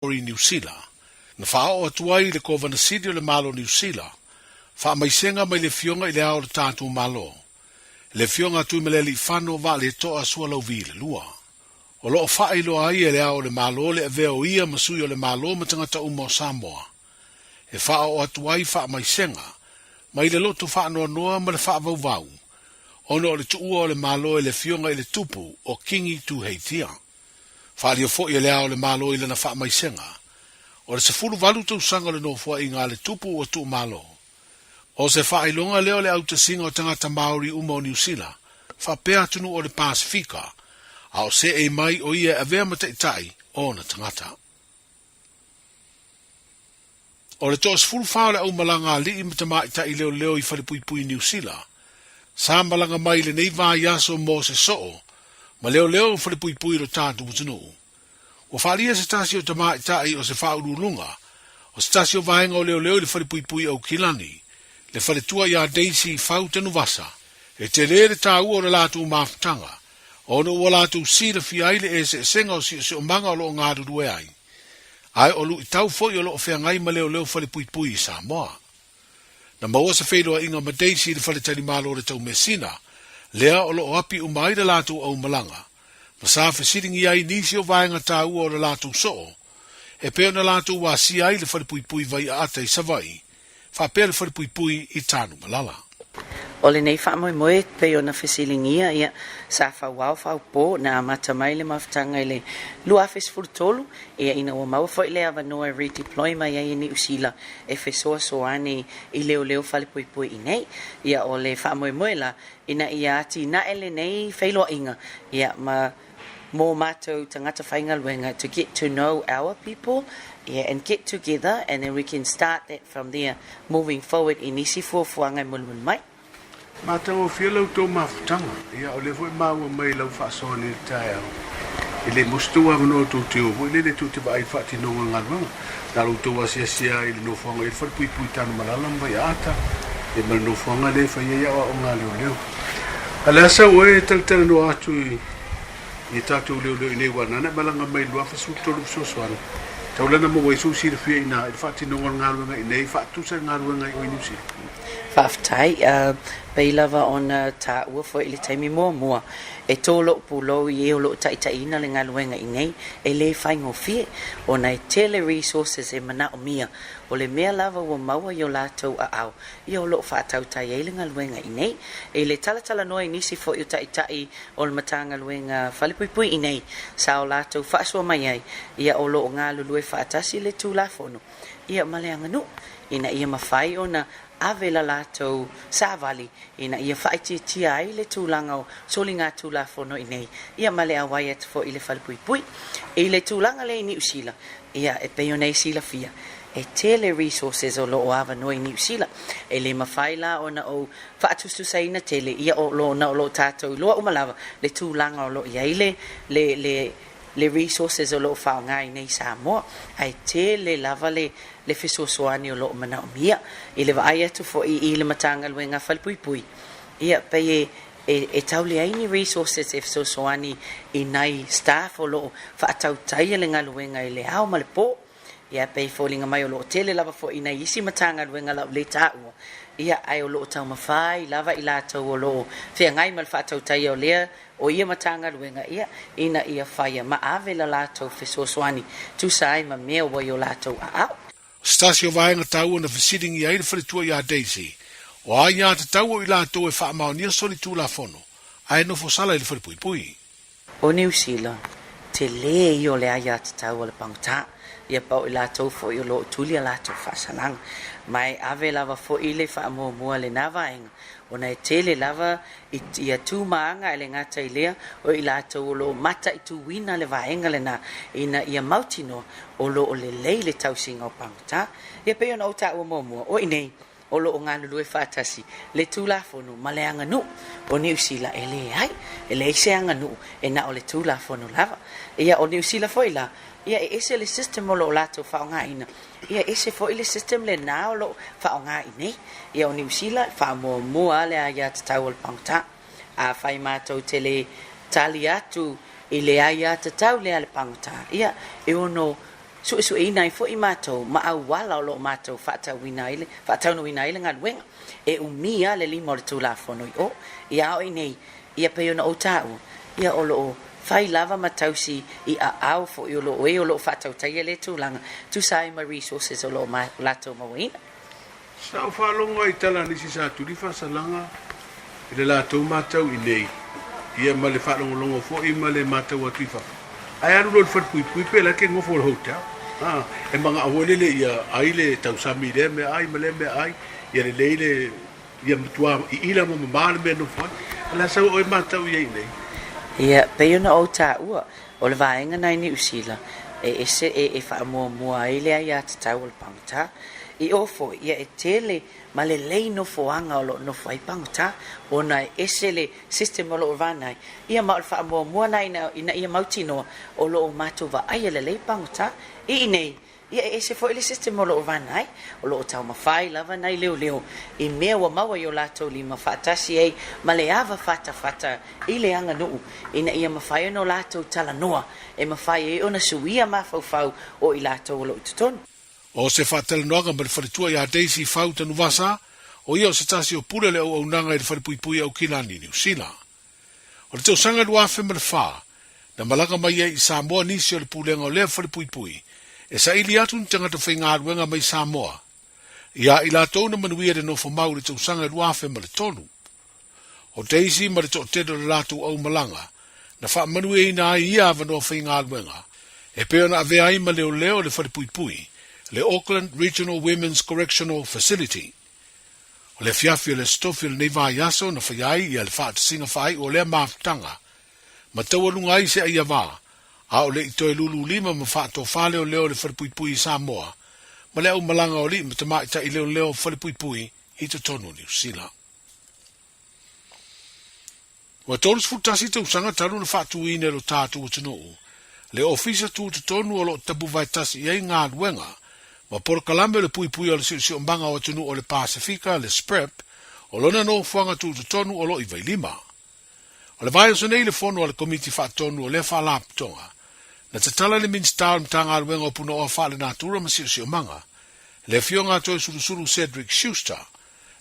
I Niu Sila, na faaoo atu ai i le Kovana Sili o le Malo o Niu Sila, faamaisega mai le Afioga i le Ao o le tatou Malo, le Afioga a Tuimalealiifano Vaaleto'a Sualauvi le Lua. O lo o faailoa ai e le Ao o le Malo le avea o ia ma sui o le Malo ma tagata uma o Samoa, e faaoo atu ai faamaisega mai le loto faanoanoa ma le faavauvau ona o le tuua o le Malo e le Afioga i le Tupu o Kingi Tuheitia. Faaalia foi e Le Ao o le Malo i lana faamaisega, o le 18 tausaga o le nofoaiga a le Tupu ua tuumalo. O se faailoga lea o le autasiga o tagata Māori uma o Niu Sila, faapea atunuu o le Pasefika, a o seei mai o ia e avea ma taitai o ona tagata. O le toa-14 o le aumalaga alii ma tamaitai leoleo i Falepuipui Niu Sila, sa malaga mai i lenei vaiaso mo se soo ma leoleo o Falepuipui i lo tatou atunuu. Ua faaalia se tasi o tamaitai o se faauluuluga o se tasi o vaega o leoleo i le Falepuipui Aukilani, le faletua ia Daisy Fau Tanuvasa, e tele le taua o le latou mafutaga ona ua latou silafia ai le eseesega o siosiomaga o lo o galulue ai, ae o luitau foi o lo o feagai ma leoleo falepuipui i Samoa. Na maua se feiloaiga ma Daisy i le faletalimalo o le Taumeasina, lea o lo o api uma ai le latou aumalaga, ma sa fesiligia ai nisi o vaega taua o le latou soo, e pei ona latou asia ai le falepuipui Vaiaata i Savaii, faapea le falepuipui i Tanumalala. O lenei faamoemoe e pei ona fesiligia, ia, sa fauao faupō na amata mai le mafutaga i le 2013, ia, ina ua maua foi le avanoa e redeploy mai ai e Niu Sila e fesoasoani i leoleo falepuipui i nei. Ia, o le faamoemoe la, ina ia atinae lenei feiloaiga, ia, ma mō mātou tagata faigaluega to get to know our people, yeah, and get together and then we can start that from there moving forward i nisi fuafuaga e mulimuli mai. Matagofie la outou mafutaga, ia o lea foi maua mai lau faasoa nei le taeao, e le maua se tou avanoa tou te o foi lele tou te vaai i le faatinoga o le galuega, na o la outou asiasi lava i le nofoaga i le falepuipui Tanumalala ma Vaiaata, ia ma le nofoaga lea e fai ai aoaoga a leoleo. A le a sau oe e talatalanoa atu i i tatou leoleo i nei aua nana e malaga mai i le 2013 fesoasoani taulana maua ai sou silafia ina i le faatinoga o le galuega i nei faatusa le galuega i o i Niu Sila. Faafetai. Pei lava ona taua foi i le taimi muamua, e tō lou pulou i e o lo o taitaiina le galuega i nei, e le faigofie, ona e tele resources e manaomia. O le mea lava ua maua i o latou aao, ia o lo o faatautai ai le galuega i nei. I le talatalanoa i nisi foi o taitai o le Matagaluega Falepuipui i nei, sa o latou faasoa mai ai, ia o lo o galulue faatasi le Tulafono ia ma le aganuu, ina ia mafai ona ave la latou savali ina ia faaitiitia ai le tulaga o soligatulafono i nei, ia ma le auai atu foi i le Falepuipui. I le tulaga lea i Niu Sila, ia e pei ona e silafia, e tele resources o lo o avanoa i Niu Sila. E le mafai la ona ou faatusatusaina tele, ia o lo ona o lo o tatou iloa uma lava le tulaga o lo o i ai le, le, le, le resources o lo o faaaoga i nei Samoa, ae tele lava le, le fesoasoani o lo o manaomia. I le vaai atu foi i le Matagaluega Falepuipui, ia pei e, e, e tau leai ni resources e fesoasoani i nai staff o lo o faatautaia le galuega i le ao ma le po. Ia, pei e foliga mai o lo o tele lava foi i nai isi Matagaluega lau le taua, ia, ae o lo o taumafai lava i latou o lo o feagai ma le faatautaia o lea o ia Matagaluega, ia, ina ia faia ma ave la latou fesoasoani tusa ai ma mea ua i o latou aao. O se tasi o vaega taua na fesiligia ai le faletua ia Daisy, o a ia tatau o i latou e faamaonia solitulafono ae nofo sala i le falepuipui. O Niu Sila, tele ia o le aiatatau a le pagota, ia pa o i latou foi o lo o tuli a latou faasalaga. Ma e ave lava foi le faamuamua lena vaega, ona e tele lava ia tumaaga e le gata i lea, o i latou o lo o mataituina le vaega lena ina ia mautinoa o lo o lelei le tausiga o pagota. Ia pei ona ou taua muamua, o i nei, o lo o galulue faatasi le Tulafono ma le aganuu o Niu Sila e leai, e leai se aganuu e na o le Tulafono lava. Ia, o Niu Sila foi la, ia e ese le system o lo o latou faaaogaina, ia e ese foi le system lena o lo o faaaoga i nei. Ia, o Niu Sila, e faamuamua le aiatatau a le pagota. Afai matou te le tali atu i le aiatatau lea a le pagota, ia, e ono. Suesueina ai foi matou ma auala o lo o matou faatauina ai le, faataunuuina ai le galuega. E umi lava le lima o le Tulafono i o. Ia a o i inei, ia pei ona ou taua, ia o lo o fai lava ma tausi i aao foi o lo o e o lo o faatautaia lea tulaga, tusa ai ma resources o lo o latou mauaina. Sa ou faalogo ai i tala a nisi sa tuli faasalaga i le latou matau i nei, ia ma le faalogologo foi ma le matau atu i fafo, ae alu loa i le falepuipui pe la ke nofo i le hotel. A, e manao foi lele ia ai le tausami i lea mea ai ma lea mea ai, ia lelei le, ia matua iila ma mama le mea e nofo ai. O le a sau oe matau i ai i nei? Ia, pei ona ou taua, o le vaega na i Niu Sila, e ese, e, e faamuamua ai le aiatatau o le pagota. I o foi, ia e tele ma lelei nofoaga o lo o nofo ai pagota, ona e ese le system o lo o run ai, ia ma o le faamuamua na ina, ina ia mautinoa o lo o matou vaaia lelei pagota. I inei, ia e ese foi le system o lo o run ai, o lo o taumafai lava nai leoleo i mea ua maua i o latou lima faatasi ai ma le ava fatafata i le aganuu ina ia mafai ona o latou talanoa e mafai ai ona suia mafaufau o i latou o lo o i totonu. O se faatalanoaga ma le faletua ia Daisy Fau Tanuvasa, o ia o se tasi o pule o le auaunaga i le Falepuipui Aukilani i Niu Sila. O le tausaga 2004, na malaga mai ai i Samoa nisi o le pulega o lea falepuipui e saili atu ni tagata faigaluega mai Samoa ia i latou na manuia le nofo mau i le tausaga 2003. O Daisy ma le toatele o le latou aumalaga na faamanuiaina ai ia avanoa faigaluega e pei ona avea ai ma leoleo le falepuipui, le Auckland Regional Women's Correctional Facility. O le afiafi o le Aso Tofi o lenei vaiaso na faia ai ia le faatasiga faaiu o lea mafutaga, ma taualuga ai se aiava, a o le i toe lululima ma faatofa leoleo le falepuipui i Samoa, ma le aumalaga o alii ma tamaitai leoleo falepuipui i totonu o Niu Sila. Ua 31 tausaga talu na faatuina e lo tatou atunuu le Ofisa Tutotonu o lo o tapuvae tasi i ai galuega ma polokalame o le puipuia o le siosiomaga o atunuu o le Pasefika, le SPREP, o lona nofoaga tutotonu o lo o i Vailima. O le vaiaso nei le fono a le Komiti Faatonu o lea Faalapotopotoga, na tatala le Minisita o le Matagaluega o Punaoa Faalenatura ma Siosiomaga, le Afioga a Toesulusulu Cedric Schuster,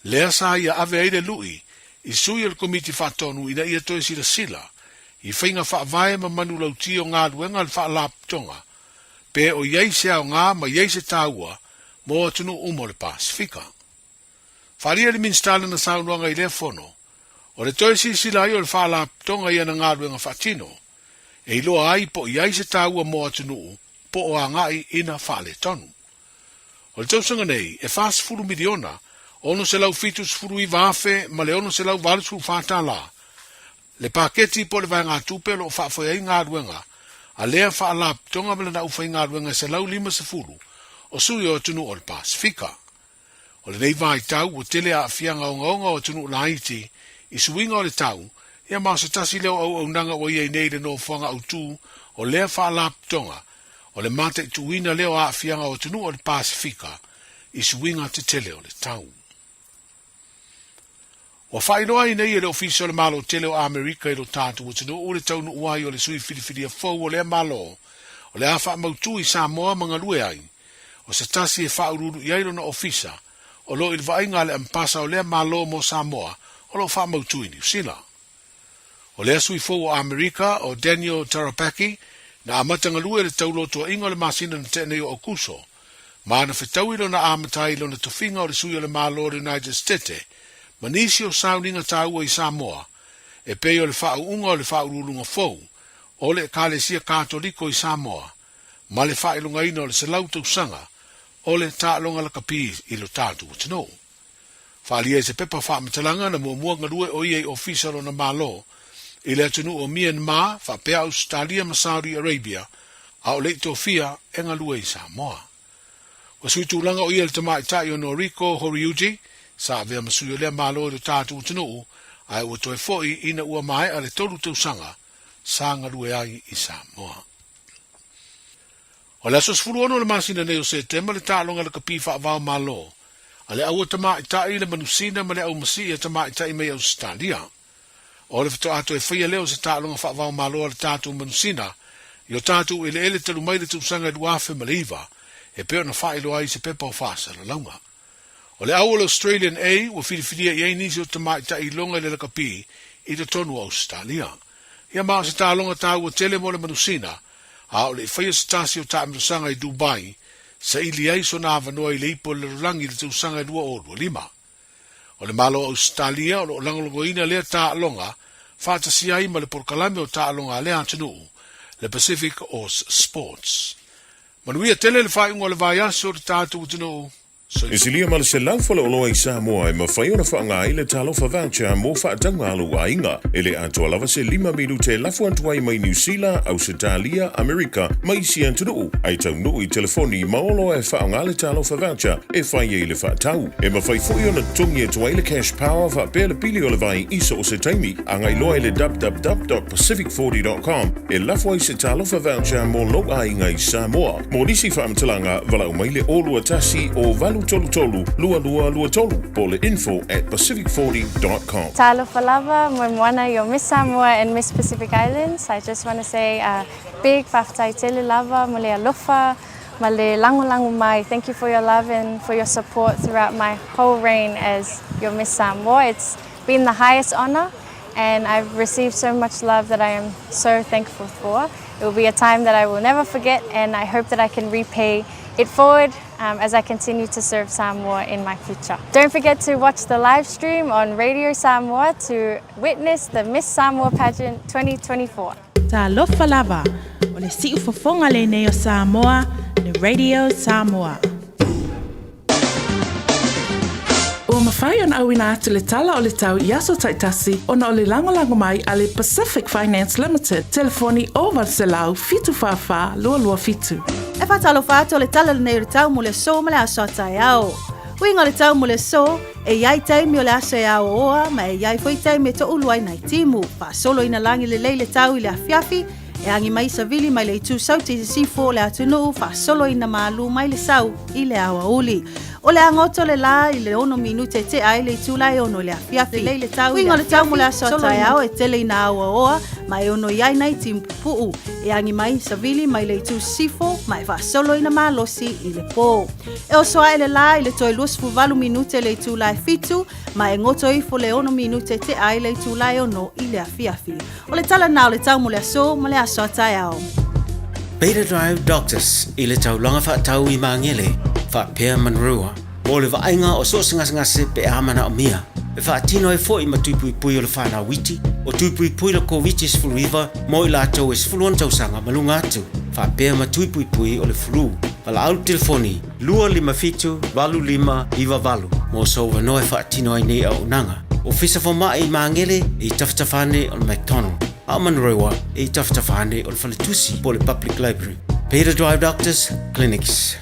lea sa ia ave ai le lui i sui o le Komiti Faatonu ina ia toe silasila i faiga faavae ma manulauti o galuega a le Faalapotopotoga pe o i ai se aoga ma i ai se taua mo atunuu uma o le Pasefika. Faaalia le Minisita lana saunoaga i lea fono, o le toe silasila ai o le Faalapotopotoga i ana galuega faatino, e iloa ai po o i ai se taua mo atunuu po o agai ina faaletonu. O le tausaga nei, e 40 miliona, 679 afe ma le 684 tala le paketi po o le vaegatupe o lo o faafoe ai galuega a lea Faalapotopotoga ma lana aufaigaluega e 150 o sui o atunuu o le Pasefika. O lenei vaitau ua tele aafiaga ogaoga o atunuu laiti i suiga o le tau, ia ma o se tasi lea o auaunaga ua i ai nei le nofoaga autu o lea Faalapotopotoga o le mataituina lea o aafiaga o atunuu o le Pasefika i suiga tetele o le tau. Ua faailoa ai nei e le Ofisa o le Malo Tele o Amerika i lo tatou atunuu le taunuu ai o le sui filifilia fou o lea Malo o le a faamautu i Samoa ma galue ai, o se tasi e faauluulu i ai lona ofisa o lo o i le vaaiga a le Amepasa o lea Malo mo Samoa o lo o faamautu i Niu Sila. O lea sui fou o Amerika, o Daniel Tarapacki, na amata galue i le taulotoaiga o le masina na tea nei o Aukuso, ma na fetaui lona amata ai i lona tofiga o le sui o le Malo o le United Stete ma nisi o sauniga taua i Samoa, e pei o le faauuga o le faauluuluga fou o le Ekalesia Katoliko i Samoa ma le faailogaina o le 100 tausaga o le taaloga lakapi i lo tatou atunuu. Faaalia i se pepa faamatalaga na muamua galue o ia i ofisa o lona Malo i le atunuu o Myanmar faapea Ausetalia ma Saudi Arabia a o le i tofia e galue i Samoa. Ua sui tulaga o ia i le tamaitai o Noriko Horiuji sa avea ma sui o lea Malo i lo tatou atunuu ae ua toe foi ina ua maea le tolu tausaga sa galue ai i Samoa. O le aso 16 o le masina nei o Setema le taaloga lakapi faavao Malo a le aua tamaitai, le manusina ma le aumasii a tamaitai mai Ausetalia. O le faatoa toe faia lea o se taaloga faavao Malo a le tatou manusina i o tatou eleele talu mai le tausaga e 2009, e pei ona faailoa ai i se pepa o faasalalauga. O le au o le Australian A ua filifilia i ai nisi o tamaitai iloga i le lakapi i totonu o Ausetalia. Ia ma o se taaloga taua tele mo le manusina, a o le i faia se tasi o taamilosaga i Dubai, saili ai sona avanoa i le ipu o le lalolagi i le tausaga e 2025. O le Malo o Ausetalia o lo o lagolagoina lea taaloga faatasi ai ma le polokalame o taaloga a lea atunuu, le Pacific Oz Sports. Manuia tele le faaiuga o le vaiaso le tatou atunuu. E silia ma le 100 faleoloa i Samoa e mafai ona faaaoga ai le Talofa Voucher mo faatauga a lou aiga. E le atoa lava se lima minute e lafo atu ai mai Niu Sila, Ausetalia, Amerika ma isi atunuu, ae taunuu i telefoni ma oloa e faaaoga le Talofa Voucher e fai ai le faatau. E mafai foi ona totogi atu ai le Cash Power faapea le pili o le vai i so o se taimi. Agai loa i le www.pacific40.com e lafo ai se Talofa Voucher mo lou aiga i Samoa. Mo nisi faamatalaga, valaau mai le 021 o 833 2223 po o le info at pacific40.com. Talofa lava, Moemoana, your Miss Samoa and Miss Pacific Islands. I just want to say a big faafetai tele lava mo le alofa ma le lagolago mai. Thank you for your love and for your support throughout my whole reign as your Miss Samoa. It's been the highest honor and I've received so much love that I am so thankful for. It will be a time that I will never forget and I hope that I can repay it forward as I continue to serve Samoa in my future. Don't forget to watch the live stream on Radio Samoa to witness the Miss Samoa Pageant 2024. Talofa lava, o le siufofoga lenei o Samoa, le Radio Samoa. Ua mafai ona auina atu le tala o le tau i aso taitasi ona o le lagolago mai a le Pacific Finance Limited, telefoni 0800 744 227. E faatalofa atu o le tala lenei o le tau mo le aso ma le aso a taeao. Uiga o le tau mo le aso, e i ai taimi o le aso e aoaoa ma e i ai foi taimi e toulu ai nai timu. Faasolo ina lagi lelei le tau i le afiafi, e agi mai savili mai le itu sauti i sisifo o le atunuu faasolo ina malū mai le sau i le aoauli. O le agoto le lā i le 6 minute tea ai le itula e 6 i le afiafi. Uiga o le tau mo le aso a taeao e tele ina aoaoa ma e ono i ai nai timu pupuu. E agi mai savili mai le itu sisifo ma e faasolo ina malosi i le pō. E oso ae le lā i le toe 28 minute le itula e 7 ma e goto ifo le 6 minute tea ai le itula e 6 i le afiafi. O le tala na o le tau mo le aso ma le aso a taeao. Beta Drive Doctors i le taulaga faatau i Magele, faapea Manurewa, mo le vaaiga o so o se gasegase pe a manaomia. E faatino ai foi ma tui puipui o le whanau iti, o tui puipui le Koviti-19 mo i latou e 16 tausaga ma luga atu, faapea ma tui puipui o le flu. Valaau le telefoni 257 8598 mo sou avanoa e faatino ai nei auaunaga. Ofisa Fomai i Magele e i tafatafa ane o le McDonald, a o Manurewa e i tafatafa ane o le Faletusi po o le Public Library. Beta Drive Doctors Clinics.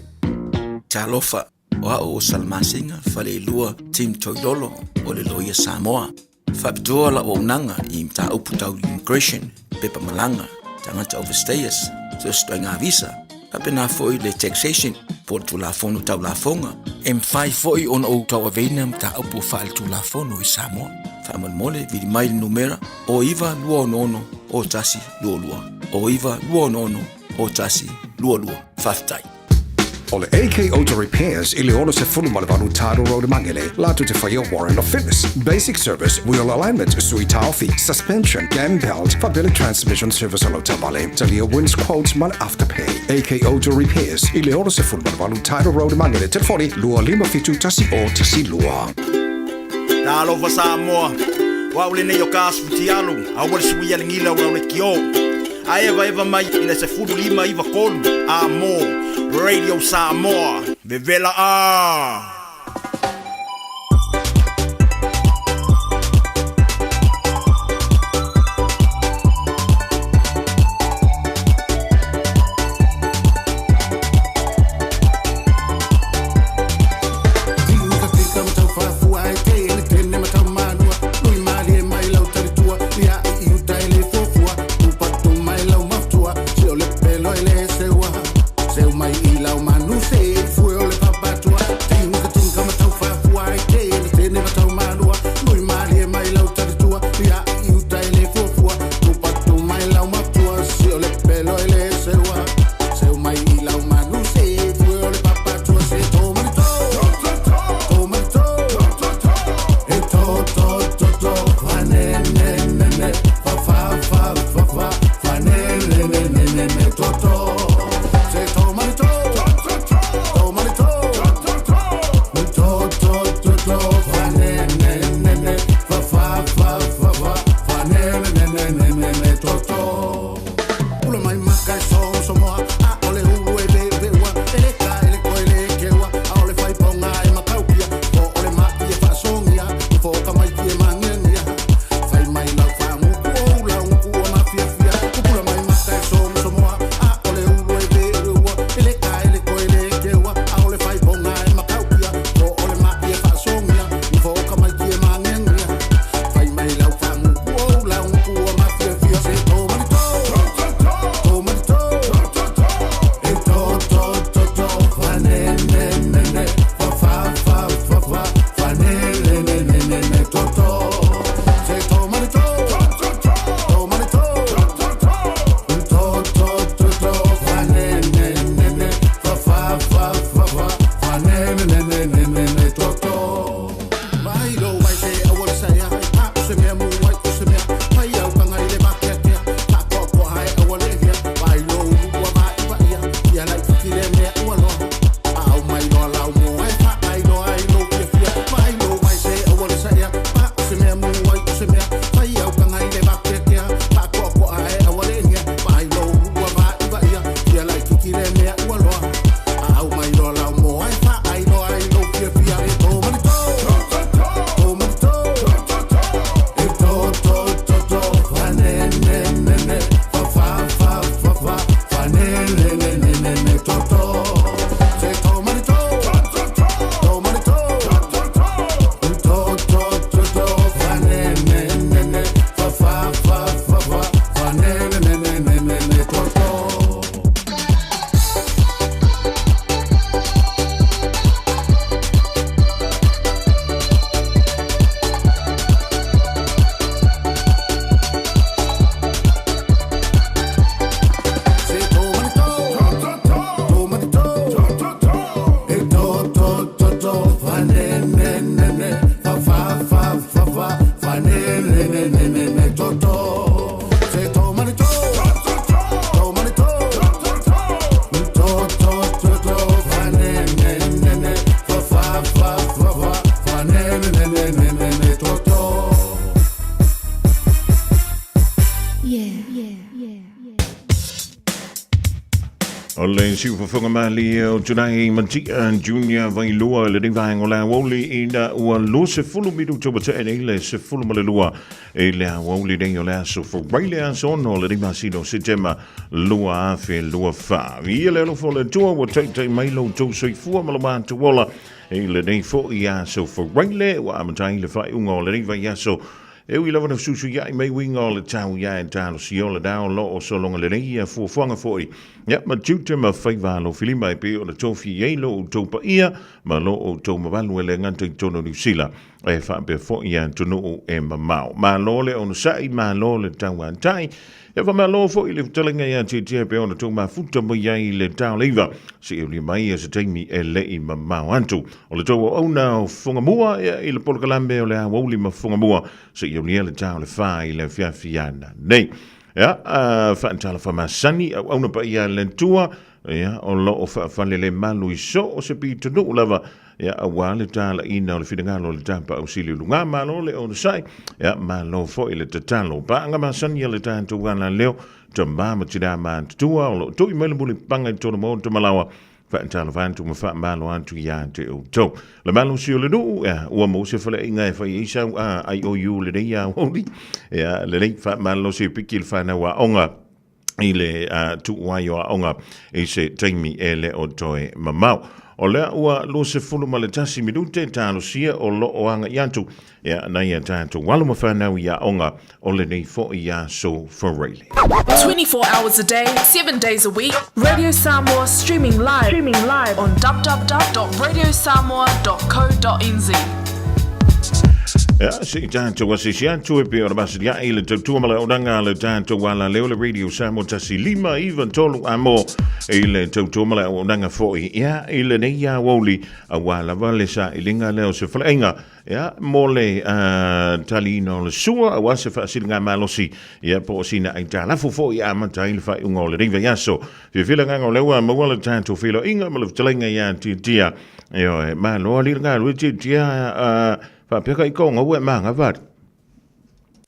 Talofa, o au o Salamasina Faleilua Tim Toilolo o le Loia Samoa. Faapitoa lau auaunaga i mataupu tau immigration, pepa malaga, tagata overstayers, so se ituaiga visa, faapena foi le taxation po o le Tulafono Tau Lafoga. E mafai foi ona ou tauaveina mataupu faaletulafono i Samoa. Faamolemole, vili mai le numera 0926 0122, 0926 0122. Faafetai. O le AK Auto Repairs i le 68 Tidal Road i Magele, latou te faia Warrant of Fitness, Basic Service, Wheel Alignment, Sui Taofi, Suspension, Cam Belt, faapea le Transmission Service o lau taavale, talia Wins Quotes ma le Afterpay. AK Auto Repairs i le 68 Tidal Road i Magele, telefoni 257 1012. Talofa Samoa, o au lenei o Ka Futialu, aua le suia le gila o lau lekiō. A evaeva mai i le 15 93 a mo Radio Samoa. Vevela a! Siufofoga malie o Tunai Matia Junior Vailua le nei vaega o le aoauli ina ua 20 minuta ua tea nei le 12 i le aoauli nei o le aso Forai le aso 6 le nei masina o Setema 2024. Ia le alofa o le Atua ua taitai mai lo outou soifua ma lo matou ola i lenei foi aso Forai le ua amata ai le faaiuga o lenei vaiaso. E ui lava na fesuisuia'i mai uiga o le tau ia e talosia o le dao lo o sologa lelei ia fuafuaga foi ia ma tiute ma faiva alofilima e pei ona tofi i ai lo outou paia ma lo outou mamalu e le gata i totonu o Niu Sila e faapea foi i atunuu e mamao. Malo le onosai, malo le tauatai. E faamalo foi i le fetalaiga ia Tietie e pei ona tou mafuta mai ai i le taoleiva seia ulia mai ia se taimi e le i mamao atu. O le tou auauna o Fogamua ia i le polokalame o le aoauli ma Fogamua seia ulia le taolefa i le afiafi ana nei. Ia, faatalofa masani, auauna paia a le Atua, ia, o lo o faafalelemalu i so o se pitonuu lava, ia, aua le talaiina o le finagalo o le tapaau sili o luga. Malo le onosai, ia, malo foi le tatalo. Paaga masani a le tatou alaleo, tama ma tina matutua, o lo o tui mai le mulipapaga i totonu maota malaoa, faatalofa atu ma faamalo atu ia te outou. Le malosi o le nuu, ia, ua maua se faleaiga e fai ai sau IOU lenei aoauli, ia, lelei, faamalosi e piki le fanau aoga i le tuu ai o aoga i se taimi e le o toe mamao. O lea ua 21 minute talosia o lo o agai atu ia nai a tatou alo ma fanau i aoga o lenei foi aso Faraile. 24 hours a day, 7 days a week, Radio Samoa streaming live, streaming live on www.radiosamoa.co.nz. Ia, se i tatou asisi atu e pei ona masilia'i le tautua ma le auaunaga a le tatou alaleo le Radio Samoa 1593 amo i le tautua ma le auaunaga foi ia i lenei aoauli aua lava le sailiga lea o se faleaiga ia mo le taliina o le sua aua se faasiligamalosi ia po o sina aitalafu foi e amata ai le faaiuga o lenei vaiaso. Fiafia le agaga o lea ua maua le tatou feiloaiga ma le fetalaiga ia Tiatia. Ioe, malo alii le galue Tiatia, faapea ka ika o gaua e maga vali.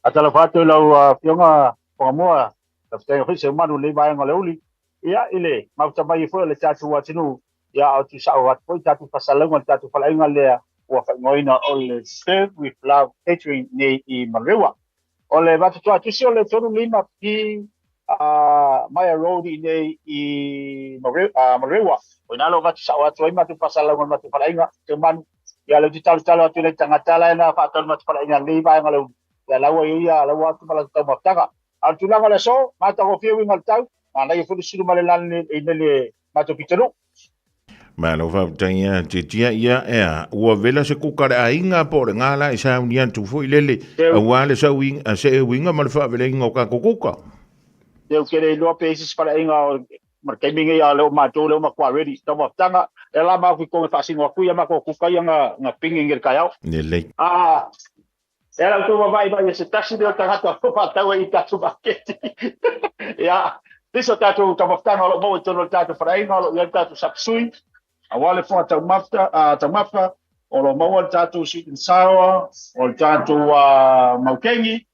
Faatalofa atu i lau Afioga Fogamua, faafetai foi Seumanu i lenei vaega o le uli. Ia, i le mafuta mai foi o le tatou atunuu, ia a o tuusao atu foi tatou faasalalauga i le tatou faleaiga lea ua faaigoaina o le Serve with Love Catering nei i Manurewa. O le vatotoa tusi o le 35 P Maia Road i nei i Manurewa. O ina lo vatusao atu ai matou faasalalauga i le matou faleaiga, Seumanu. Ia lea ou te talotalo atu i nai tagata la e na faatau i le matou faleaiga i lenei vaega o le uli. Ia la ua i ai ia la ua atu ma latou taumafataga. A o le tulaga o le aso, matagofie uiga o le tau, manaia foi le sulu ma le lani i le matou pitonuu. Malo faafetai ia Tiatia ia ea ua vela se kuka le aiga po o le gala e sauni atu foi lele aua le sauiga se uiga ma le faaveleiga o tatou kuka. Ou te le iloa pe i ai se isi faleaiga o ma le taimi nei a o lea ua matou lea ua matua ready taumafataga e ala ma au i tonu e faasino atu ia matou kuka ia na pigi nei i le taeao. Lelei. A e ala outou vavaai mai e se tasi lea o tagata o faatau ai i tatou maketi. Ia, nisi o tatou taumafataga o lo o maua i totonu o le tatou faleaiga o lo o i ai le tatou sapsui, aua le fofoga taumafa, taumafa, o lo o maua le tatou sweet and sour, o le tatou maukeni,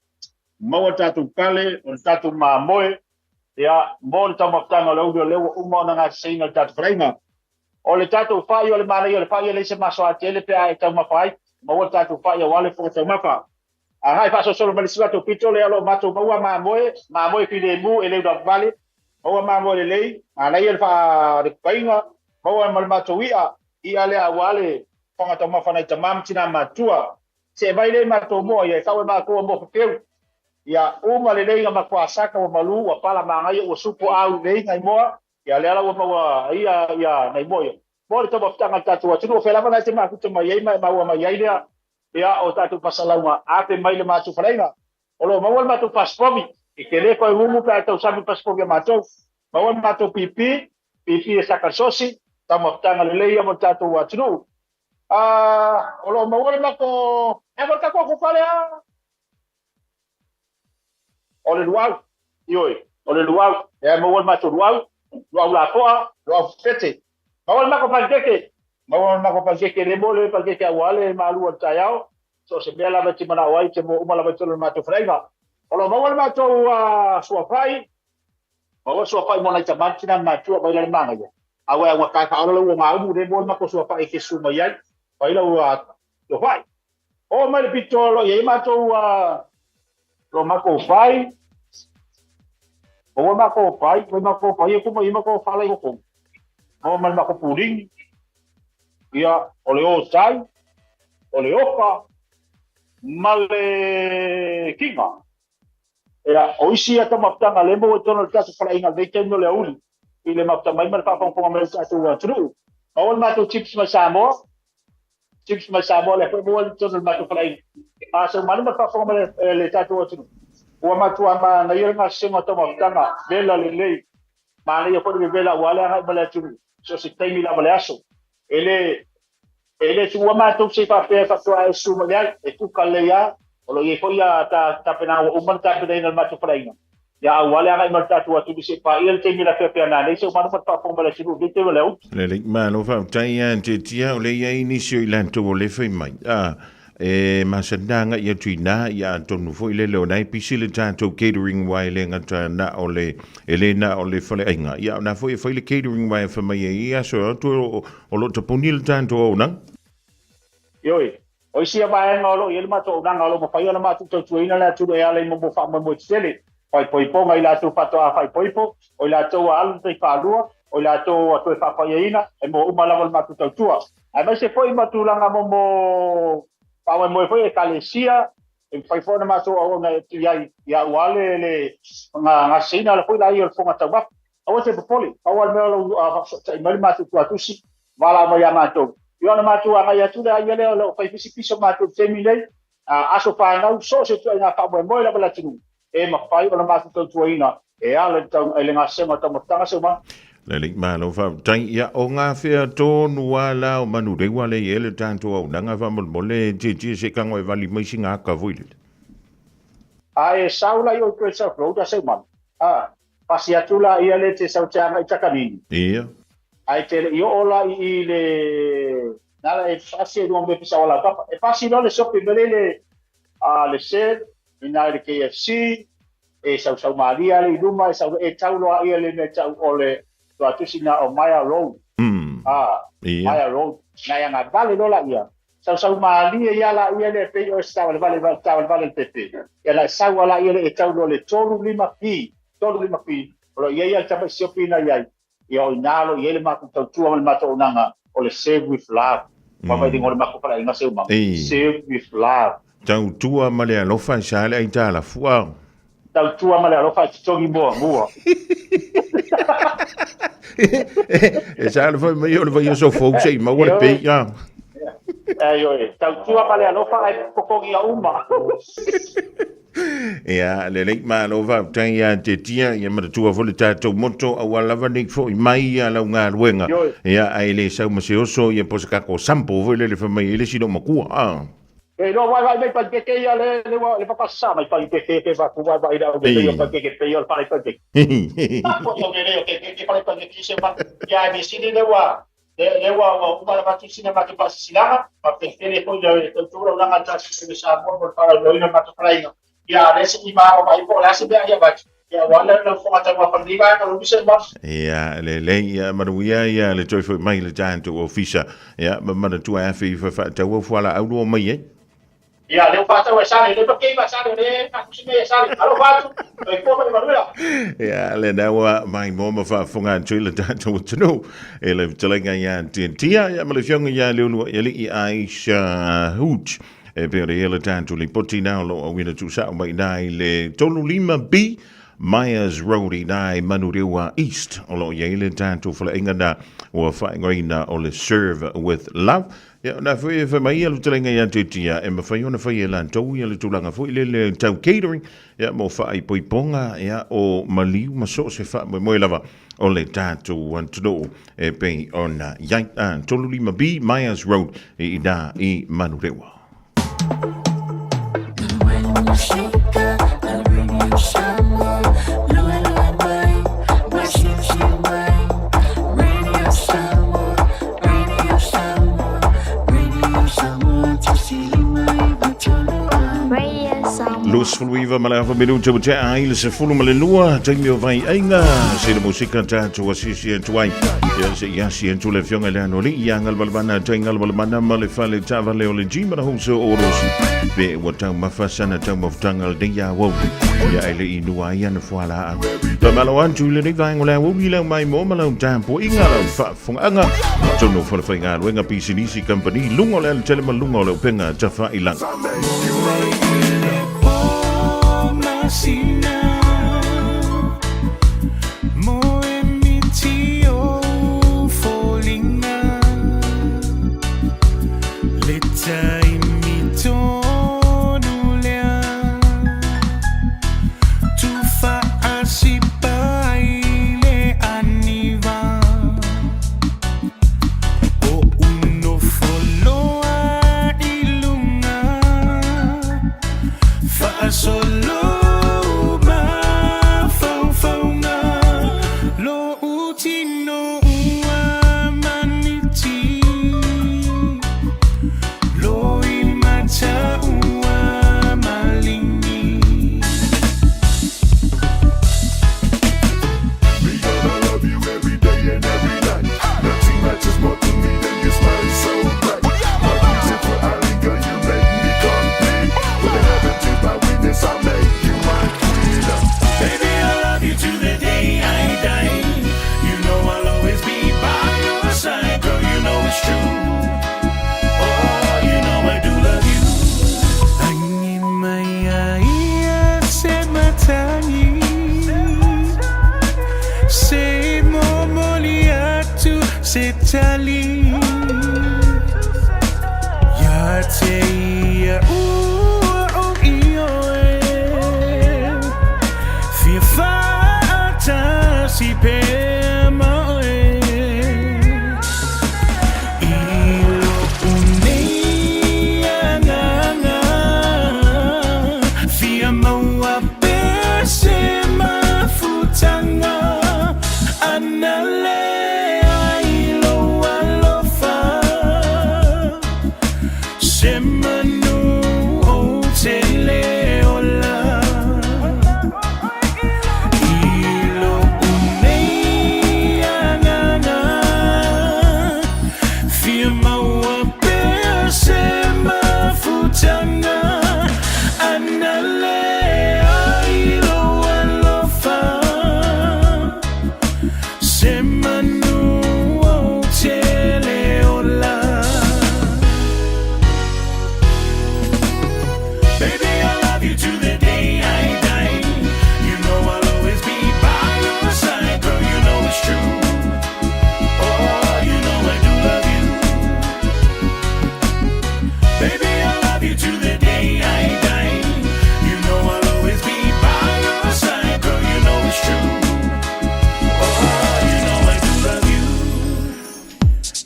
maua le tatou kale, o le tatou mamoe, ia, mo le taumafataga o le auli o lea ua uma ona gaseseina le tatou faleaiga. O le tatou fai o le manaia o le fai e leai se masoa tele pe a e taumafa ai, maua le tatou fai aua le fofoga taumafa. Agai faasolosolo mai le isi matou pito lea o lo o matou maua mamoe, mamoe filemu e le ulavavale, maua mamoe lelei, manaia le faa le kukaiga, maua ma le matou i'a, i'a lea aua le fofoga taumafa nai tama ma tina matua. See mai lea i matou moa ia e tau e matou o moa pepeu. Ia uma lelei na matua saka ua malu ua pala manaia ua supo au lelei nai moa, ia lea la ua maua ai ia ia nai moa ia. Mo le taumafataga a le tatou atunuu, o fea lava na e te mafuta mai ai ma e maua mai ai lea ia o tatou fasalauga afe mai le matou faleaiga. O lo o maua le matou pasipovi, e te le toe gugu pe a e tausami le pasipovi a matou. Maua le matou pipi, pipi e saka le sosi, taumafataga lelei ia mo le tatou atunuu. A, o lo o maua le matou, e mo le tatou kuka lea. O le luau, ioe, o le luau, e maua le matou luau, luau lafoa, luau fete. Maua le matou panikeke, maua le matou panikeke le mo le panikeke aua le malua i le taeao, so o se mea lava e te manao ai, te maua uma lava i totonu o le matou faleaiga. O lo o maua le matou suafa'i, maua le suafa'i mo nai tama ma tina ma matua mai la le manaia. Aua e ua tae faaola lau ogaumu le mo le matou suafa'i e te susu mai ai. Fai lau suafa'i. Oo mai le pito o lo o i ai matou lo matou fai. Maua matou fai, mai matou fai e kuma i matou fala i oko. Maua mai matou pulini. Ia, o le otai, o le oka, ma le kinga. Ia, o isi ia taumafataga lea e maua i totonu o le tatou faleaiga i lenei taimi o le aoauli i le mafuta mai ma le faafogafoga mai o le tatou atunuu. Maua le matou chips mai Samoa, chips mai Samoa lea foi e maua i totonu o le matou faleaiga. A sau manu ma le faafofoga mai le tatou atunuu, ua matua manaia le gasesega o taumafataga, vela lelei, manaia foi le vevela aua le agai mai le atunuu, so o se taimi lava o le aso. E le E le tuua matou se i faapea e faatoa e susu mai ai, e kuka lelei lava, o lo o i ai foi a ta tapenaga ua uma ona tapenaina e le matou faleaiga, ia aua le agai mai le tatou atunuu se i paia le taimi e lapeapea nanei se uma ma le faafofoga mai le atunuu i lenei taimi o le aoauli. Lelei, malo faafetai a Tietia, o lea e i ai nisi o i latou o lea e fai mai, a, e masani na agai atu i ina, ia atonu foi lele o na e pisi le tatou catering aua e le gata na o le, e le na o le faleaiga, ia o na foi e fai le catering aua e fai mai e i ai aso e o atu o, O lo o tapuni le tatou auaunaga. Ioe, o isi ia vaega o lo o i ai le matou auaunaga o lo o mafai ona matou tautuaina le atunuu e ala i momo faamoemoe tetele, faaipoipoga i latou faatoa faaipoipo, o i latou ua alu le tai faalua, o i latou ua toe faapaiaina, e maua uma lava le matou tautua. Aemaise foi ma tulaga momo faamoemoe foi Ekalesia, e mafai foi ona matou auauna atu i ai, ia aua le le gaseina ala foi la ia o le fofoga taumafa. Aua te popole, pau lava le mea o lou faafesootai mai le matou tuatusi, valaau mai ia matou. Ia ona matou agai atu lea ia lea o lo o fai foi si piso matou i le taimi nei, aso fanau, so o se ituaiga faamoemoe lava le atunuu, e mafai ona matou tautuaina e ala i le gasega o taumafataga se uma. Lelei, malo faafetai. Ia, o gafea tonu a la o Manurewa lea i ai le tatou auaunaga faamolemole tietie se kago e vali mai sina aka foi lele. A e sau la i outou e South Road a seu manu, a pasi atu la ia le te sau te agai i Takanini. Ia. Ae te le i oo la i i le na la e pasi e lua me pisa o la papa. E pasi loa le sopi me le le a le shed ina i le KFC e sausau malie ale i luma e sau e tau loa ia le mea tau o le tuatusi na o Maya Road. A Maya Road na ia nga vale loa la ia sausau malie ia la ia le pei o se tau vale vale tau vale le pepe. Ia la sau ala ia le e tau loa le 35P 35P o lo ia ia le tama i siopi na iai ia o ina lo i ai le matou tautua ma le matou auaunaga o le Serve with Love. Ua mai liga o le matou faleaiga seu ma Serve with Love. Tautua ma le alofa e sa le aitalafu a. Tautua ma le alofa e totogi muamua. E sa le fai mai o le vaiaso fou se i maua le pei a. Ioe, tautua ma le alofa ae totogi uma. Ia, lelei, malo faafetai ia te tia, ia manatua foi le tatou moto, aua lava nei foi mai ia lau galuega. Ia, ae le sau ma se oso, ia po o se kako sampo foi lele fai mai ai le isi loomatua. Ah. E iloa vaivai mai panikeke ia le le ua le papasa mai panikeke ke va ku vaivai le au le pei o panikeke pei o le fale panikeke. A po o le o ke ke fale panikeke se ma ia e mesili le ua Le lea ua ua uma ona avatu sina matou faasilasilaga, faafetai tele foi i le tautua laulaga a le tatou Seve Samoa mo le faalauiloaina o le matou faleaiga. Ia, a o lea se i maua mai po o le a se mea i avatu, ia aua le lau fofoga taumafa lenei vaega o le Ofisa Mamalu. Ia, lelei, ia manuia ia le toe foi mai i le tatou Ofisa. Ia, ma manatua e afe ifo e faatau au fualaau lua mai ai. Ia, lea ua faatau e Sale, lea ua kei ma Sale, lea e faatusi mai e Sale. Alofa atu, soifua ma ia manuia. Ia, lena ua maimoa ma faafofoga atu i le tatou atunuu e le fetalaiga ia Tiatia, ia ma le afioga ia Leuluaialii Aisha Hooch. E pei ona i ai le tatou lipoti na o lo o auina tuusao mai ina i le 35B Myers Road i ina i Manurewa East. O lo o i ai le tatou faleaiga na ua faaigoaina o le Serve with Love. Ia, na foi e fai mai ia le fetalaiga ia te tia, e mafai ona fai e latou ia le tulaga foi lele tau catering, ia mo faaipoipoga, ia o maliu ma so o se faamoemoe lava o le tatou atunuu e pei ona i ai. 35B Myers Road i ina i Manurewa. 29 ma le afa minute ua tea ai le 12 taimi o vaiaiga se le musika tatou asiasi atu ai ia se i asi atu le afioga i le Anoalii ia Galumalemana Tai Galumalemana ma le fale taavale o le G ma le Wholesale Autos pe ua taumafa sana taumafataga lenei aoauli ia e le i nua ai ana fualaau. Faamalo atu i lenei vaega o le aoauli lau maimoa ma lau tapuaiga lau faafofogaaga totonu o falefaigaluega pisinisi kamupani luga o le alatele ma luga o le upega tafailagi.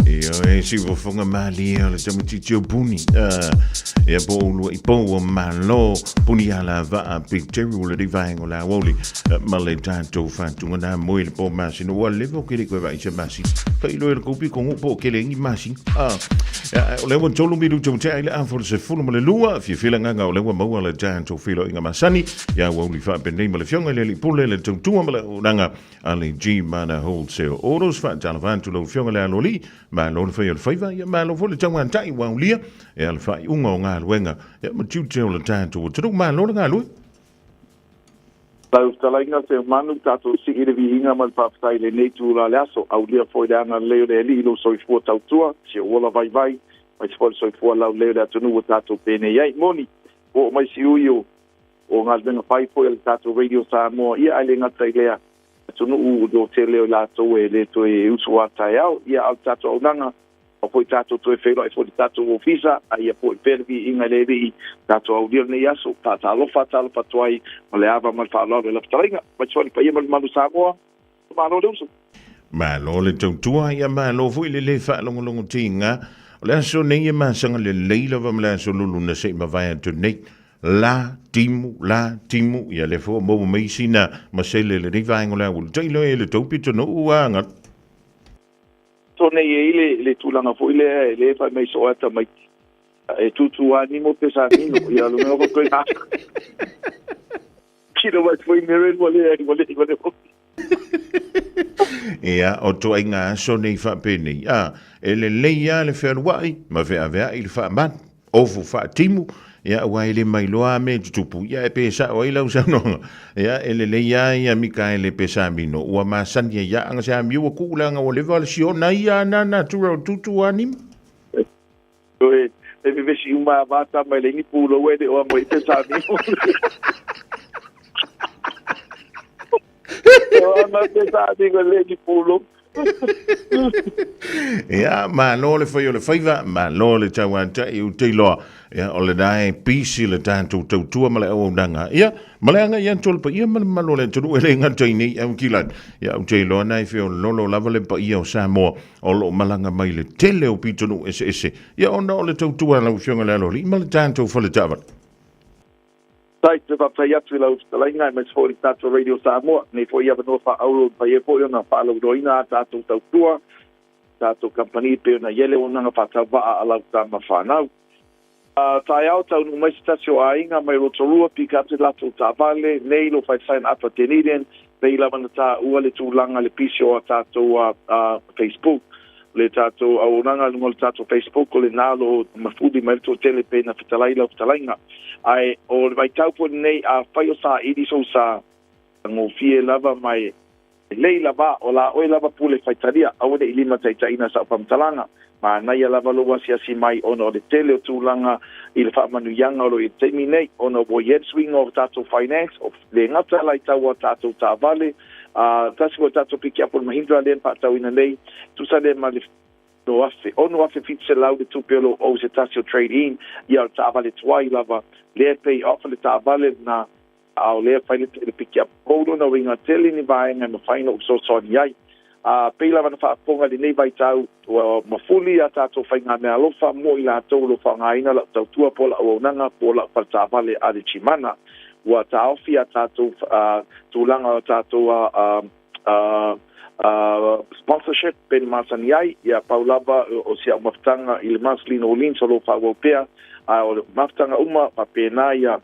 Ioe, siufofoga malie o le tamaitiiti o Puni. Ia po o lua i pou o Malo, Puni ala vaa Big Terry o le lenei vaega o le aoauli ma le tatou faatuga na moe le po masina. Ua leva o kele koe vaai se masina. Ka iloa e le koupi kongu po o kele ingi masina. O lea ua tolu minuta ua tea i le afa o le 12, fiafia le agaga o lea ua maua le tatou feiloaiga masani ia aoauli faapenei ma le Afioga i le Alii Pule le Tautua ma le Auaunaga a le G Mana Wholesale Autos. Faatalofa atu lau Afioga i le Aloalii, malo le fai o le faiva, ia malo foi le tauatai ua aulia e ala faaiuga o galuega ia ma tiute o le tatou atunuu. Malo le galue. Lau fetalaiga Seumanu, tatou sii le viiga ma le faafetai i lenei itula o le aso. Aulia foi le agalelei o le Alii i lou soifua tautua, si ou ola vaivai, aemaise foi le soifua laulelei o le atunuu ua tatou penei ai. Moni, ua oo mai siui o o galuega fai foi a le tatou Radio Samoa, ia ae le gata i lea, atunuu o tele o i latou e le toe usu a taeao, ia a o le tatou auaunaga, Aua foi tatou toe feiloai foi i le tatou ofisa, a ia foi pea le viiga i le Alii, tatou aulia lenei aso, faatalofa, talofa atu ai ma le ava ma le faaaloalo i lau fetalaiga. Aemaise foi le paia ma le mamalu o Samoa, malo le uso. Malo le tautua, ia malo foi le le faalogologo tiga. O le aso nei e masaga lelei lava ma le aso lulu na se i mavae atu nei. La, timu, la, timu, ia lea foi ua maua mai sina masele i lenei vaega o le aoauli. Tailo e le tou pitonuu a Galu. So nei e i ai le tulaga foi lea e le fai mai so o ai tamaiti. E tūtū animo pe sa nino. Ia lo mea ko koe Kino mai foi mere ua le ai ua le ua le Ia, o tuaiga aso nei faapenei, a, e lelei lava le fealuai ma feaveai le faamanu, ofu faatimu, ia, aua e le mailoa lava mea e tutupu, ia, e pe sao ai lau saunoaga, ia, e lelei lava ia Mikaele Pesamino, ua masani ai lava, se amio ua kuu leaga ua leva le siona ia na natura o tutu animo. Toe, e vevesi uma a vata mai le nipu lo e le o amo i Pesamino. O ana Pesamino le nipu lo. Ia, malo le fai o le faiva, malo le tauata'i u te iloa. Ia, o lena e pisi le tatou tautua ma le auaunaga. Ia, ma le agai atu o le paia ma le mamalu o le atunuu e le gata i nei Aukilani. Ia, ou te iloa na e feololo lava le paia o Samoa o lo o malaga mai le tele o pitonuu eseese. Ia, ona o le tautua a lau Afioga i le Aloalii ma le tatou fale taavale. Faafetai, toe faafetai atu i lau fetalaiga aemaise foi o le tatou Radio Samoa, nei foi avanoa faaauuro e mafai ai foi ona faalauiloaina a tatou tautua, tatou kamupani e pei ona i ai le auaunaga faatauvaa a lau tama fanau. A taeao taunuu mai se tasi o aiga mai Rotorua pika atu i latou taavale, nei lo fai sign up a Dunedin, pei lava na taua le tulaga le pisi o a tatou a Facebook. Le tatou auaunaga i luga o le tatou Facebook, o lena o lo o mafuli mai le toatele pei na fetalai lau fetalaiga. Ae o le vaitau foi lenei, afai o saili sou sa, gofie lava ma e lelei lava, o la oe lava pule faitalia, aua ne i limataitaiina sau faamatalaga. Manaia lava lou asiasi mai ona o le tele o tulaga i le faamanuiaga o lo o i le taimi nei, ona ua i ai le suiga o tatou finance, o le gata la i tau a tatou taavale, A tasi foi tatou pikiapu o le Mahindra lea na faatauina nei, tusa lea ma le 6,700 le tupe o lo o ou se tasi o trade in, ia o le taavale tuai lava, lea e pay off le taavale lena, a o lea e fai le pikiapu fou lona uiga tele ni vaega e mafai ona ou fesoasoani ai. A pei lava na faafofoga i lenei vaitau, ua mafuli a tatou faigameaalofa mo i latou o lo o faaaogaina lau tautua po o lau auaunaga po o lau faletaavale a le Chimana. Ua taofi a tatou tulaga o tatou sponsorship pei na masani ai, ia pau lava o si au mafutaga i le Marceline Orleans o lo o faaauau pea, a o mafutaga uma faapena ia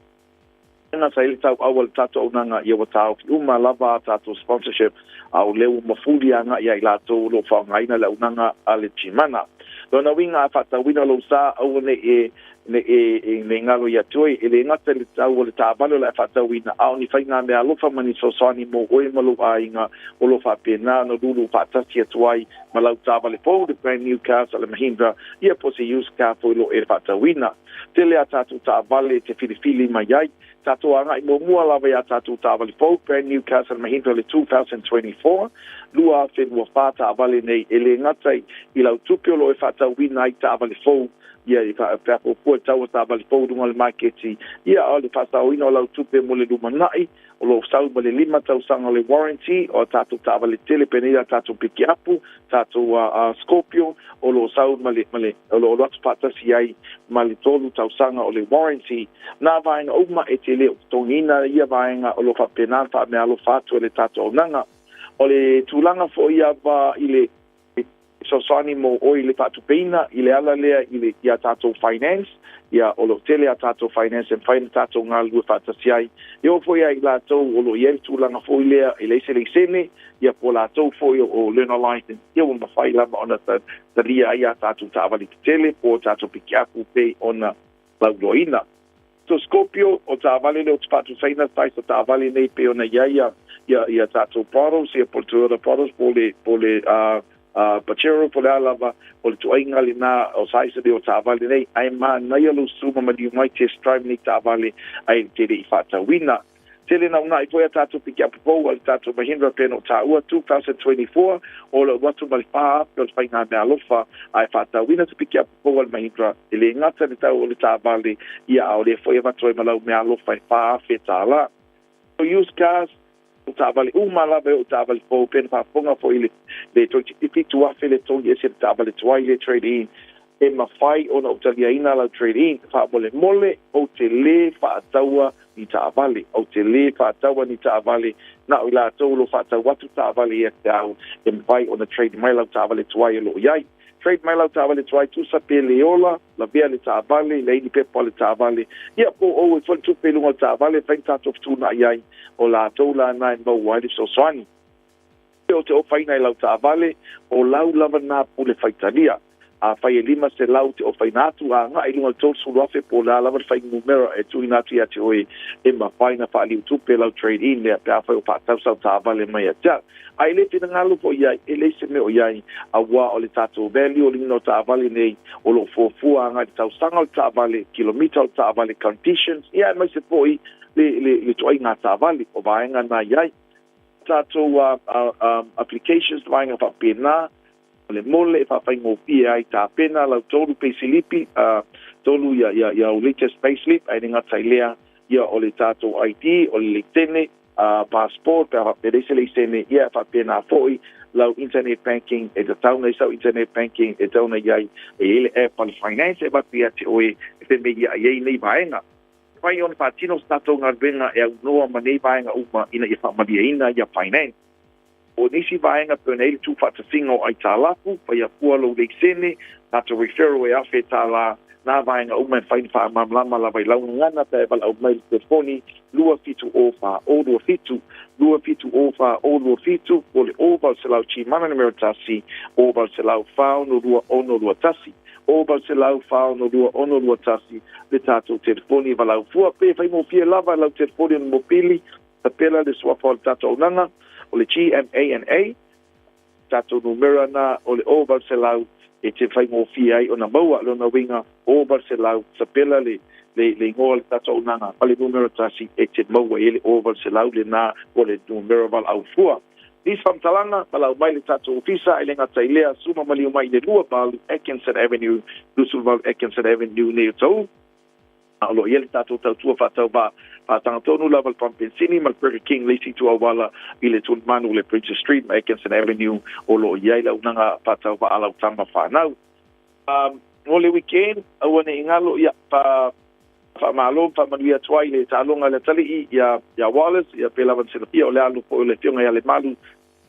Ina sa i le tauau a le tatou auaunaga ia ua taofi uma lava a tatou sponsorship a o lea ua mafuli agai ia i latou o lo o faaaogaina le auaunaga a le Chimana. Lona uiga a faatauina lou sa aua ne i e ne i e ne i galo ia te oe e le gata i le tau o le taavale o le a faatauina a o ni faigameaalofa ma ni fesoasoani mo oe ma lou aiga o lo o faapena ona lulu faatasi atu ai ma lau taavale fou le brand new cars a le Mahindra ia po o se used car foi lo e faatauina. Tele a tatou taavale e te filifili mai ai. Tatou agai muamua lava i a tatou taavale fou, brand new cars a le Mahindra le 2024, 2024 taavale nei e le gata i lau tupe o lo o e faatauina ai taavale fou, ia i feapuapua i tau o taavale fou i luga o le maketi, ia a o le faasaoina o lau tupe mo le lumanai, o lo o sau ma le lima tausaga o le warranty o a tatou taavale tele penei a tatou pikiapu, tatou Scorpio, o lo o sau ma le, ma le, o lo o alu atu faatasi ai ma le tolu tausaga o le warranty. Nā vaega uma e te le o totogiina ia vaega o lo o faapena ona faameaalofa atu e le tatou auaunaga. O le tulaga foi ava i le fesoasoani mo oe i le faatupeina i le ala lea i le i a tatou finance, ia o lo o tele a tatou finance e mafai ona tatou galulue faatasi ai. E oo foi ia i latou o lo o i ai le tulaga foi lea e leai se laisene, ia po o latou foi o learner license, ia ua mafai lava ona talia ai a tatou taavale tetele po o tatou pikiapu pei ona lauiloaina. So Scorpio, o taavale lea ou te faatusaina size o taavale nei pei ona i ai ia, ia, ia tatou Prados, ia po o le Toyota Prados, po o le, po o le Pajero, po o le a lava, o le tuaiga lena o size lea o taavale nei, ae manaia lou suma maliu mai test drive nei taavale ae te le i faatauina. Tele na unaʻi foi a tatou pikiapu fou a le tatou Mahindra pei ona taua 2024 o le alu atu ma le 4,000 o le faigameaalofa ae faatauina se pikiapu fou a le Mahindra e le gata le tau o le taavale ia a o lea foi avatu ai ma lau meaalofa e $4,000 tālā. Used cars o taavale uma lava e oo i taavale fou pei ona faafofoga foi i le toeitiiti $7,000 le togi ese le taavale tuai le trade in e mafai ona ou taliaina lau trade in faamolemole ou te lē faataua ni taavale. Ou te lē faataua ni taavale, na o i latou o lo o faatau atu taavale ia te au e mafai ona trade mai lau taavale tuai o lo o i ai. trade mai lau taavale tuai tusa pe le ola, lavea le taavale, leai ni pepa o le taavale, ia po o ou ai foi le tupe i luga o le taavale e fai ni tatou fetuunai ai, o latou la na e maua ai le fesoasoani. Pe o te ofaina i lau taavale, o lau lava na pule faitalia. Afai e 500 te ofaina atu, a agai i luga o le 30,000 po o le a lava le fuainumera e tuuina atu ia te oe e mafai ona faaliu tupe lau trade-in lea pe afai o faatau sau taavale mai ia te au. A e le finagalo foi i ai, e leai se mea o i ai, auā o le tatou value o le ina o taavale nei o lo o fuafua agai i le tausaga o le taavale, kilomita o le taavale, conditions, ia aemaise foi le, le, le ituaiga taavale o vaega na i ai. Tatou applications vaega faapena, o le mole e faafaigofie ai tapena lau tolu peisilipi, tolu ia, ia, ia au latest payslip, ae le gata i lea, ia o le tatou ID, o le leitene, passport, pe a faapea leai se leisene, ia e faapena foi lau internet banking, e tatau ona i sau internet banking, e tatau ona i ai, e i ai le app a le finance e avatu ia te oe e femeia ai ai nei vaega. Mafai ona faatino se tatou galuega e aunoa ma nei vaega uma ina ia faamalieina ia finance. O nisi vaega pei ona i ai le tuufaatasiga o aitalafu, faia fua lou leisene, tatou referral e $1,000, nā vaega uma e mafai ona faamalamalama lava i lau gagana pe a e valaau mai i le telefoni 270 4027, 270 4027, po o le 0800 Gmana numera 1, 0800 462 621. 0800 462 621 le tatou telefoni e valaau fua pe faigofie lava lau telefoni ona mopili Tapela le suafa o le tatou auaunaga, o le GMANA, tatou numera na o le 0800 e te faigofie ai ona maua lona uiga 0800 tapela le le le igoa o le tatou auaunaga ma le numera tasi e te maua i ai le 0800 lena po o le numera valaau fua. Nisi faamatalaga, valaau mai le tatou ofisa e le gata i lea, suma maliu mai i le 28 Atkinson Avenue, 28 Atkinson Avenue nei o Tauu. A o lo o i ai le tatou tautua faatauvaa faataga tonu lava le pamu penisini ma le Burger King le isi itu auala i le tulimanu o le Princes Street ma Atkinson Avenue o lo o i ai le auaunaga faatauvaa a lau tama fanau. Mo le weekend, aua ne i galo, ia, fa, faamalo ma faamanuia atu ai le taaloga a le atalii ia, ia Wallace, ia pei lava ona silafia o le alo foi o le Afioga ia Lemalu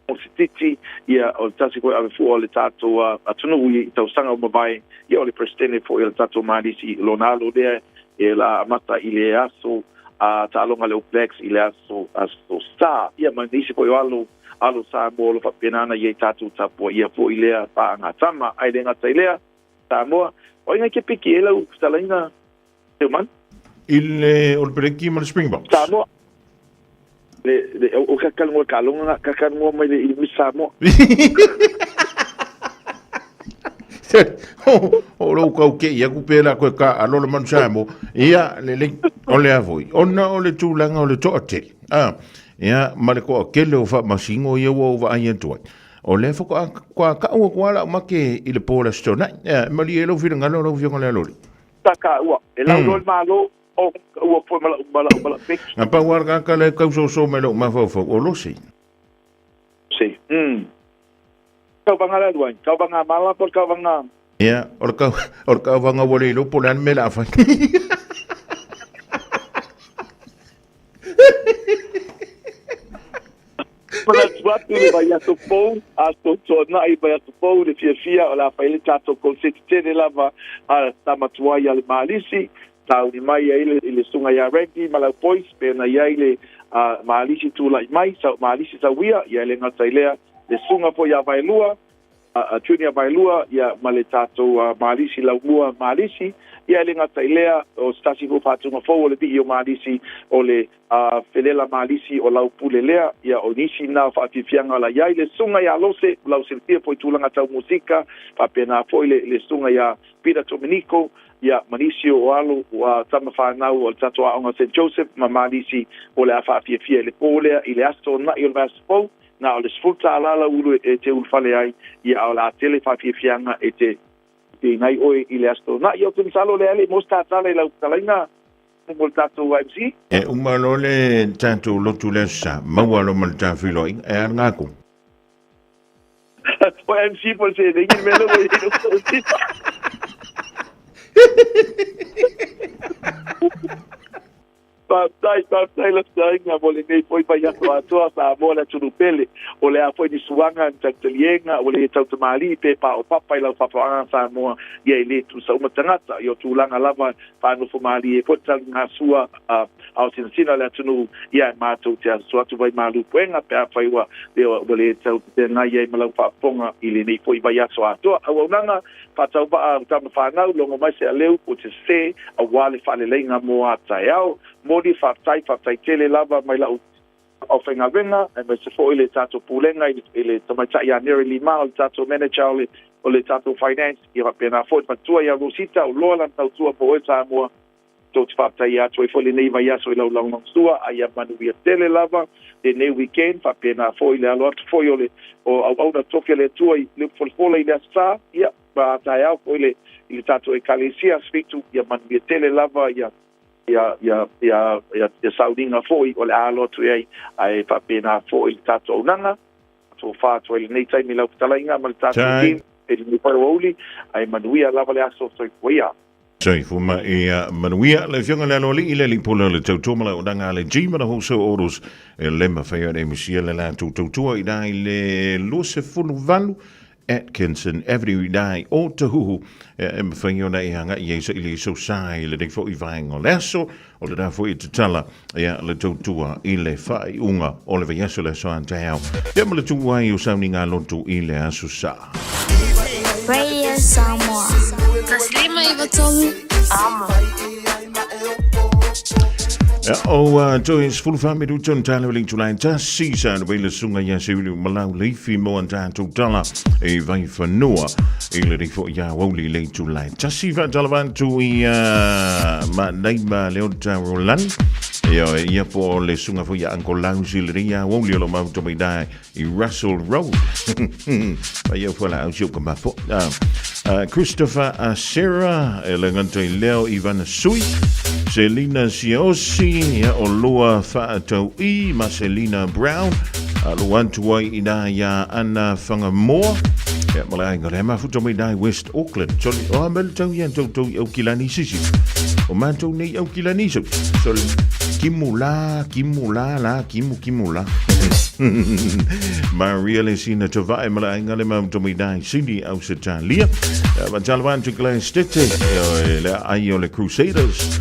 Mosititi, ia, o le tasi foi avefua o le tatou atunuu i tausaga ua mavae, ia, o le Peresetene foi o le tatou Malisi, lona alo lea e la amata i le aso a taaloga a le All Blacks i le aso, aso Sa, ia, ma nisi foi o alo, alo Samoa o lo o faapena ona i ai tatou tapuaia foi lea paagatama. Ae le gata i lea, Samoa, o ai ngai ke piki e lau fetalaiga Teuman? I le o le Pereki ma le Springboks. Samoa. Le, le, o ka kalunga ka longa ka kalunga mai le i Miss Samoa. o lou kau ke ia ku pela koe ka alo le manu Samoa. Ia, le le, o le avoi. Ona o le tulaga o le toatele. Ah, ia, ma le toatele o faamasino ia ua ou vaai atu ai. O lea faatoa kau atu lava lau make i le po o le Aso Toonai. Ia, e malie lou finagalo lau Afioga i le Aloli. Ta ka ua. E lau loa le Malo, o ka ua foi ma lau, ma lau, ma lau peki. Na pau lava le tagata lea e tausoso mai lou mafaufau, o Losi. Losi, mm. Tauvaga le alu ai? Tauvaga mala po o le tauvaga. Ia, o le kau, o le tauvaga ua le iloa po o le a le mea o le a fai. Manatu atu le vaiaso fou, aso tuanai vaiaso fou le fiafia o le a fai ai le tatou konseti tele lava a tama tuai a le Malisi, tauni mai ai le, le susuga ia Randy ma lau boys pei ona i ai le Malisi tulai mai, sau, Malisi Sauia, ia e le gata i lea, le susuga foi ia Vaelua, a Junior Vaelua, ia, ma le tatou Malisi Laumua Malisi. Ia, e le gata i lea, o se tasi foi o faatuga fou o le vii o Malisi, o le Felela Malisi o lau pule lea, ia, o nisi na o faafiafiaga o la i ai le susuga ia Lose, o lau silafia foi i tulaga tau musika, faapena foi le, le susuga ia Peter Dominico, ia, ma nisi o alo, o tama fanau o le tatou aoga o Saint Joseph ma Malisi o le a faafiafia i le po lea, i le aso na'i o le vaiaso fou. Na o le $10 lau ulu e te ulufale ai, ia a o le a tele faafiafiaga e te pei ai oe i le Aso Toonai. Ia ou te masalo lea le mo se tatala i lau fetalaiga mo le tatou MC. E uma loa le tatou lotu le Aso Sa, maua loa ma le ta feiloaiga, e a lena aku? O MC po o le seleni le mea lea ua i ai lou tino. Faafetai. Faafetai, faafetai lau fetalaiga mo lenei foi vaiaso atoa, Samoa le atunuu pele. O le a foi ni suaga, ni talitaliega, ua le tautamalii pe paopapa i lau faafofogaaga Samoa, ia e le tusa uma tagata. Ia o tulaga lava faanofo malie foi le taligasua a aosinasina o le atunuu, ia e matou te asoaso atu vai malu puega pe afai ua ua le tauteteagai ai ma lau faafofoga i lenei foi vaiaso atoa. Auaunaga faatauvaa a tama fanau, logo mai se aleu po o se sese aua le faaleleiga mo a taeao. Moni, faafetai, faafetai tele lava mai lau aufaigaluega aemaise foi le tatou Pulega i le tamaitai ia Mary Lima o le tatou manager o le o le tatou finance, ia faapena foi le faletua ia Rosita o loa lana tautua mo oe Samoa. Tou te faafetaia atu ai foi lenei vaiaso i lau lagolagosua, a ia manuia tele lava lenei weekend, faapena foi le alo atu foi o le o auauna tofi a le Atua i le upufolafola i le Aso Sa, ia ma taeao foi le i le tatou Ekalesia Aso Fitu, ia manuia tele lava ia ia ia ia ia sauniga foi o le a alo atu i ai, ae faapena foi le tatou auaunaga. Tofa atu ai lenei taimi i lau fetalaiga ma le tatou team i lenei foi aoauli, ae manuia lava le aso. Soifua ia. Soifua ma ia manuia le Afioga i le Aloalii, le Alii Pule o le Tautua ma le Auaunaga a le G ma le Wholesale Autos e le mafai ona e misia le latou tautua i ina i le 28 Atkinson Avenue i ina i Ōtahuhu e mafai ona e agai ai saili i sou sa i lenei foi vaega o le aso. O lena foi e tatala ia le tautua i le faaiuga o le vaiaso le aso a taeao ia ma le tuu ai o sauniga lotu i le aso Sa. Radio Samoa. 153 Amo. Ia, o toe 14 minuta ona tala o le itula e tasi sa na le susuga ia Seuliu Malau Leifi mo an tatou tala e Vaifanua i lenei foi aoauli i le itula e tasi faatalofa atu i Manaima Leota Rolani ia, ia po o le susuga foi ia Uncle Lausi i lenei aoauli o lo mafuta mai i i Russell Road. Mai au fua la au si o ka mafo. Christopher Asera, e le gata i leo Ivana Sui, Selina Siosi, ia o Lua Faatau'i ma Selina Brown, a lo atu ai i nā ia Ana Whangamoa, ia ma le aiga le mafuta mai nai West Auckland. Sorry, o a mele tau ia tau tau i Aukilani sisi. O mātou nei Aukilani, so, sorry, kimu la, kimu la, la, kimu kimu la. Maria le sina tavae ma le aiga le mau mai Sydney Ausetalia. Ma talofa atu Gladys Tete, le ai o le Crusaders.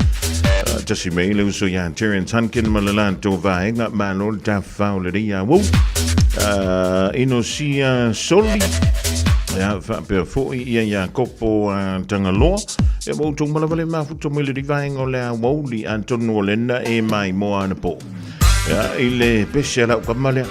Tasi mei le uso ia Terence Hunkin ma le latou vaega malo le tafafao le ria wau. Inosia Soli, ia faapea foi ia ia Kopo Tangaloa. Ia mo outou malava le mafuta mai le vaega o le aoauli atonu o lena e mai mo ana po. Ia, i le pese a lau kama lea,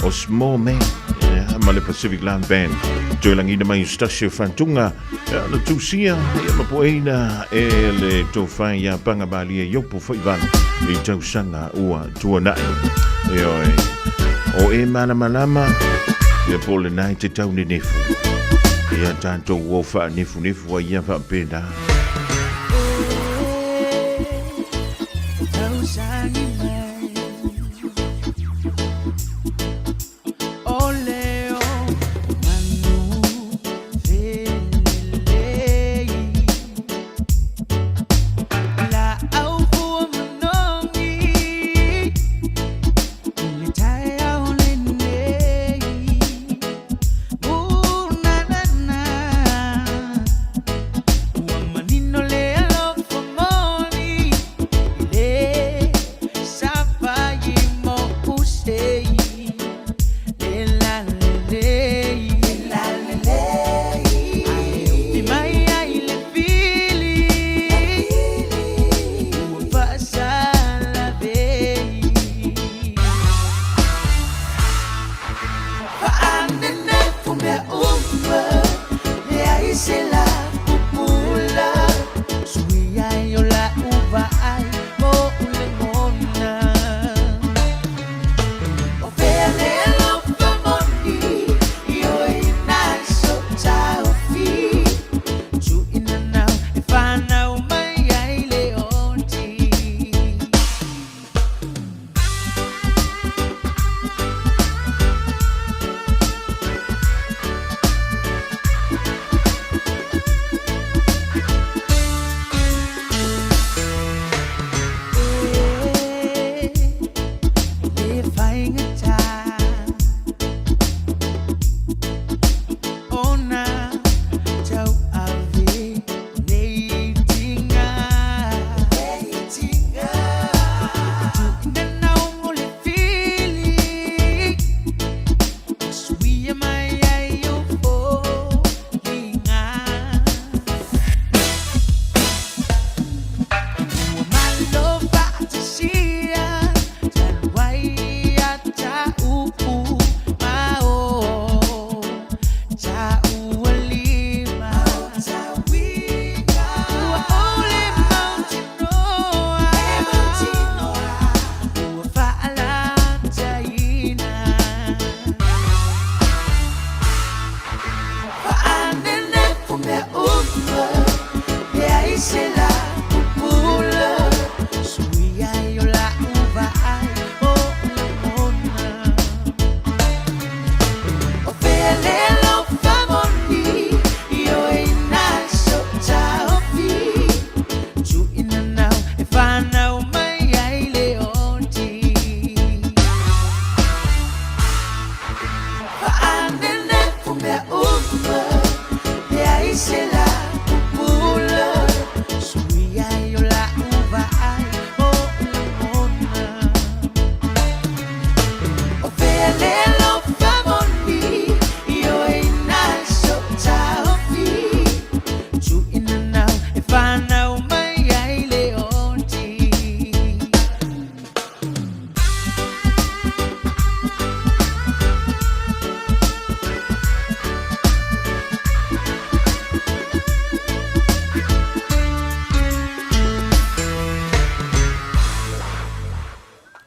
o Small Man, ia, ma le Pacific Land Band. Toe lagina mai o Stasio Fantunga, ia, na tusia, ia, ma poeina e le tofa ia Panga Malie Iopo Faivalu i tausaga ua tuanai. Ioe, o e malamalama, ia po o lena i te tau nenefu. Ia tātou o whaanefunefu ai ia whaapena.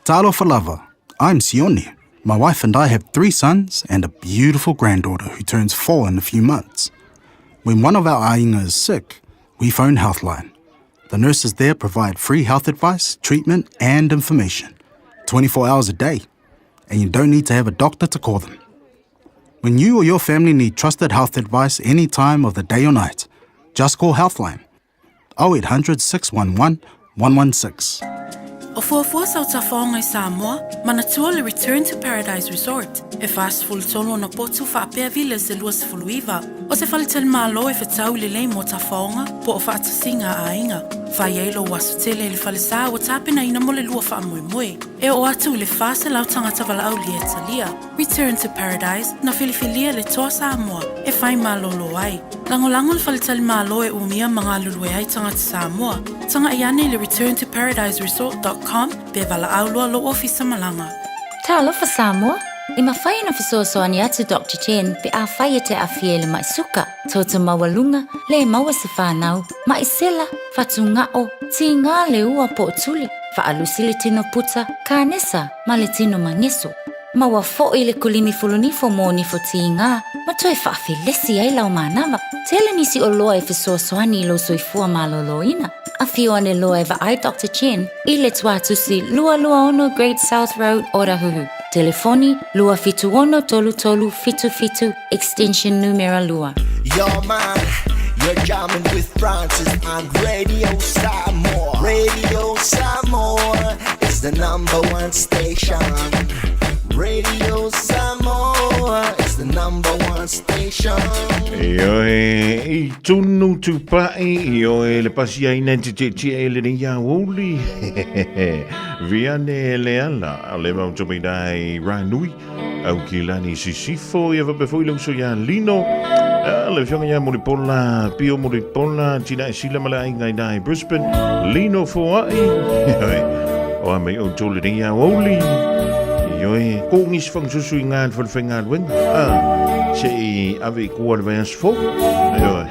Talofa lava, I'm Sione. My wife and I have three sons and a beautiful granddaughter who turns four in a few months. When one of our ainga is sick, we phone Healthline. The nurses there provide free health advice, treatment, and information 24 hours a day. And you don't need to have a doctor to call them. When you or your family need trusted health advice any time of the day or night, just call Healthline 0800 611 116. O fuafua sau tafaoga i Samoa, manatua le Return to Paradise Resort, e 43 ona potu faapea villas e 29. O se faletalimalo e fetau lelei mo tafaoga po o faatasiga a aiga. Fai ai lou aso tele i le falesa ua tapenaina mo le lua faamoemoe. E oo atu i le 400 tagata valaaulia e talia. Return to Paradise, na filifilia le Toa Samoa e fai malolo ai. Lagolago le faletalimalo e umia ma galulue ai tagata Samoa. Tagai ane i le returntoparadiseresort.com pe valaau loa lou ofisa malaga. Talofa Samoa! E mafai ona fesoasoani atu Doctor Chen pe afai e te aafia i le mai suka, toto maualuga, le maua se fanau, mai sela, fatugao, tiga le ua po o tuli, faalusi le tino puta, kanesa ma le tino mageso. Maua foi le kulimi fulunifo mo nifo tiga ma toe faafelesi ai lau manava. Tele nisi oloa e fesoasoani i lou soifua malōlōina. Afio ane loa e vaai Doctor Chen i le Tuatusi 226 Great South Road, Otahuhu. Telefoni 276 33 77 extension numera 2. You're mine, you're jamming with Francis and Radio Samoa. Radio Samoa is the number one station. Radio Samoa is the number one station. Ioe, i tunu tupai, ioe le pasiaina te te tia e le nei auli. Viane le ala, le mau mai i Ranui, au ki lani sisifo, ia vape foi le uso ia Lino, le fionga ia Mulipola, Pio Mulipola, tina e sila mala ai ngai nai Brisbane, Lino foai, o a mei o tō le nei auli. Ioe, ko ngis whangsusu i ngā whalwhenga luenga. Se i ave i kua le vaiaso fou. Ioe.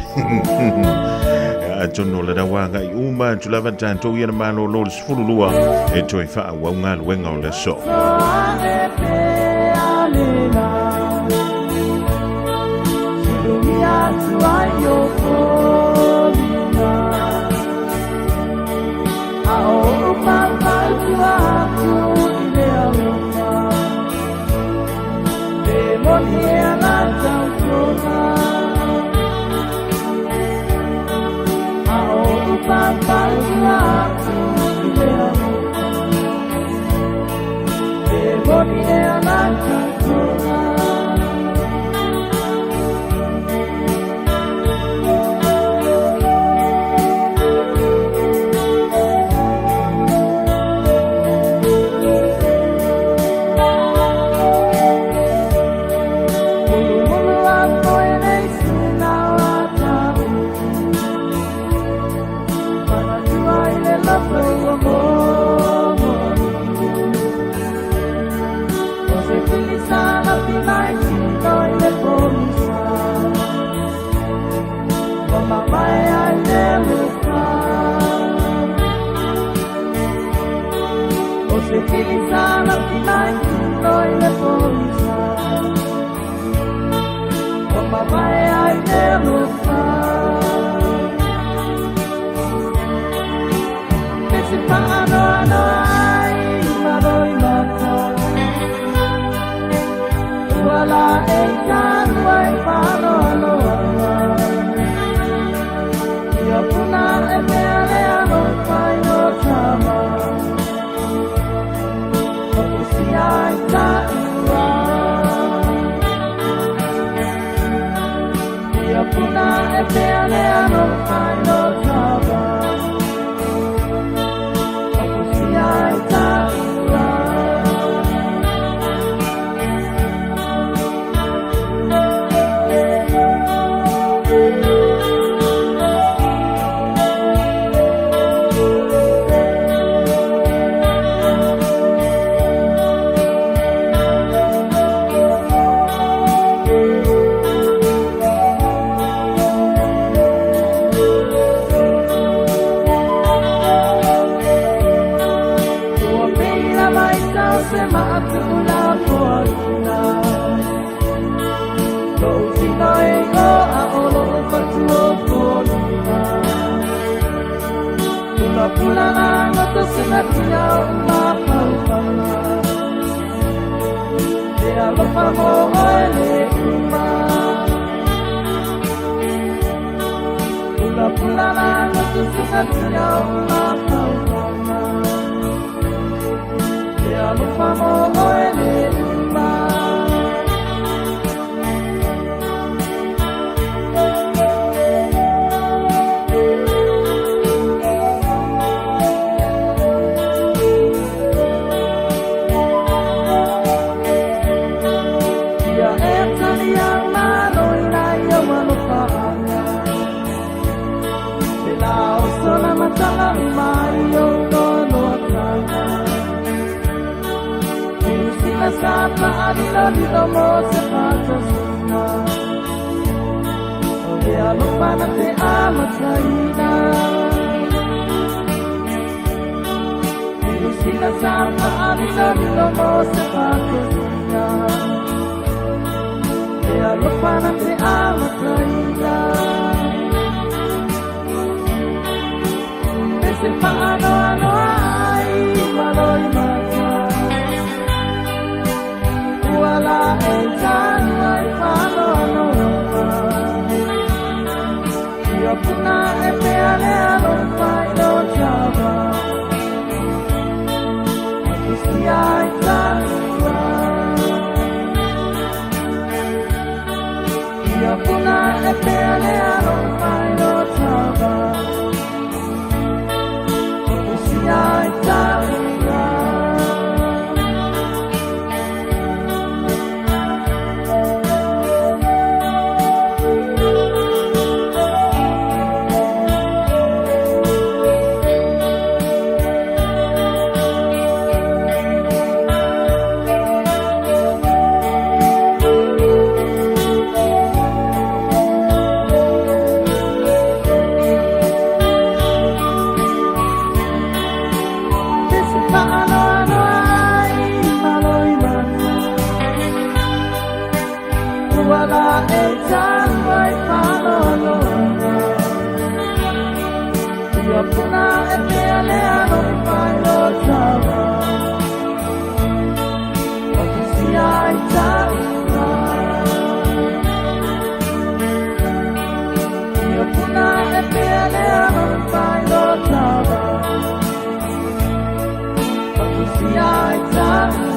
Atonu o le rawa i uma atu lava tātou ia na malōlō le 12 e toe faaauau galuega o le aso. Pula na ngoto singatia o mafaufauga. Le alofa mo oe le uma. Pula pula na ngoto singatia o mafaufauga. Le alofa mo oe le uma. Ia e talia malo ina ia walofaanga. Le la osona matala mai o loa tanga. Sila sa paalilo lilo mo se patasuna. O le alofa na te amataina. Sila sa paalilo lilo mo se patasuna. Le alofa na te amataina. Se whaanoanoa ai malo i mata. Ua la e tāua i whaanoanoa. Ia puna e pea le alofa i lo tawa. Akusia i tāua. Ia puna e pea le alofa i lo tawa. Akusia i tāua. Se whaanoanoa ai malo i mata. Ua la e tāua i whaanoanoa. Ia puna e pea le alofa i lo tawa. Akusia i tāua. Ia puna e pea le alofa i lo tawa. Akusia i tāua.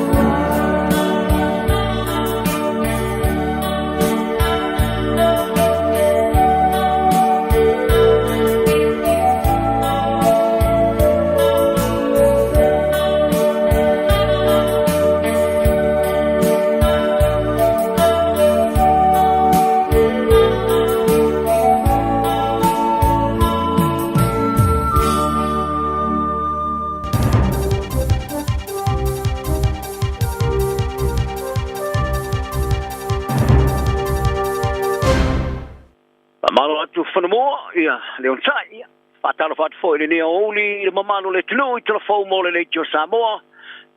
Malo atu whanamoa, ia, leon sai, ia. Whātalo whātu i le nea ouli, i le mamalo le tunu, i tala fau mo le leitio Samoa.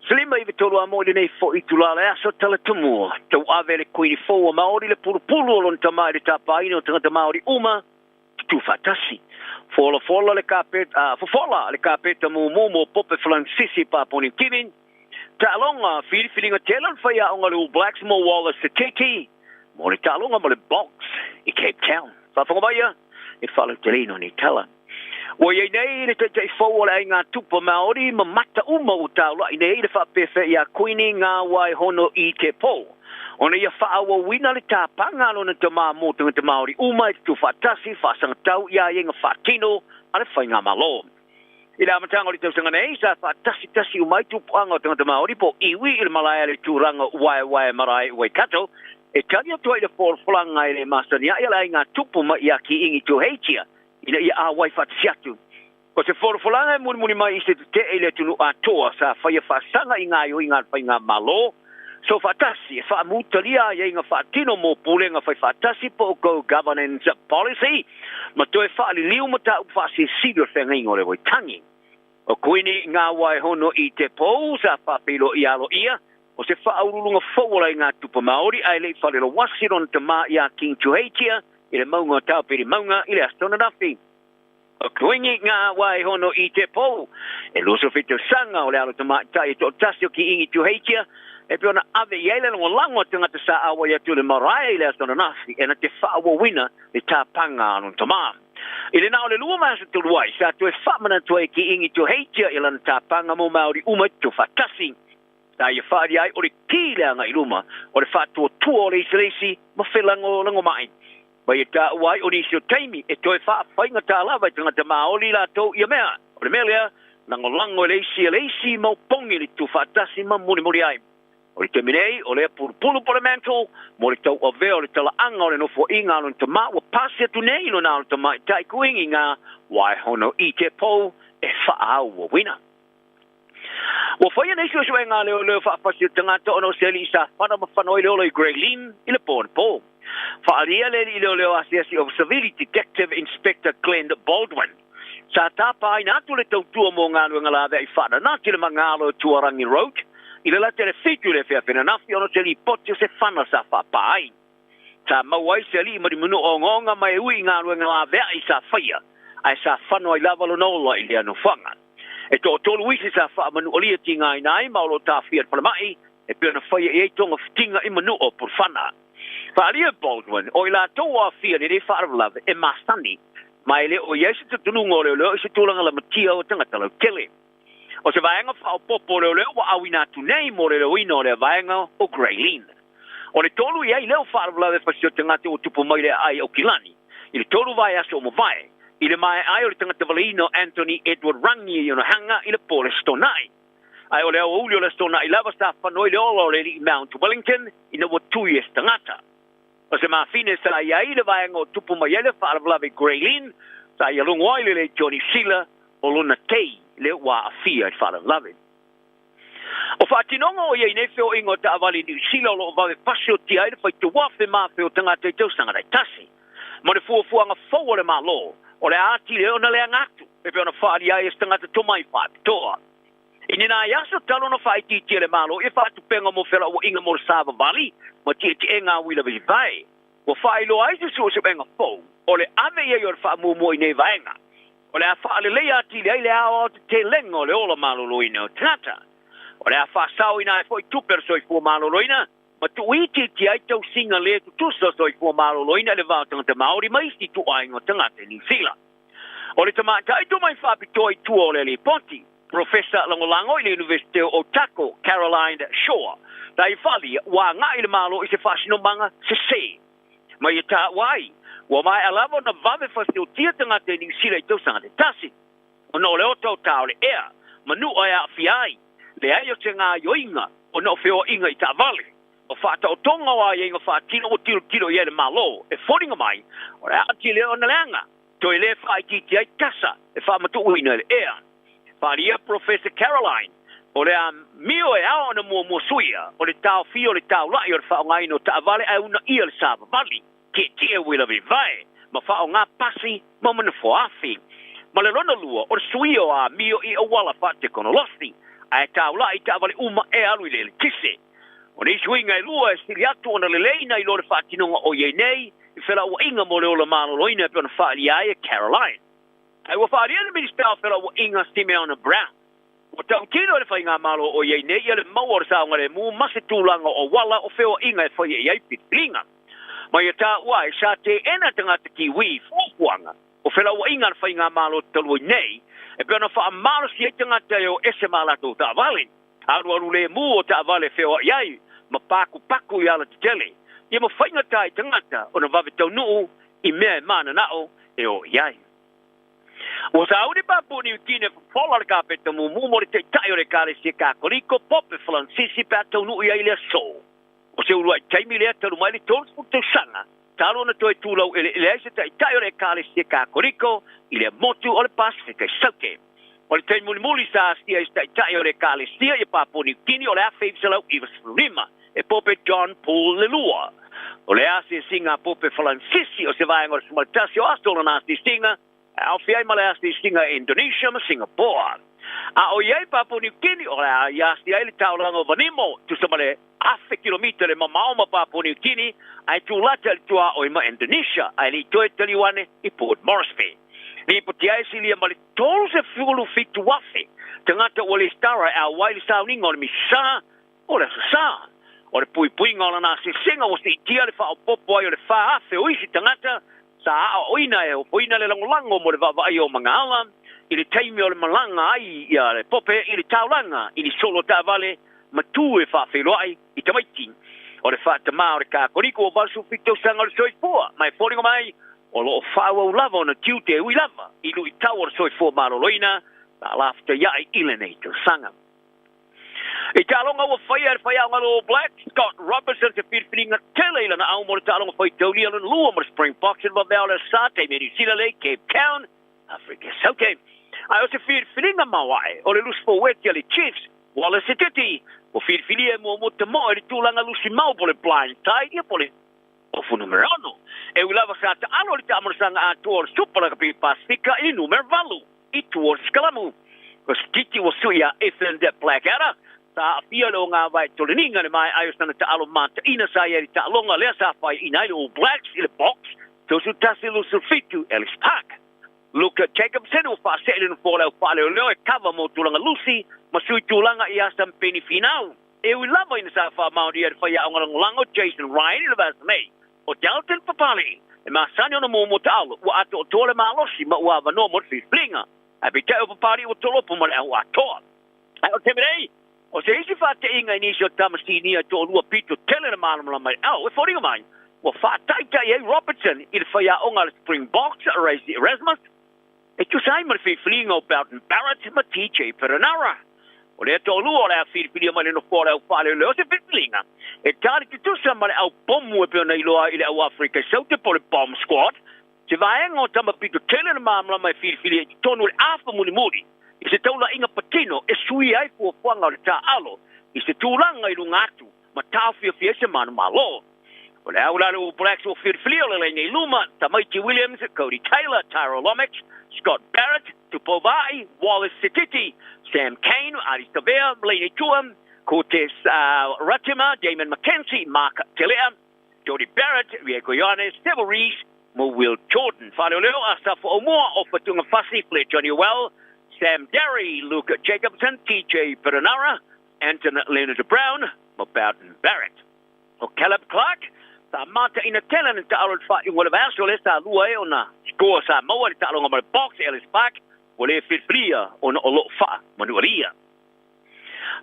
Selima i vitolu a mo i le nei fo i tulala aso tala tumua. Tau ave le kuini fō a Maori le pulupulu o lona tama i le tapaina o tagata Maori uma, tutu faatasi. Fola fola le kapeta, fofola le kapeta mumu mo Pope Francisi Papua New Guinea. Taaloga filifiliga tele o le faiaoga le All Blacks mo Wallace Sititi mo le taaloga mo le Boks i Cape Town. Faafofoga mai ia i le faalauteleina o nei tala. Ua i ai nei le taita'i fou o le aiga tupa Maori ma mata uma ua taula'i nei i le faapefea iā Kuini Ngā Wai Hono i te pō. Ona ia faaauauina le tapaga a lona tamā mō tagata Māori uma e tutufaatasi faasagatau i aiaiga faatino a le Faigamalo. I le amataga o le tausaga nei, sa faatasitasi uma ai tupuaga o tagata Māori po o iwi i le malae a le tulaga waewae marae i Waikato e tali atu ai i le folafolaga e le masani a'i a le aiga tupu mai ia Kiingi Tuheitia ina ia āwai faatasi atu. O se folafolaga e mulimuli mai i se tetee i le atunuu atoa sa faia faasaga i gaoioiga a le Faigamalo Soofaatasi e faamutalia aiaiga faatino mo pulega faifaatasi po o Co-Governance Policy ma toe faaliliu mataupu faasilisili o le feagaiga o le Waitangi. O Kuini Ngā Waehono i te pou sa faapeiloai aloaia o se faauluuluga fou o le aiga tupa Māori ae le i falelowasi lona tamā iā King Tuheitia i le mauga o Taupiri Maunga i le Aso Ananafi. O Kuini ngā waihono i te pou. E 27 tausaga o le alo tamaitai e toatasi o Kiingi Tuheitia e pei ona ave i ai le lagolago a tagata sa auai atu i le marae i le aso ananafi e na te faaauauina le tapaga a lona tama. I le na o le lua vaiaso talu ai, sa toe faamanatu ai e Kiingi Tuheitia i lana tapaga mo Māori uma i tutufaatasi. Sa ia faaalia ai o le ki le agai i luma o le faatuatua o le isi le isi ma felagolagomai. Ma ia taua ai o nisi o taimi e toe faafaigata lava i tagata Māori latou ia mea. O le mea lea, lagolago e le isi e le isi mau pogi le tutufaatasi ma mulimuli ai. O le taimi nei, o lea pulupulu po le mantle mo le tauavea o le talaaga o le nofoaiga a lona tama ua pasi atu nei i lona alo tamaitai kuini ngā waihono i te pou e faaauauina. Ua faia nei suesuega a leoleo faafasi o tagata ona o se alii sa fana ma fano ai le ola i Grey Lynn i le po anapo. Faaalia le alii leoleo asiasi o Savili Detective Inspector Glenn Baldwin. Sa tāpāina atu le tautua mō galuega laveai faananati le magalo o Tuarangi Road i le lata i le 7 i le afiafi ananafi ona o se lipoti o se fana sa faapā ai. Sa maua ai se alii malimanua ogaoga ma e ui i galuega laveai sa faia ae sa fano ai lava lona ola i lea nofoaga. E toatolu isi sa faamanualia tigaina ai ma o lo o taofia i le falemai e pei ona faia i ai togafitiga i manua o Pulufana. Faaalia e Baldwin, o i latou o aafia i lenei faalavelave e masani ma e le o i ai se talitonuga o leoleo i se tulaga lamatia o tagata lautele. O se vaega faaopoopo o leoleo ua auina atu nei mo le leoina o lea vaega o Grey Lynn. O le tolu i ai lea o faalavelave fasi o tagata ua tupu mai le aai Aukilani i le tolu vaiaso o mavae i le maea ai o le tagata valeina o Anthony Edward Rangi i ona hanga i le po o le Aso Toonai. Ae o le aoauli o le Aso Toonai lava sa fano ai le ola o le alii Mount Wellington ina ua tui e se tagata. O se mafine sa i ai le vaega o tupu mai ai le faalavelave i Grey Lynn, sa ia logo ai le leitio Niu Sila o lona tei lea ua aafia i le faalavelave. O faatinoga o i ai nei feoaiga o taavale i Niu Sila o lo o vave pasiotia ai le faitauafe mafe o tagata i tausaga taitasi. Ma le fuafuaga fou a le Malo, o le a atili ai ona leaga atu, e pei ona faaalia ai e se tagata tomai faapitoa. I ni nai aso talu ona faaitiitia le Malo ia faatupega mo felauaiga mo le savavali ma tietieega a uila vaevae, ua faailoa ai se suesuega fou o le ave i ai o le faamuamua i nei vaega. O le a faaleleia atili ai le aoaotetelega o le ola maloloina o tagata. O le a faasaoina ai foi tupe a le soifua maloloina ma tuuitiitia ai tausiga le tutusa o soifua maloloina i le va o tagata Māori ma isi ituaiga o tagata i Niu Sila. O le tamaitai tomai faapitoa i tua o le lipoti, Profesa Lagolago i le Iunivesite o Otago, Caroline Shaw, na i faaalia ua agai le Malo i se faasinomaga sese. Ma ia taua ai, ua maea lava ona vave fasiotia tagata i Niu Sila i tausaga taitasi, ona o le otaota o le ea ma nuʻa e aafia ai, leai o se gaoioiga ona o feoaiga i taavale. O faataotoga o aiaiga faatino ua tilotilo i ai le Malo e foliga mai o le a atili ai ona leaga, toe lē faaitiiti ai tasa e faamatuuina i le ea. Faaalia Professor Caroline, o le amio e ao ona muamua suia o le taofia o le taula'i o le faaaogaina o taavale ae uunaia le savavali, tietie uila vaevae ma faaaoga pasi ma manafoafi. Ma le lona lua o le suia o amio i auala faatekonolosi ae taula'i taavale uma e alu i le eletise. O nei suiga e lua e sili atu ona lelei nai lo le faatinoga o i ai nei i felauaiga mo le ola maloloina e pei ona faaalia ai e Caroline. Ae ua faaalia le Minisita o Felauaiga Simeon Brown, ua tautino e le faigamalo o i ai nei ia le maua o le saogalemu ma se tulaga o auala o feoaiga e faia i ai filifiliga. Ma ia taua ai, sa teena tagata Kiwi i fuafuaga o felauaiga a le faigamalo talu ai nei e pei ona faamalosi ai tagata e o ese ma latou taavale. Alualu lemu o taavale e feoai ai ma pakupaku i alatetele, ia ma faigata i tagata ona vave taunuu i mea e mananao e o i ai. Ua sauni Papua Niu Kini e fofola le kapeta mumu mo le taitai o le Ekalesia Kakoliko, Pope Falansisi pe a taunuu i ai i le aso. O se uluai taimi lea talu mai le 30 tausaga talu ona toe tulau eleele ai se taitai o le Ekalesia Kakoliko i lea motu o le Pasefika i Saute. O le taimi mulimuli sa asia ai se taitai o le Ekalesia ia Papua Niu Kini o le 1995 e Pope John Paul ii. O le asiasiga a Pope Falansisi o se vaega o le 11 o aso o lona asiasiga e aofia ai ma le asiasiga i Indonesia ma Singapore. A o i ai Papua Niu Kini, o le a i asia ai le taulaga o Vanimo, tusa ma le 1000 kilomita le mamao ma Papua Niu Kini, ae tulata i le tuaoi ma Indonesia, ae le i toe taliu ane i Port Moresby. Lipoti ai e silia ma le 37,000 tagata ua lesitala e auai i le sauniga o le Misa o le Aso Sa. O le puipuiga o lana asiasiga ua siitia le faaopoopo ai o le 4,000 o isi tagata sa aoaoina e ofoina le lagolago mo le vaavaaia o magaala i le taimi o le malaga ai le pope i le taulaga i ni solo taavale ma tu e faafeiloai i tamaiti. O le faatamā o le Kakoliko ua 87 tausaga o le soifua ma e foliga mai o lo o faaauau lava ona tiute e ui lava i luitau o le soifua maloloina sa laftaia'i i lenei tausaga. I taaloga ua faia e le faiaoga a le All Blacks, Scott Robertson se filifiliga tele i lana au mo le taaloga faitaulia lona lua mo le Springboks i le vaveao o le Aso Sa taimi e Niu Sila lea i Cape Town, Afrika Saute. Ae o se filifiliga maoae o le lusi forweti a le Chiefs, Wallace Sititi, ua filifilia e muamua tamoe i le tulaga lusi mau po o le blind side ia po o le Ofu numera 6. E ui lava sa taalo i le taamalasaga atoa o le Supa Lakapi Pasefika i le numera 8 i tua o le sikalamu. O Sititi ua sui iā Ethan Blackadder, sa aafia i le ogāvae toleniga i le maea ai o sana taalo mataina sa i ai i le taaloga lea sa faiaina ai le All Blacks i le Boks 31-27 Ellis Park. Luke Jacobson ua faasee i le nofoa o le au faaleoleo e kava mo tulaga lusi ma sui tulaga iā Samipeni Finau. E ui lava ina sa faamaonia e le faiaoga lagolago Jason Ryan i le vaiaso nei, ʻO Dalton Papali'i, e masani ona muamua taalo, ua atoatoa le malosi ma ua avanoa mo le filifiliga. Ae peitai ʻo Papali'i ua tolopo ma le au atoa. Ae o le taimi nei, o se isi faateʻiga i nisi o tama sinia e toalua pito tele le malamalama i le au e foliga mai, ua faataitai ai Robertson i le faiaoga a le Springboks, Rassie Erasmus, E tusa ai ma le filifiliga o Beauden Barrett ma TJ Perenara. O lea toalua o le a filifilia mai le nofoa o le au faaleoleo se filifiliga e tali tutusa ma le au pomu e pei ona iloa ai i le au Afrika i Saute po o le Bomb Squad, se vaega o tama pito tele le malamalama e filifilia i totonu o le afa mulimuli i se taulaiga patino e suia ai fuafuaga o le taaalo i se tulaga i luga atu ma taofiofia ai se manumalo. O le au la le All Blacks ua filifilia o le laina i luma, Tamaiti Williams, Codie Taylor, Tyrell Lomax, Scott Barrett, Tupou Vaa'i, Wallace Sititi, Sam Cane, Ardie Savea, laina i tua, Cortez Ratima, Damian McKenzie, Mark Telea, Jordie Barrett, Rieko Ioane, Sevu Reece ma Will Jordan. Faaleoleo, Asafo Aumua, Ofa Tuungafasi, Fletcher Newell, Sam Darry, Luke Jacobson, TJ Perenara, Anton Lienert-Brown ma Beauden Barrett. ʻO Caleb Clarke, sa mataina tele na taalo i le faaiuga o le vaiaso lea sa lua ai ona score sa maua i le taaloga ma le Boks Ellis Park, ua le filifilia ona o lo o faamanualia.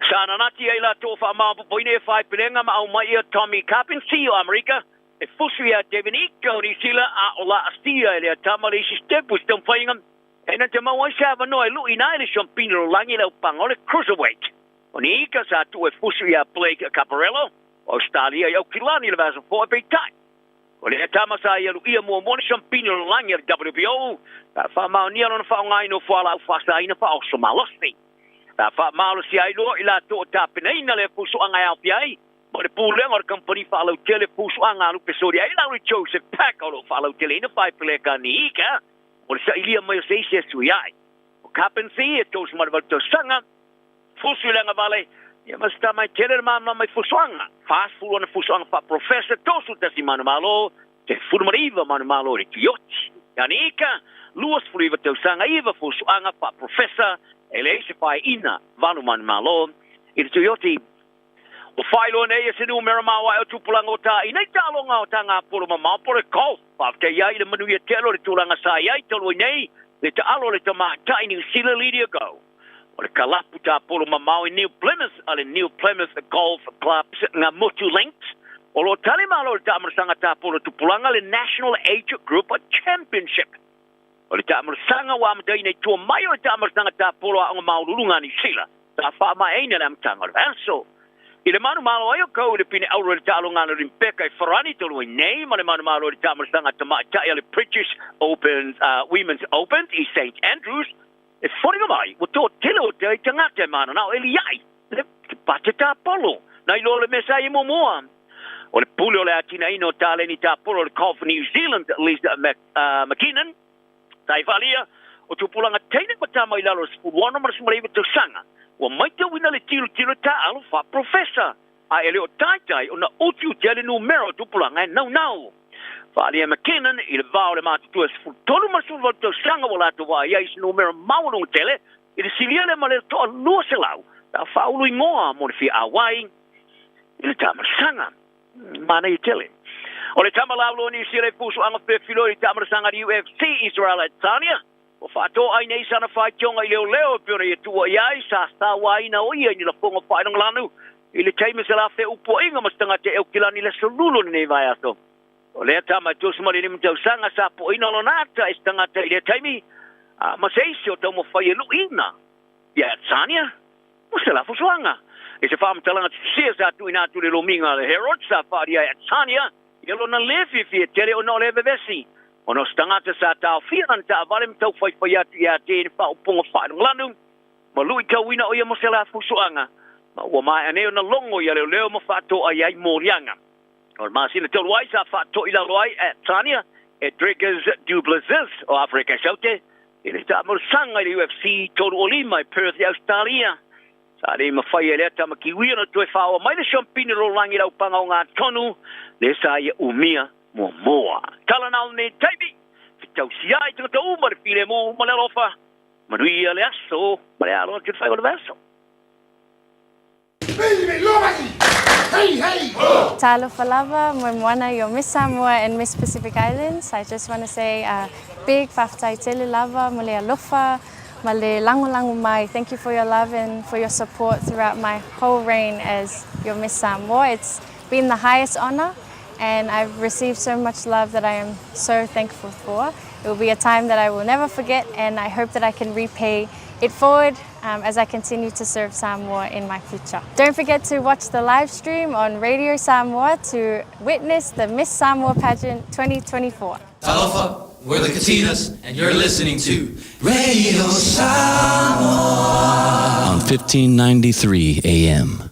Sa nanati ai latou o faamaopoopoina ia faaipelega ma aumai ia Tommy Karpency o Amerika e fusu iā Devin Ika o Niu Sila a o laasia e lea tama le isi stepu i se taumafaiga e na te maua ai se avanoa e luʻina ai le siampina lalolagi i le aupaga o le Cruiserweight. O ni ika sa tuu e fusu iā Blake Caparello o Ausetalia i Aukilani i le vaiaso foe peitai. O lea tama sa ia luʻia muamua le siampina lalolagi a le WBO sa faamaonia lona faaaogaina o fualaau faasaina faaoso malosi. Sa faamalosia ai loa i latou o tapenaina lea fusuaga e aofia ai ma le pulega o le kamupani faalautele fusuaga a lupe soli ai Larry Joseph Pack o lo o faalauteleina faipeleka ni ika o le sailia mai o se isi e sui ai. O Karpency e 38 tausaga, fusu i le agavale, ia ma se tama e tele le malamalama i fusuaga. 40 ana fusuaga faaprofesa, 31 manumalo, 19 manumalo i le Tioti. Ia ni ika, 29 tausaga, 9 fusuaga faaprofesa, e leai se faeina, 8 manumalo i le Tioti. Ua faailoa nei e se numera maoae o tupulaga o ta i nei taaloga o taga polo mamao po o le golf. Faafetai ai i le manuia tele o le tulaga sa i ai talu ai nei le taalo a le tamaitai Niu Sila Lydia Go. O le kalapu tapolo mamao i New Plymouth a le New Plymouth Golf Club's Ngamotu Links o lo o tali malo i le taamalasaga tapolo tupulaga le National Age Group Championship. O le taamalasaga ua amataina i tua mai o le taamalasaga tapolo aoga maualuluga a Niu Sila sa faamaeaina le amataga o le vaiaso. I le manumalo ai o Kou i le pine auro i le taaloga a le Olimpeka i Farani talu ai nei ma le manumalo i le taamalasaga tamaitai a le British Open, Women's Open i Saint Andrews, e foliga mai ua toatele o te ai tagata e mananao e liaʻi le pate tapolo nai lo le mea sa i ai muamua. O le pule o le atinaeina o taleni tapolo o le Golf New Zealand, Liz McKinnon, sa i faaalia, o tupulaga teine ma tama i lalo o le 16 ma le 19 tausaga, ua maitauina le tilotilo taaalo faaprofesa, a e le o taitai ona utiuti ai le numera o tupulaga e naunau. Faaalia e McKinnon i le va o le matutua e 13 ma le 18 tausaga ua latou vaai ai i se numera maualuga tele i le silia lea ma le toa 200 pe a faaulu igoa mo le fia auai i le taamalosaga. Manaia tele. O le tama lauloa Niu Sila i pusuaga fefiloi i le taamalosaga a le UFC Israel Adesanya ua faatoai nei sana faitioga i leoleo e pei ona ia tuua i ai sa sauaina o ia i ni lafoga faailogalanu i le taimi o se la feupuaiga ma se tagata e Aukilani i le aso Lulu o lenei vaiaso. O lea tama e 35 tausaga sa po'oina lona ata e se tagata i lea taimi a ma se isi o taumafai e lu'ina ia Adesanya mo se la fusuaga. I se faamatalaga tutusia sa tuuina atu i le lomiga a le Herald sa faaalia e Adesanya ia lona lē fiafia tele ona o le vevesi ona o se tagata sa taofia lana taavale ma taufaifai atu ia te i ni faaupuga faailogalanu ma luitauina o ia mo se la fusuaga ma ua maea nei ona logo ia leoleo ma faatoai ai moliaga. O le masina talu ai sa faatoilalo ai Adesanya e Dricus Du Plessis o Aferika i Saute i le taamalosaga i le UFC 35 i Perth i Ausetalia. Sa le mafai e lea tama Kiwi ona toe faaoa mai le siampini lalolagi i le aupaga ogatotonu lea sa ia umia muamua. Tala na o lenei taimi, fetausia ai tagata uma le filemu ma le alofa. Manuia le aso ma le alo atu i le faaiuga o le vaiaso. Talofa lava, moemoana i o Miss Samoa and Miss Pacific Islands. I just want to say a big faafetai tele lava mo le alofa ma le lagolago mai. Thank you for your love and for your support throughout my whole reign as your Miss Samoa. It's been the highest honor and I've received so much love that I am so thankful for. It will be a time that I will never forget and I hope that I can repay it forward as I continue to serve Samoa in my future. Don't forget to watch the live stream on Radio Samoa to witness the Miss Samoa Pageant 2024. Talofa, we're the Katinas, and you're listening to Radio Samoa on 1593 AM.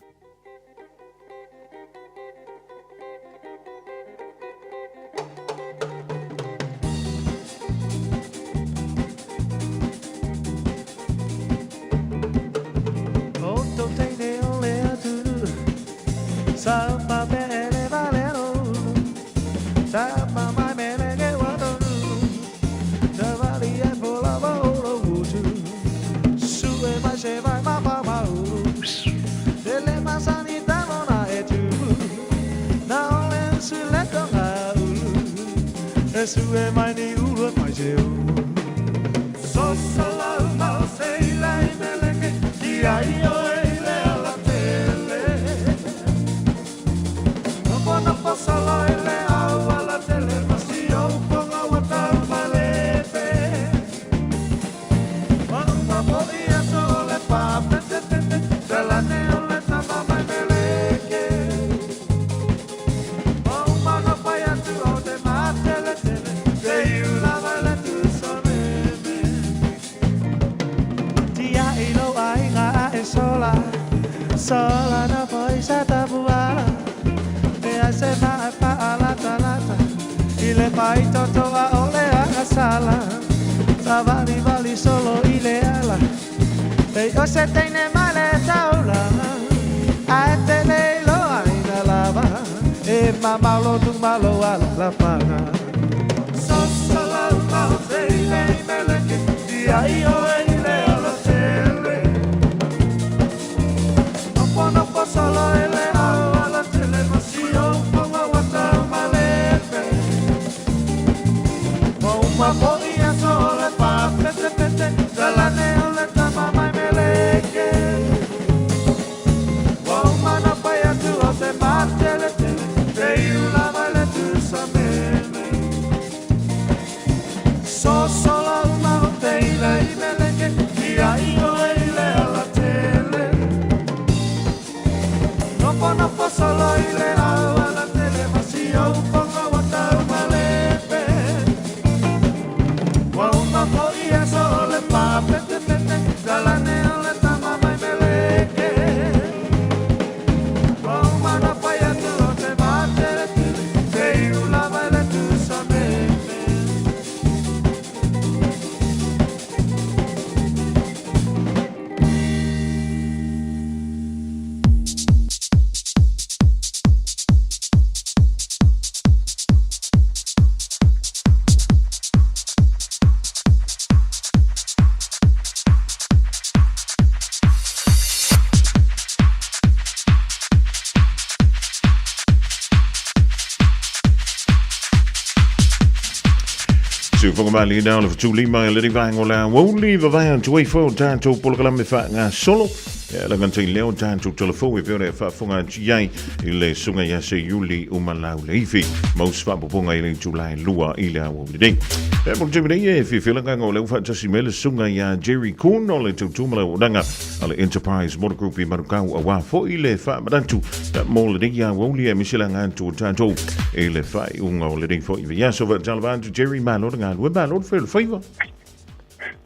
malieina o le fetulima i lenei vaega o le aoauli, vavae atu ai foi o tatou polokalame faagasolo. E ala gata i lea o tatou telefou e pei ona e faafofoga atu i ai i le Susuga ia Seiuli Umalauleifi ma usi faapopoga i le itula e 2 i le aoauli nei. E mo le taimi nei e fiafia le agaga o lea ua faatasi mai le Susuga ia Jerry Kuhn o le tautua ma le auaunaga a le Enterprise Motor Group i Manukau aua foi le faamanatu mo lenei aoauli aemaise le aga atu o tatou i le faaiuga o lenei foi vaiaso. Faatalofa atu Jerry, malo le galue, malo le fai o le faiva.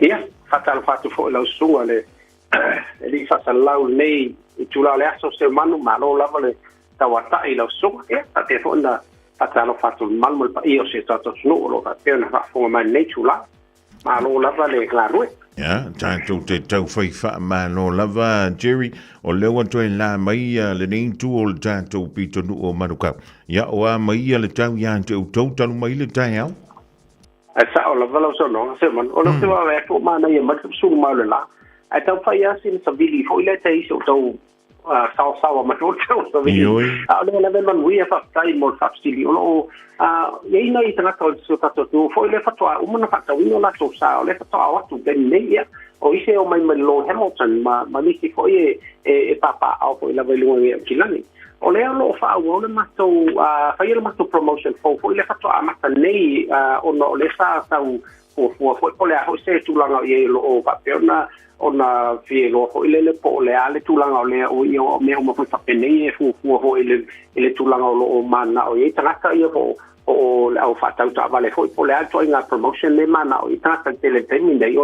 Ia, faatalofa atu foi lau susuga le e lii faasalalau lenei itula o le aso Seumanu, malo lava le tauatai i lau susuga. Ia, faapea foi ona faatalofa atu i le mamalu ma le paia o si o tatou atunuu o lo o faapea ona faafofoga mai i lenei itula. Malo lava le galue. Ia, tatou te taufai faamalo lava, Jerry, o lea ua toe la mai ia lenei itu o le tatou pitonuu o Manukau. Ia, o a mai ia le tau ia te outou talu mai le taeao? Ae sao lava lau saunoaga, Seumanu. O lea ou te vaavaai atu ua manaia mai le sulu mai o le la. Ae tau fai lava sina savili foi lea tai isi o tau saosaoa mai foi le tau savili. A o lea lava e manuia, faafetai mo le faafesili. O lo o i ai nai tagata o si o tatou atunuu foi lea faatoa uma ona faatauina o latou sa, o lea faatoa o atu i le taimi nei. Ia, o isi e omai mai le Lord Hamilton ma nisi foi e papaaao foi lava i luga nei o Aukilani. O lea o lo o faaauau le matou, faia le matou promotion fou foi lea faatoa amata nei, ona o lea sa tau fuafua foi po o le a foi se tulaga o i ai o lo o faapea ona fia iloa foi lele po o le a le tulaga o lea o ia o mea uma foi faapenei e fuafua foi i le tulaga o lo o mananao i ai tagata ia po o le au faatau taavale foi po o le a le ituaiga promotion lea e mananao i ai tagata i le tele o le taimi nei.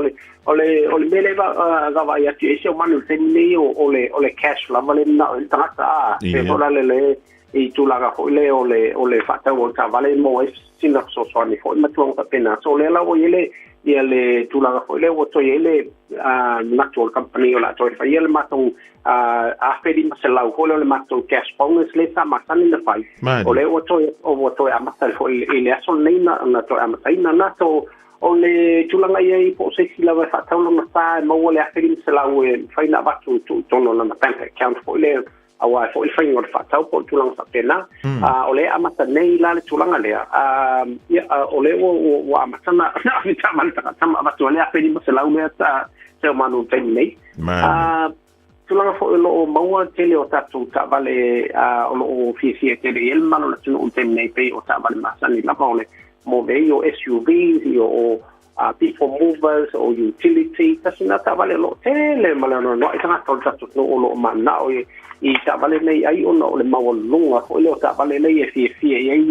O le mea lea e vaavaai atu i ai si au manu i le taimi nei o le cash lava le manao i ai le tagata a pe foi la le i tulaga foi lea o le faatau o le taavale mo ai sina fesoasoani foi ma tulaga faapena. So o lea la ua i ai le ia le tulaga foi lea ua toe i ai le manatu o le company o le a toe faia le matou 1500 foi lea o le matou cash bonus lea sa masani na fai. O lea ua toe amata foi i le aso lenei na toe amataina na. So o le tulaga i ai po o se isi lava e faatau lona sa e maua le 1500 e mafai ona avatu i totonu o lana bank account foi lea aua e foi le faiga o le faatau po o le tulaga faapena. O lea e amata nei la le tulaga lea. Ia, o lea ua amata na ave taavale tagata ma avatu ai le 1500 lea ta Seumanu i le taimi nei. Tulaga foi o lo o maua tele o tatou taavale o lo o fiafia tele i ai le mamalu o le atunuu i le taimi nei pei o taavale masani lava o le mo mea ia o SUVs, ia o people movers, o utility, tasi na taavale o lo o tele ma le anoanoai tagata o le tatou atunuu o lo o mananao i taavale nei ai ona o le maualuluga foi lea o taavale nei e fiafia i ai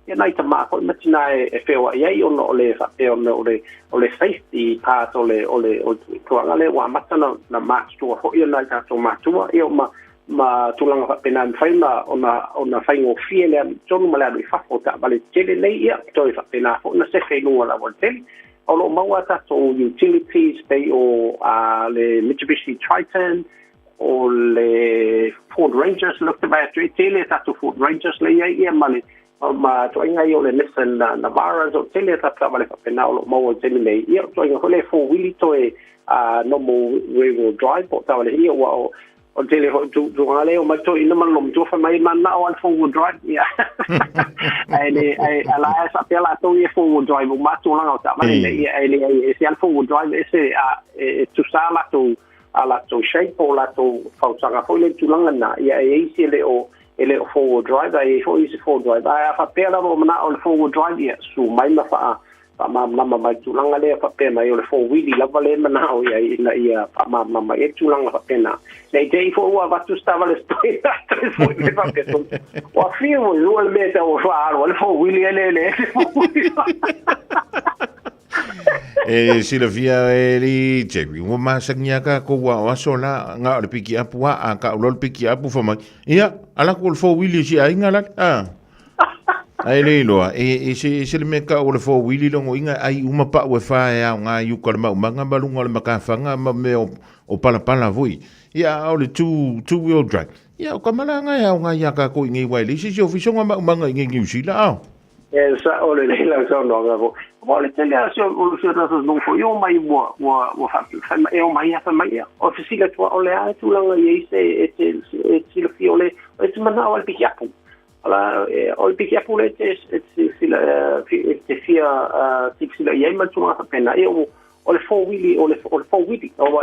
ia nai tamaa foi ma tinā e feoai ai ona o le faapea ona o le safety part o le tulaga lea ua amata na matutua foi nai tatou matua ia ma tulaga faapena e mafai ona faigofie le alu i totonu ma le alu i fafo o taavale tetele nei ia toe faapena foi na sefe i luga o le aualatele. O lo o maua tatou utilities pei o le Mitsubishi Triton, o le Ford Rangers, le te vai atu e tele tatou Ford Rangers le iai ia ma le ma ituaiga ia o le Nissan Navara o tele tatou taavale faapena o lo o maua i le taimi nei. Ia o ituaiga foi le four wheelie toe normal rear wheel drive po o taavale ia ua o tele foi tulaga lea o mai toeaina ma le loomatua fai mai mananao lava le four wheel drive ia ae le ae ala e faapea latou ia four wheel drive uma tulaga o taavale nei ia ae leai e ese lava le four wheel drive ese a e tusa a latou shape o latou fautuaga foi le tulaga na ia e isi e le o four wheel drive ae i ai foi isi four wheel drive ae a faapea lava o manao o le four wheel drive ia susu mai ma faamalamalama mai tulaga lea faapea mai o le four wheel lava le manao ia ina ia faamalamalama i ai tulaga faapena. Nei te i foi ua avatu se taavale foi le faapea ua fiu ua le mea tau faaalu le four wheel e le le E silafia e li Jerry, ua masangia ka ko ua o aso la nga o le piki apu a ka o le piki apu fa mai. Ia, ala ko le four wheel si ainga la. Ah. Ai le iloa, e se le mea ka o le four wheel longo inga ai uma pa ue fa e au ngā yuka le maumanga ma lunga o le makawhanga ma mea o palapala vui. Ia, o le two wheel drive. Ia, o ka malanga e au ngā ia ka ko i ngei waile. Si si ofisonga maumanga i ngei New Zealand, ao. E sa o le lei lau saunoaga fo. O le tele a se o se tatou atunuu foi o mai ua e o mai a fai mai ia. O fesili atu o le a le tulaga i ai se e te e silafia o le e te manao le pikiapu. Ala e o le pikiapu le te sila te fia silasila i ai ma le tulaga faapena. Ia o le fowili o le o le fowili o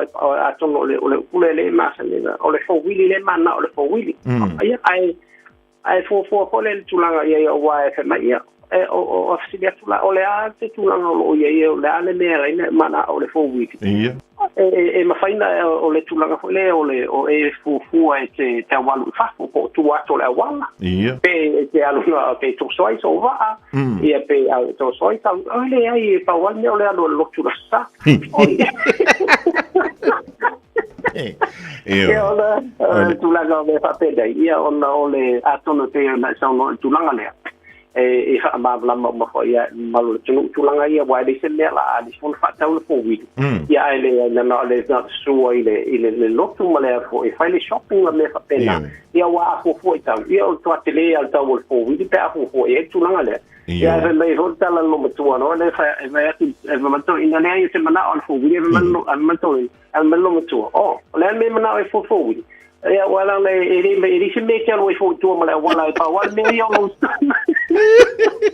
atonu o le upu lea le masani o le fowili le mana o le fowili. Ia ae ae fuafua foi le tulaga i ai aua e fai mai ia e o o fesili atu la o le a te tulaga o lo o i ai o le a le mea ai na mana o le fowili. Ia. E mafai na o le tulaga foi lea o le o e fuafua e te te alu i fafo po o tua atu o le auala. Ia. Pe e te alu na pe toso ai sou vaa. Ia pe au toso ai tau o le ai e pau ai mea o le alu o le lotu le sa. Ia ona tulaga o mea faapena ia ona o le atonu pei ona e saunoa i le tulaga lea e faamalamalama uma foi ia mamalu o le atunuu tulaga ia aua e leai se mea la a lisi ona faatau le fowili ia ae leai na na o le na sua i le i le, le lotu ma le foi e fai le shopping ma mea faapena ia ua a fuafua i tau ia o le matua tele lava o le tau o le fowili pe a fuafua i ai le tulaga lea ia ae fai mai foi le tala a le olomatua no le fai e fai atu e fai mai toeaina leai ou te manao i le fowili ae fai mai ae fai mai toeaina ae fai mai le olomatua oh o le a le mea e manao ai fo fowili Ia, ua la le, e le, e le se mea e te alu ai foi i tua ma le auala e pau ai le mea ia o lou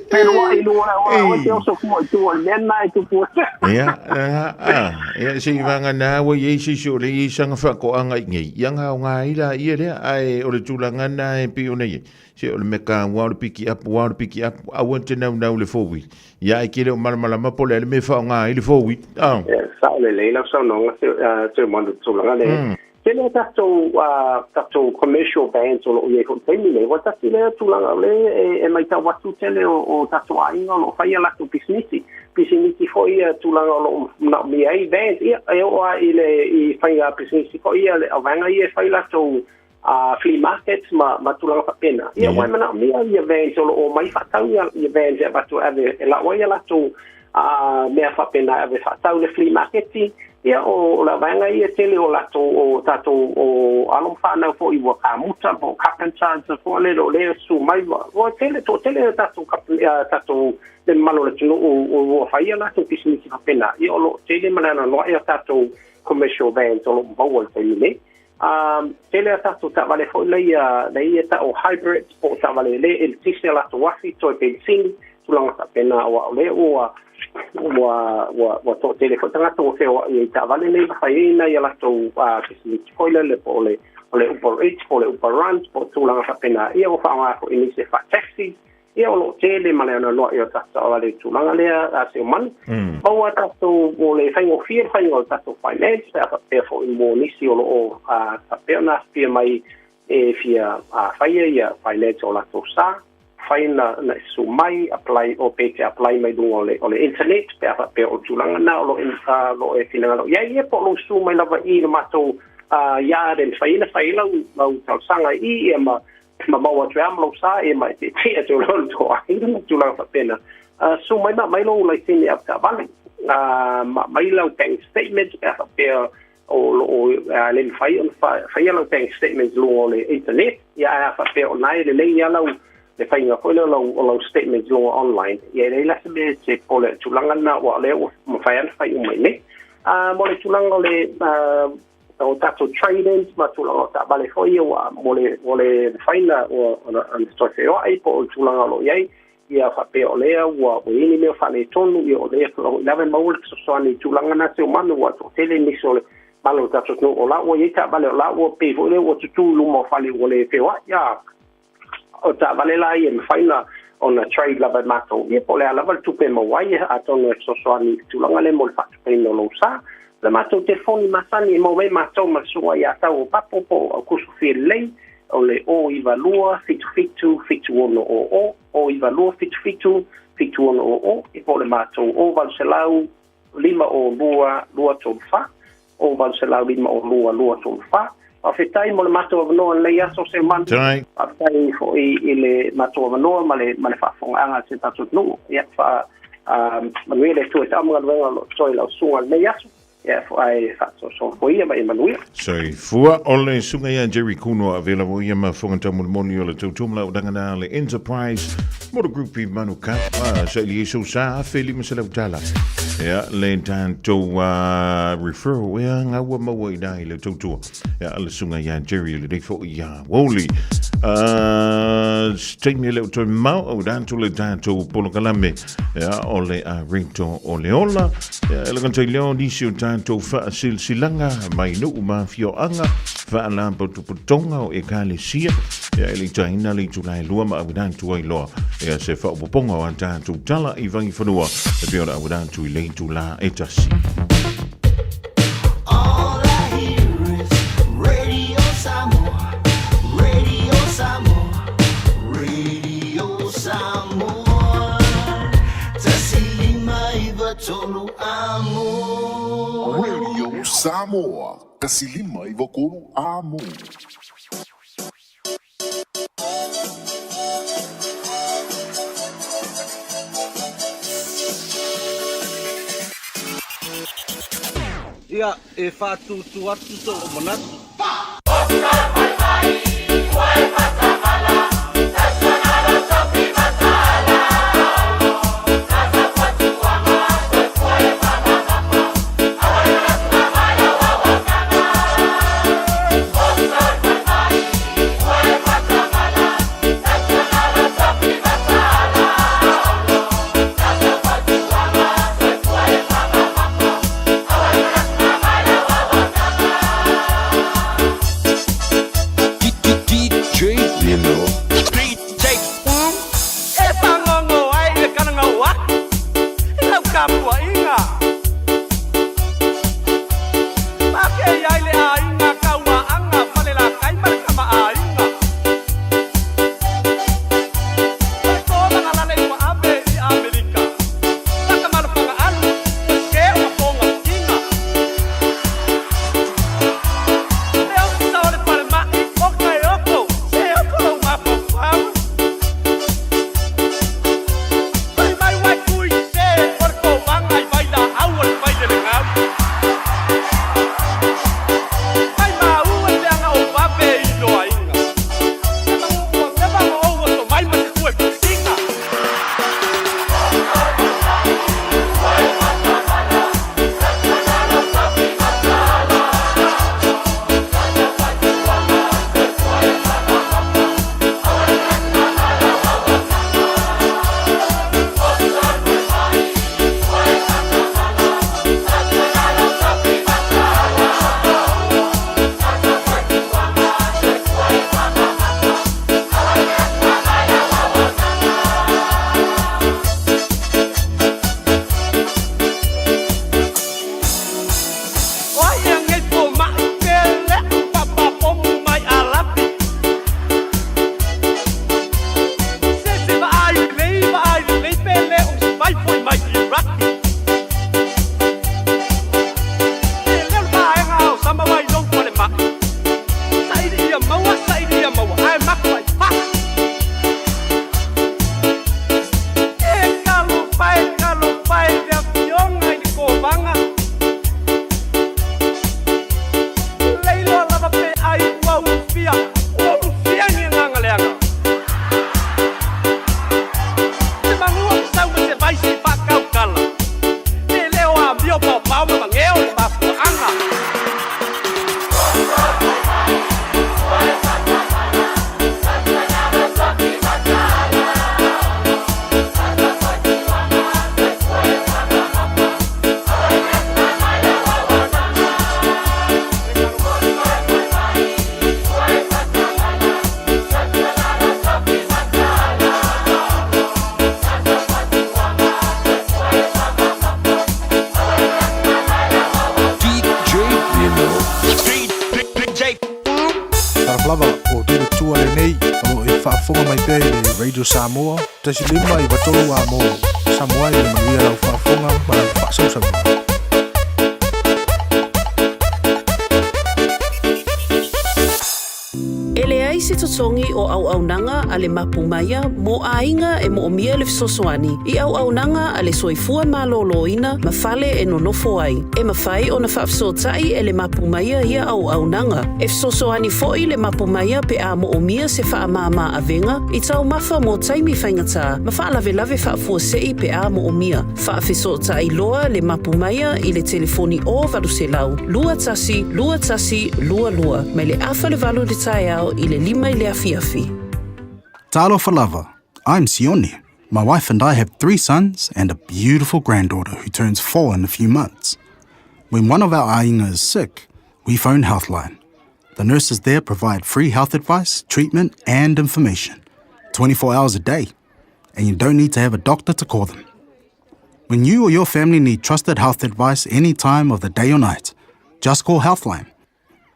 feloai i luga o le auala, aua e te oso fua i tua, le mea lena e tupu ai. Ia, a, ia, se i vagana ua i ai se isi o le i ai sana faatoaga i nei, ia na aoga ai laia lea, ae o le tulaga lena e pei ona i ai, se o le mea taua o le pikiapu lava o le pikiapu, aua e te naunau i le four wheel. Ia, ae te le o malamalama po o le a le mea e faaaoga ai le four wheel. Ia, sao lelei lau saunoaga, Sir Wonder, i le tulaga lea. Tele a tatou tatou commercial vans o lo o i ai foi i le taimi nei, ua tasi lea tulaga o lea e, e maitau atu tele o, o tatou aiga o lo o fai a latou pisinisi. Pisinisi foi ia tulaga o lo o manaomia ai vans, ia e oo lava i le i faiga pisinisi foi ia le vaega ia e fai latou flea markets ma, ma tulaga faapena. Ia ua e manaomia ia vans o lo o omai faatau ia, ia vans e avatu e ave e lau ai a latou mea faapena e ave faatau i le flea maketi. Ia, o le vaega ia tele o latou, o tatou o alo ma fanau foi ua kamuta po o carpenters foi lele o lea susu mai ma ua tele, toatele o tatou tatou le mamalu o le atunuu ua fai a latou pisinisi faapena. Ia, o lo o tele ma le anoanoai a tatou commercial vans o lo o maua i le taimi nei. Tele a tatou taavale foi leia leia tau hybrid po o taavale le eletise a latou afi toe penisini tulaga faapena aua o lea ua ua ua ua toatele foi tagata ua feoai ai i taavale nei ma fai ai nai a latou pisinisi foi lele po o le o le Uber Eats po o le Uber Runs po o tulaga faapena. Ia ua faaaoga foi e nisi e faa-taxi. Ia o lo o tele ma le anoanoai o tatou taavale i le tulaga lea a Seumanu. Maua tatou o le faigofie le faiga o le tatou finance pe a faapea foi mo nisi o lo o faapea ona afifia mai e fia faia ia finance o latou sa, mafai ona e susu mai apply o pe te apply mai luga o le o le internet pe a faapea o le tulaga lena o lo o e finagalo i ai, ia po o lou susu mai lava i le matou yard e mafai ona fai ai lau talosaga i i ia ma ma maua atu ai ma lou sa ia ma e tietie atu loa le tou aiga ma tulaga faapena. Susu mai ma aumai lou laisene avetaavale, ma aumai lau bank statement pe a faapea o lo o le mafai ona faia lau bank statement i luga o le internet, ia ae a faapea o lena e lelei lava lau le faiga foi lea o lau o lau statement i luga online, ia e leai la se mea e te popole ai i le tulaga lena aua o lea ua mafai lava ona fai uma i inei. Mo le tulaga o le o tatou trade-ins ma tulaga o taavale foi ia ua mo le mo le mafai na ua ona toe feoai po o le tulaga o lo o i ai ia faapea o lea ua ua i ai ni mea o faaletonu ia o lea o lava e maua le fesoasoani i tulaga na Seumanu ua toatele nisi o le malo o le tatou atunuu o la ua i ai taavale o la ua pei foi lea ua tutū i luma o fale ua le feoai ia o taavale la ia e mafai na ona trade lava e matou ia po o le a lava le tupe e maua ai atonu e fesoasoani i le tulaga lea mo le faatupeina o lou sa. O le matou telefoni masani e maua mai matou ma le susuga ia Tau o Papo po o Aukuso Fialelei o le 092 77 7600, 092 77 7600, ia po o le matou 0800 502 234, 0800 502 234. Faafetai mo le matou avanoa i lenei aso Seumanu. Faafetai foi i le matou avanoa ma le ma le faafofogaaga a si o tatou atunuu. Ia, fa, manuia le Atua i tama galuega o lo o totoe i lau susuga i lenei aso. Ia ae faasoasoa foi ia ma ia manuia. Soifua o le susuga ia Jerry Kuno a vela mo ia mafoga taumolimoli o le tautua ma lau dangana le Enterprise Motor Group i Manukau a sa ili so sa afe 500 tala ia le tatou referral ia ngaua maua i i le tautua ia le susuga ia Jerry le nei foi ia Woli taimi e le o toe mau au tatou le tatou polokalame Ia, o le rito o le ola. Ia, e lagata i leo nisi o tātou whaasilasilaga mai nuu ma afioaga, faalapotopotoga o ekalesia. Ia, e le taina le itula e lua ma auina atu ai loa. Ia, se faaopoopoga o a tātou tala i Vagifanua, e pei ona auina atu i le itula e tasi. All I hear is Radio Samoa, Radio Samoa, Radio Samoa. 105 93 amo. Radio Samoa, 105 93 amo. Ia, e faatūtū atu sou manatu. DJ Lino. DJ E fagogo ai le kalagau aku i lau tapuaʻiga. Makei ai le aiga kauaaga falelakai ma le kamaʻāiga. O le kōmagalale ua ave i Amerika. Lakamalofagaalu ua sē o mapogafiga. Le ofisa o le falemaʻi o Kaeoko se oko lou mafaufau. Fai mai uai kui sē o le kovaga i vailaau o le failelegau. Fai maua i leaga o vave i loaiga. Se maguʻu ua leva ma ou oso mai ma se kue pusiga. O ai e agei fomaʻi pe leʻu papapomu mai alafi. Se vaai lelei vaai lelei pe lē o se vai foi mai Iraki. E leo le vaega ao sama mai lou falemaʻi. Saili ia maua saili ia maua ae maku ai fasi. E talofa e talofa e le afioga i le kovaga. Leiloa lava pe ai ua ulufia, ua ulufia ni agaga leaga. Se magua sau ma se vaisi faakaukala. Pe lē o amio paopao ma mageo le mafuaaga. DJ Lino. DJ Talofa lava o David Tua lenei o lo o e faafofoga mai pea i le Radio Samoa 105 93 amo. Samoa i le manuia lau faafofoga ma lau faasausauga. E leai se se totogi o auaunaga a le Mapu Maia mo aiga e moomia le fesoasoani i auaunaga a le soifua malōlōina ma fale e nonofo ai. E mafai ona faafesootai e le Mapu Maia ia auaunaga. E fesoasoani foi le Mapu Maia pe a moomia se faamāmā avega i taumafa mo taimi faigata ma faalavelave faafuasei pe a moomia. Faafesootai loa le Mapu Maia i le telefoni o 800 21 21 22 mai le 7:30 i le taeao i le 5 i le afiafi. Talofa lava, I'm Sione. My wife and I have three sons and a beautiful granddaughter who turns four in a few months. When one of our aiga is sick, we phone Healthline. The nurses there provide free health advice, treatment, and information 24 hours a day. And you don't need to have a doctor to call them. When you or your family need trusted health advice any time of the day or night, just call Healthline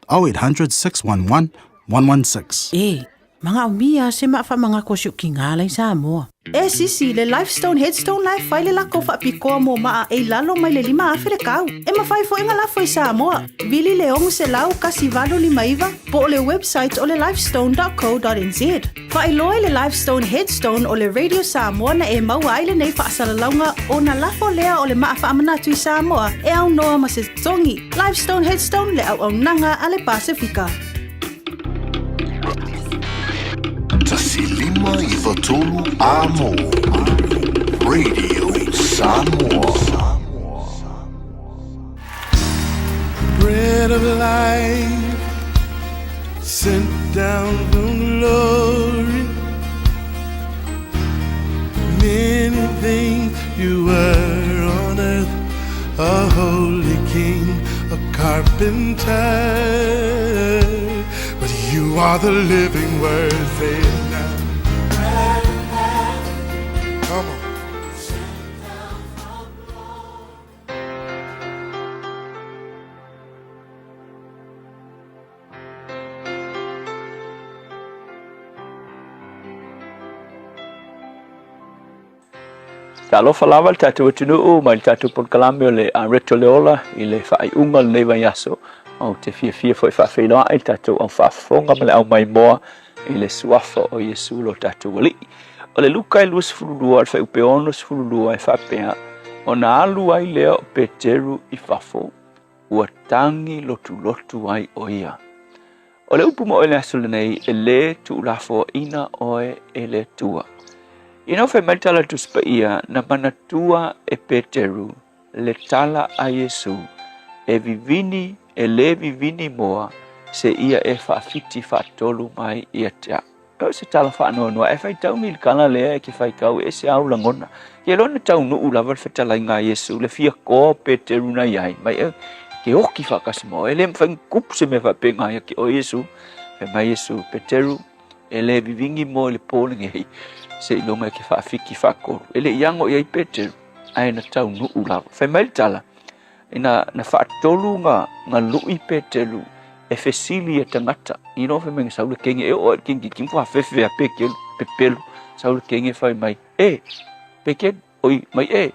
0800 611 116. E, manaomia se maa faamagako o si ou tigā la i Samoa. E sisi, le Lifestone Headstone la e fai le lako faapitoa mo maa e i lalo mai le 5,000 le tau. E mafai foi ona lafo i Samoa. Vili le 600 1859 po o le website o le lifestone.co.nz. Faailoa i le Lifestone Headstone o le Radio Samoa na e maua ai lenei faasalalauga ona lafo lea o le maa faamanatu i Samoa e aunoa ma se totogi. Lifestone Headstone le auaunaga a le Pasefika. 1 5 9 3 Amo. Radio Samoa. Bread of life, sent down from glory. Many things you were on earth, a holy king, a carpenter. But you are the living word, say it now. Come on. Talofa lava le tatou atunuu mai le tatou polokalame o le Areto le Ola i le faaiuga o lenei vaiaso. Ou te fiafia foi faafeiloai le tatou au faafofoga ma le au maimoa i le suafa o Iesu lo tatou Alii. O le Luka e 22, le fuaiupu 62 e faapea, ona alu ai lea o Peteru i fafo, ua tagi lotulotu ai o ia. O le upu mo le aso lenei, e lē tuulafoaina oe e le Atua. Ina ua fai mai le tala Tusi Paia, na manatua e Peteru le tala a Iesu, e vivini, e lē vivini moa, seia e faafiti faatolu mai ia te au. O se tala faanoanoa, e faitau i le tala lea e ke faitau e se au lagona. Ke lona taunuu lava le fetalaiga a Iesu, le fia koa o Peteru na iai, mai e ke oki faakasi ma oe, e le mafai kupu se mea faapena ia ke oe Iesu. Fai mai Iesu, Peteru, e lē vivini moa i le pō lenei, seiloga e ke faafiki faatolu. E le i ago i ai Peteru, ae na taunuu lava. Fai mai le tala, ina na faatolu nga lui Peteru e fesili e tagata. I no fai mai sau le kenge e o e kenge ki fa fefe a pekelu pepelu sau le kenge fai mai e pekelu oi mai e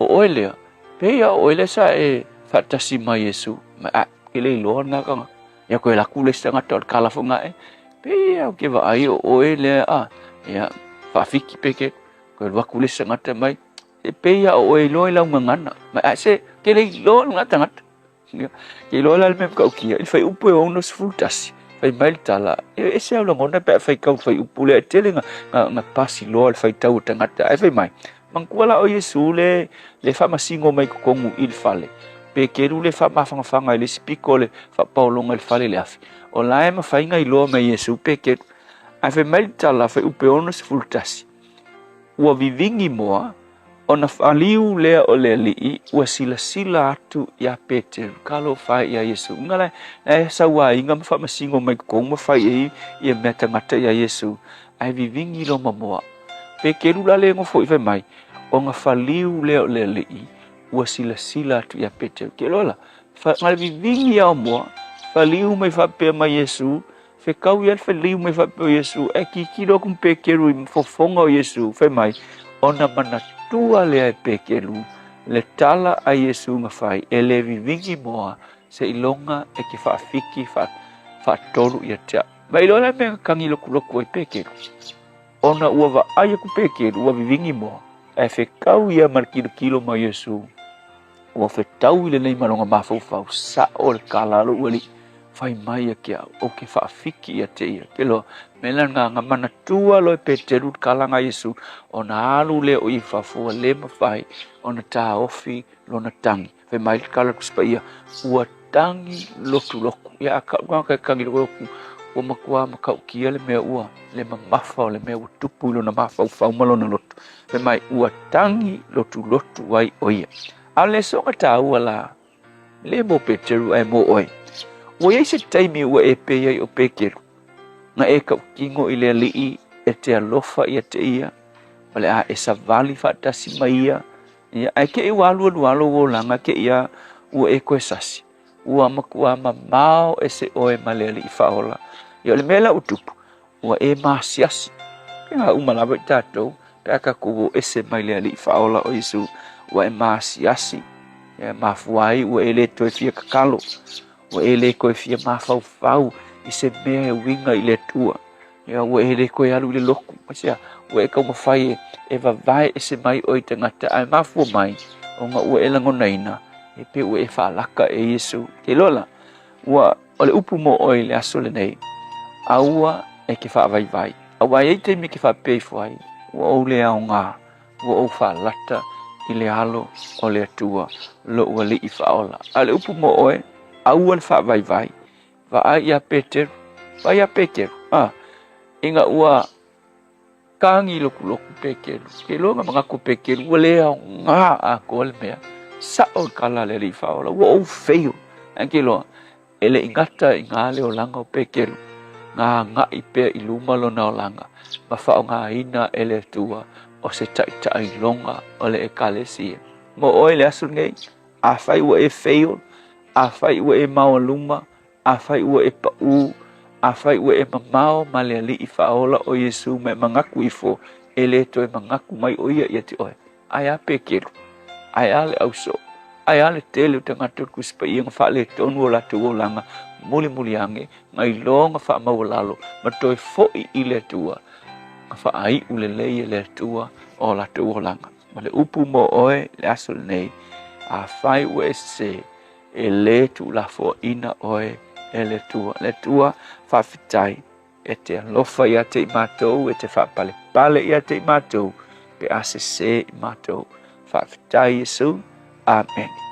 o oe lea pe ia o oe lea sa e faatasi mai Iesu mai a ke le iloa lena kanga ia koe laku le isi tagata o le kala foi nga e pe ia o ke vaai o oe lea a ia faafiki pekelu koe alu atu le isi tagata mai e pe ia o oe iloa i lau gagana mai a se ke le iloa lena tagata. Ke iloa la le mea matautia i le fuaiupu e 61 fai mai le tala e ese au lagona pe a faitau fuaiupu lea e tele nga pasi loa le faitau o tagata ae fai mai manatua la o Iesu le le faamasino mai totonu i le fale Peteru le faamafagafaga i le isi pito o le faapaologa i le fale i le afi o la e mafai ona iloa mai Iesu Peteru ae fai mai le tala fuaiupu e 61 ua vivini moa ona faliu lea o le Alii ua silasila atu iā Peteru talofa e iā Iesu uiga la e sauaina ma faamasino mai totonu ma fai ai ia mea tagata iā Iesu ae vivini loma moa Peteru la le nofo i fai mai ona faliu lea o le Alii ua silasila atu iā Peteru ke iloa la nga le vivini ia o moa faliu mai faapea mai Iesu fekau ia le faliu mai faapea o Iesu ae tilotilo atu ma Peteru i fofoga o Iesu fai mai ona manatua lea e Peteru le tala a Iesu na fai e lē vivini moa seiloga e ke faafiki faatolu ia te au. Ma iloa le mea na kagi lokuloku ai Pekeru, ona ua vaai aku Pekeru ua vivigi moa, ae fetau ia ma le kilokilo mai o Iesu. Ua fetau i lenei ma lona mafaufau, sao le kala a lou alii, fai mai ia ke au, ou ke faafiki ia te ia. Ke loa, me la nga nga manatua loe Peteru le kalaga a Iesu, ona alu lea o ia i fafo ua le mafai ona taofi lona tagi. Fai mai le kala Tusi Paia, ua tagi lotulotu. Ia a kau tagata e tagi lotulotu, ua matua matautia le mea ua le mamafa o le mea ua tupu i lona mafaufau ma lona loto. Fai mai, ua tagi lotulotu ai o ia. A o le soga taua la, le mo Peteru ae mo oe. Ua iai se taimi ua e pei ai o Peteru, na e tautino i le Alii e te alofa ia te ia, ma le a e savali faatasi ma ia, ia, ae te i ua alualu lava lou olaga te i a ua e toe sasi, ua matua mamao ese oe ma le Alii Faaola. Ia o le mea la ua tupu, ua e masiasi. Pēlā uma lava i tatou, pe a tatou o ese mai le Alii Faaola o Iesu, ua e masiasi, e mafua ai ua e le toe fia tatalo, ua e le toe fia mafaufau i se mea e uiga i le Atua. Ia, ua e le toe alu i le lotu, aisea, ua e taumafai e, e vavae ese mai oe i tagata, ae mafua mai, ona ua e lagonaina, e pei ua e faalaka e Iesu. Ke iloa la, ua O le upu mo oe i le aso lenei, aua e ke faavaivai. Aua e i ai taimi e ke faapea ifo ai, ua ou le aoga, ua ou faalata i le alo o le Atua, lou Alii faaola. A o le upu mo oe, aua le faavaivai. Vaai iā Peteru, vaai iā Peteru, a, ina ua Tagi lokuloku Pekeru. Ke iloa na manatu o Pekeru, ua le aoga atoa le mea. Sao le kala a le Alii Faaola, ua ou fail. Ae ke iloa, e le i gata i ngā le olaga o Pekeru, na agai pea i luma lona olaga, ma faaaogaina e le Atua o se taitailoga o le Ekalesia. Mo oe i le aso lenei, afai ua e fail, afai ua e maoaluma, Afai ua e paʻū, afai ua e mamao ma le Alii Faaola o Iesū ma e manatu ifo, e le toe manatu mai ʻo ia ia te oe. Ae a Peteru? Ae a le ausoo? Ae a le tele o tagata o le Tusi Paia na faaletonu o latou olaga mulimuli ane, na iloa na faamaualalo ma toe foʻi i le Atua, na faaiu lelei e le Atua o latou olaga. Ma le upu mo oe i le aso lenei, afai ua e sesē, E le tuulafoaina oe e le Atua. Le Atua, faafetai e te alofa ia te i matou, e te faapalepale ia te i matou, pe a sesē i matou. Faafetai Iesu. Amene.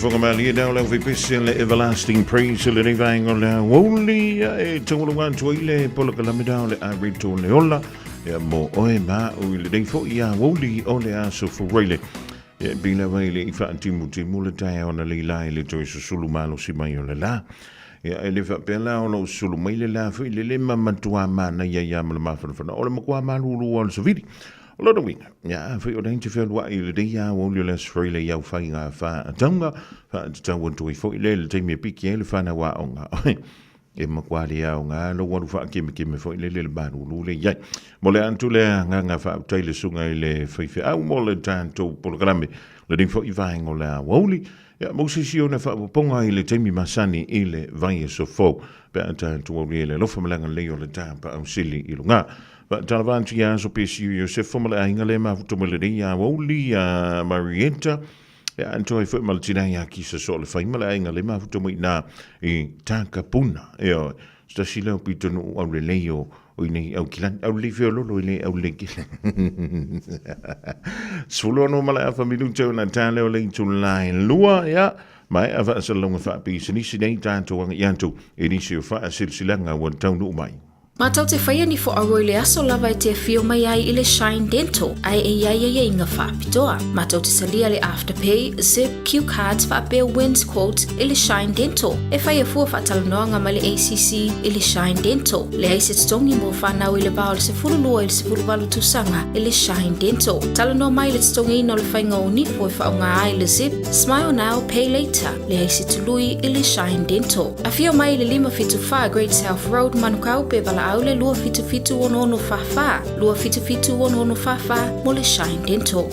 Siufoga malie dao lau faipese le everlasting praise le nei vaega o le aoauli e taualuga atu ai le polokalame dao le a reto le ola ia mo oe ma o i le nei foi aoauli o le aso Faraile. Ia e pei lava i le i faatimutimu le taeao na leila i le toe susulu malosi mai o le la. Ia e le faapea la o lou susulu mai le la foi le le ma matua manaia ia ma le mafanafana o le matua malulu o le savili. O lona uiga, ia afai o lea e te fealuai i lenei aoauli o le Aso Faraile i au faiga faataunga, faatatau atu ai foi lea i le taimi e piki ai le fanau aoga, e matua le aoga lou alu faakemekeme foi lele i le malulu lea i ai. Mo le atu le agaga faafetai i le susuga i le faifeau mo le tatou polokalame lenei foi vaega o le aoauli, ia mo se isi ona faaopoopoga i le taimi masani i le vaiaso fou pe a tatou aulia i le alofa ma le agalelei o le Tapaau Sili i luga. Faatalofa atu ia Aso Pesio Iosefa ma le aiga le mafuta mai lenei aoauli ia Marietta e atoa ai foi ma le tina ia Kisa Soolefai ma le aiga le mafuta mai ina i Takapuna. Ioe, se tasi lea o pitonuu aulelei o o i nei Aukilani. Aulelei feololo i le aulelei kele. 16 ma le afa minute o na tale o le itula e lua, ia, maea faasalalauga faapisinisi nei tatou agai atu i nisi o faasilasilaga ua taunuu mai. Matou te faia ni fo'auo i le aso lava e te afio mai ai i le Shine Dental, ae e i ai aiaiga faapitoa. Matou te talia le Afterpay, Zip, Cue Cards faapea Wins Quote i le Shine Dental. E faia fua faatalanoaga ma le ACC i le Shine Dental. Leai se totogi mo fanau i le va o le 12 i le 18 tausaga i le Shine Dental. Talanoa mai i le totogiina o le faiga o nifo e faaaoga ai le Zip, Smile Now, Pay Later. Leai se tului i le Shine Dental. Afio mai i le 574 Great South Road, Manukau, pe valaau le 277 6644, 277 6644 mo le Shine Dental.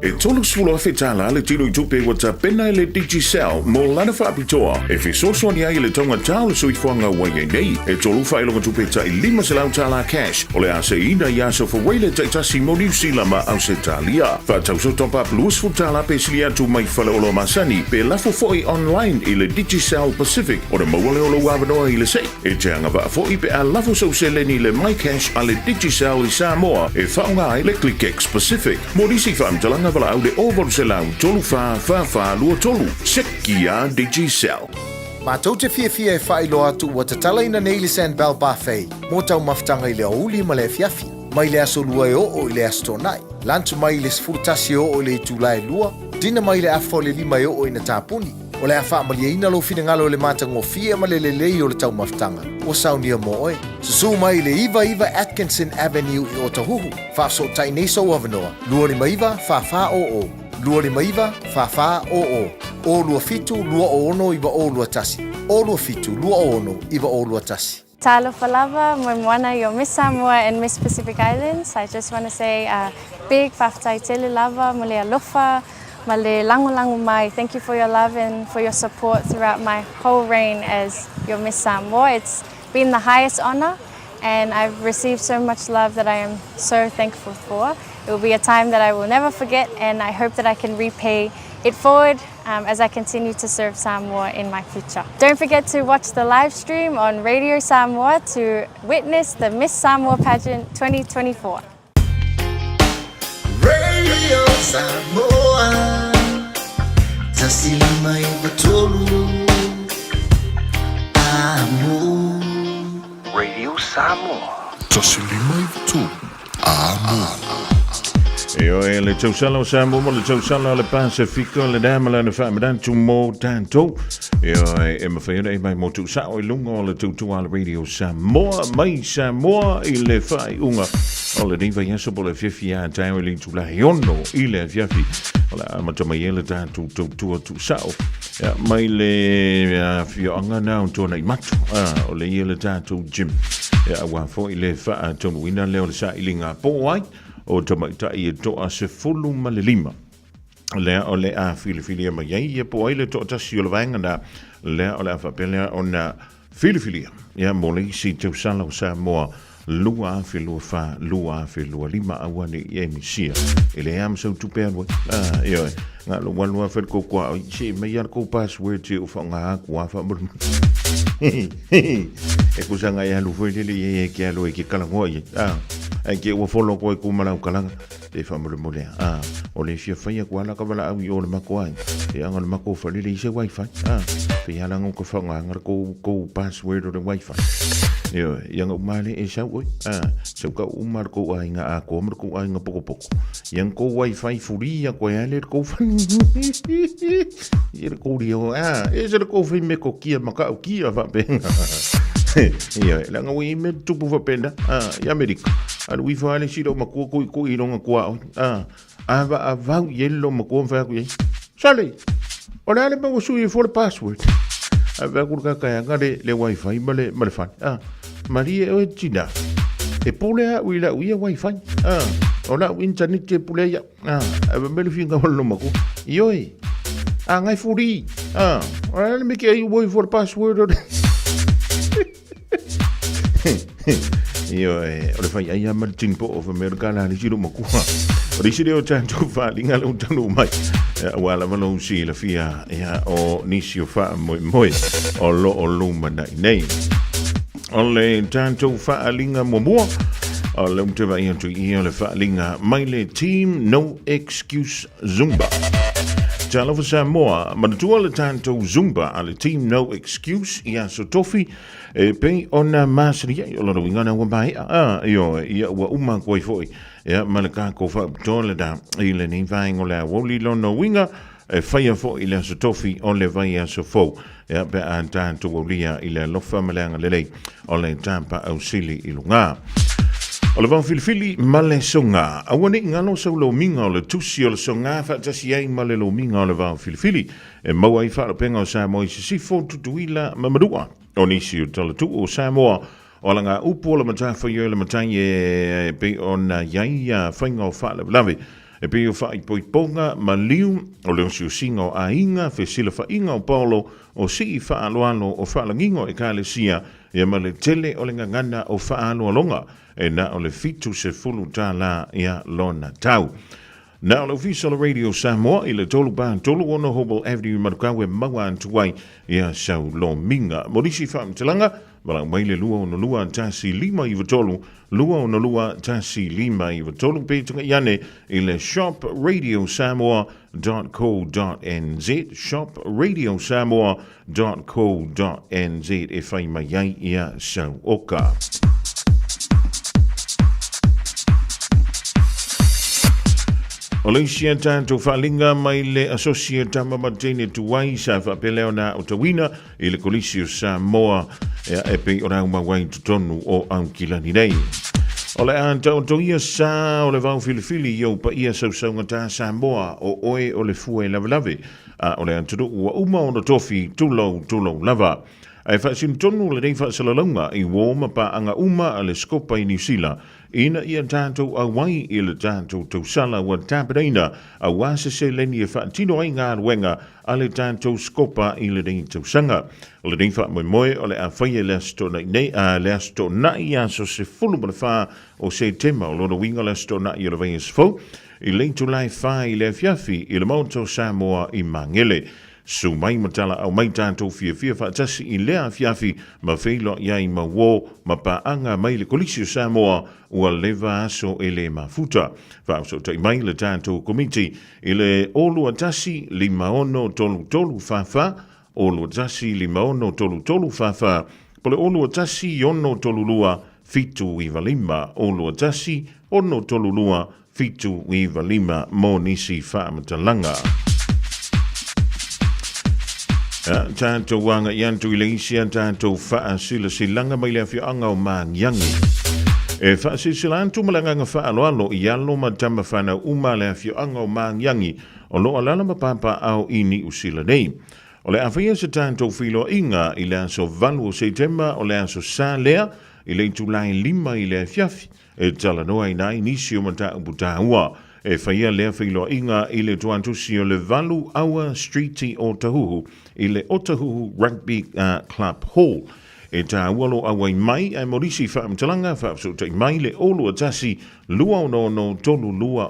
E 30,000 tala le tino i tupe ua tapena e le Digicel mo lana faapitoa e fesoasoani ai i le taugata o le soifuaga ua i ai nei. E tolu faailoga tupe tai $500 tala cash o le a seiina i aso Faraile taitasi mo Niu Sila ma Ausetalia. Faatauso top up 20 tala pe sili atu mai faleoloa masani pe lafo foi online i le Digicel Pacific ona maua lea o lou avanoa i le sei. E te agavaa foi pe a lafo sou seleni i le MyCash a le Digicel i Samoa e faaaoga ai le ClickX Pacific. Mo nisi faamatalaga valaau le 0800 34 44 23. Seki a Digicel. Matou te fiafia e faailoa atu ua tatalaina nei le Sandbell Buffet mō taumafataga i le aoauli ma le afiafi, mai le aso lua e oo i le aso Toonai, lunch mai i le 11 e oo i le itula e lua, dinner mai le afa o le lima e oo ina tapuni. O le a faamalieina lou finagalo i le matagofie ma le lelei o le taumafataga ua saunia mō oe. Susū mai i le 99 Atkinson Avenue i Otahuhu, faafesootai nei sou avanoa, 259 4400, 259 4400, 027 206 9021, 027 206 9021. Talofa lava, moemoana i o Miss Samoa and Miss Pacific Islands. I just want to say a big faafetai tele lava mo le alofa ma le lagolago mai. Thank you for your love and for your support throughout my whole reign as your Miss Samoa. It's been the highest honour and I've received so much love that I am so thankful for. It will be a time that I will never forget and I hope that I can repay it forward as I continue to serve Samoa in my future. Don't forget to watch the live stream on Radio Samoa to witness the Miss Samoa Pageant 2024. Radio Samoa Tasi lima iva tolu Amo Radio Samoa. Tasi lima iva tolu Amo. Ioe, le tausala o Samoa ma le tausala o le Pasifika, le nā ma lana faamanatu mo tatou. Ioe, e mawhai ona e mai mo tuusao i lunga o le tautua a le Radio Samoa, mai Samoa i le faaiuga o lenei vaiaso po le afiafi a taeao i le itula e ono i le afiafi. O le a amata mai ai le tatou tautua tuusao. Ia, mai le afioaga na o Tuana'imatu, o le ia le tatou gym. Ia, aua foi le faataunuuina lea o le sailiga po ai o tamaitai e toa 15. Lea o le a filifilia mai ai ia po ai le toatasi o le vaega na, lea o le a faapea lea ona filifilia ia mo le isi tausala o Samoa 2024, 2025 aua ne i e misia. E leai lava ma sau tupe alu ai. Ah, ioe. Na lou alu lava fai le koko ai, se mai lava le kou password se o faaaoga atu lava faamolemole. E kusa ngai alu foi lele i ai e ke alu ai ke kalagoa i ai. Ah, ai ke ua follow koe ku ma lau kalaga. Pe faamolemole a, o le fia fai aku ala ka valaau i o le mako ai. E anga le mako fale le ise wifi. A, pe ala ngo ka whangaanga le kou, kou password o le wifi. Io, ia nga umale e sau oi. A, sau ka uma le kou ainga a koa ma le kou ainga poko poko. Ia nga kou wifi furi ia koe ale le kou whani. Ia le kou rio, a, e se le kou whai me ko kia makau kia whapenga. Ia, la nga ui me tupu whapena, a, i Amerika. Alu ifo ale sila o makua koi koi i longa kua oi. A, a va a vau i ele lo makua mwhai aku i. Sale, o le ale maua sui e fo le password. A vea kura kaka anga le, le wifi ma le, ma le whane. A, marie oe tina. E pule a ui la ui e wifi. A, o la ui internet e pule ia. A, a va mele finga wala lo makua. Ioi, a ngai furi. A, o le ale meke ai ui fo le password o le. Ioe, o le fai ai ama le tini po o mea ka la le silo makua. O le sile o tātou whalinga le utanu mai. Ua lava lou si la fia ia o nisi o wha moi moi o lo o luma nei nei. O le tātou whaalinga muamua o le umte vai atu i o le whaalinga mai le Team No Excuse Zumba. Talofa Samoa, manatua le tātou Zumba a le Team No Excuse i aso tofi e pei ona masani ai o lona uiga na ua maea a ioe ia ua uma atu ai foi ia ma le tatou faapitoa lena i lenei vaega o le aoauli lona uiga e faia foi le aso tofi o le vaiaso fou ia pe a tatou aulia i le alofa ma le agalelei o le tapaau sili i luga. O le vao filifili ma le soga. Aua ne i galo sau lomiga o le tusi o le soga faatasi ai ma le lomiga o le vao filifili e maua ai faalupega o Samoa i Sisifo, Tutuila ma Manua. O nisi o talatuu o Samoa, o ala ngā upu o le matawhaioi o le matai e pei ona iai ia whainga o faalavelave, e pei o faaipoipoga ma liu, o le osiosiga o aiga, fesilafaiga o paolo, o sii faaloalo o faalagiga o ekalesia, ia ma le tele o le gagana o faaloaloga, e na o le $70 ia lona tau. Na o le Ofisa o le Radio Samoa i le 3 3 6 Hobble Avenue Manukau e maua atu ai ia sau lomiga. Mo nisi faamatalaga, valaau mai le 262 1 593, 262 1 593 pe tagai ane i le shopradiosamoa.co.nz, shopradiosamoa.co.nz e whai mai ai ia sau oka. O le isi a tātou whalinga mai le Associate Tama Matene Tuai sa whaapelea ona o tauina i le Kolisi o Samoa e, e pei o rau mau ai totonu o Aukilani nei. O le a taotoia sa o le vao filifili i ou paia sausaugata Samoa o oe o le fua e lavelave a o le atunuu ua uma ona tofi tulou tulou lava. Ae faasino tonu lenei faasalalauga i uō ma paaga uma a le Skopa i Niu Sila ina ia tatou auai i le tatou tausala ua tapenaina auā se seleni e faatino ai galuega a le tatou Skopa i lenei tausaga. O lenei faamoemoe o le a faia i le Aso Toonai nei, a le Aso Toonai aso 14 o Setema, o lona uiga o le Aso Toonai o le vaiaso fou, i le itula e 4 i le afiafi i le Maota o Samoa i Magele. Su mai ma talaau mai tatou fiafia faatasi i lea afiafi ma feiloai ai ma uō ma paaga mai le Kolisi o Samoa ua leva aso e le mafuta. Faaosootai mai le tatou Komiti i le 0 2 1 5 6 3 3 4 4, 0 2 1 5 6 3 3 4 4, po le 0 2 1 6 3 2 7 9 5, 0 2 1 6 3 2 795 mō nisi faamatalaga. A tātou agai atu i le isi a tātou faasilasilaga mai le afioaga o Magiagi. E faasilasila atu ma le agaga faaaloalo i alo ma tama whanau uma le afioaga o Magiagi o lo o alaala ma papaaao i Niu Sila nei. O le a faia se tātou feiloaiga i le aso 8 o Setema o le aso Sa lea i le itula e 5 i le afiafi. E talanoaina ai nisi o mataupu taua e faia lea feiloaiga i le tuatusi o le 8 Aua Street o Otahuhu i le Otahuhu Rugby Club Hall. E taua lo auai mai ae mo nisi faamatalaga faafesootai mai le 0 2 1 2 6 6 3 2 0 0, 0 2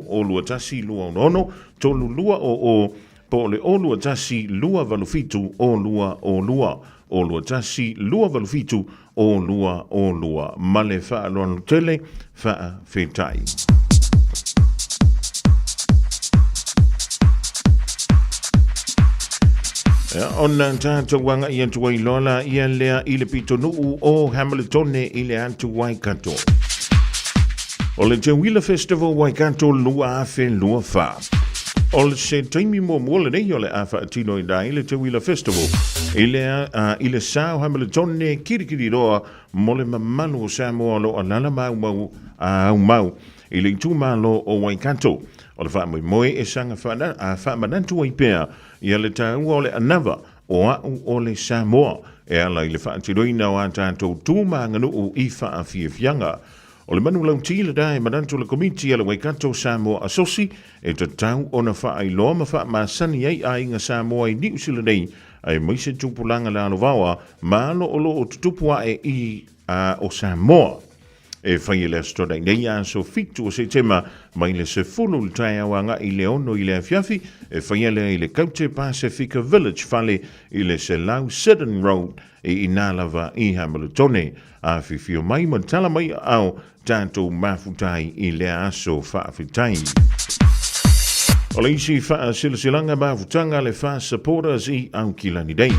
1 2 6 6 3 2 0 0, po o le 0 2 1 2 8 7 0 2 0 2, 0 2 1 2 8 7 0 2 0 2. Ma le faaaloalo tele, faafetai. Ona tātou agaʻi atu ai loa la ia lea i le pitonuu o Hamiltone i le atu Waikato. O le Teuila Festival Waikato 2024. O se taimi muamua lenei o le a faatinoina ai le Teuila Festival i le, i le sa o Hamiltone kirikiriroa mo le mamalu o Samoa o lo o alaala ma aumau, aumau i le itumalo o Waikato. O le faamoemoe e saga faamanatu ai pea ia le taua o le anava o a'u o le Samoa e ala i le faatinoina o a tatou tu ma aganuu i faafiafiaga. O le manu lautī lena e manatu le Komiti a le Waikato Samoa Asosi e tatau ona faailoa ma faamasani ai aiga Samoa i Niu Sila nei aemaise tupulaga lalovaoa ma alo o lo o tutupu ae i o Samoa. E fai e le Aso Toonai nei aso 7 o Setema mai le 10 le taeao agai i le 6 i le afiafi, e faia lea i le Kaute Pasifika Village fale i le 100 Seddon Road i inā lava i Hamiltone. Afifio mai ma tala mai aao tatou mafutai i lea aso faafetai. O le isi faasilasilaga mafutaga a le FAST Supporters i Aukilani nei.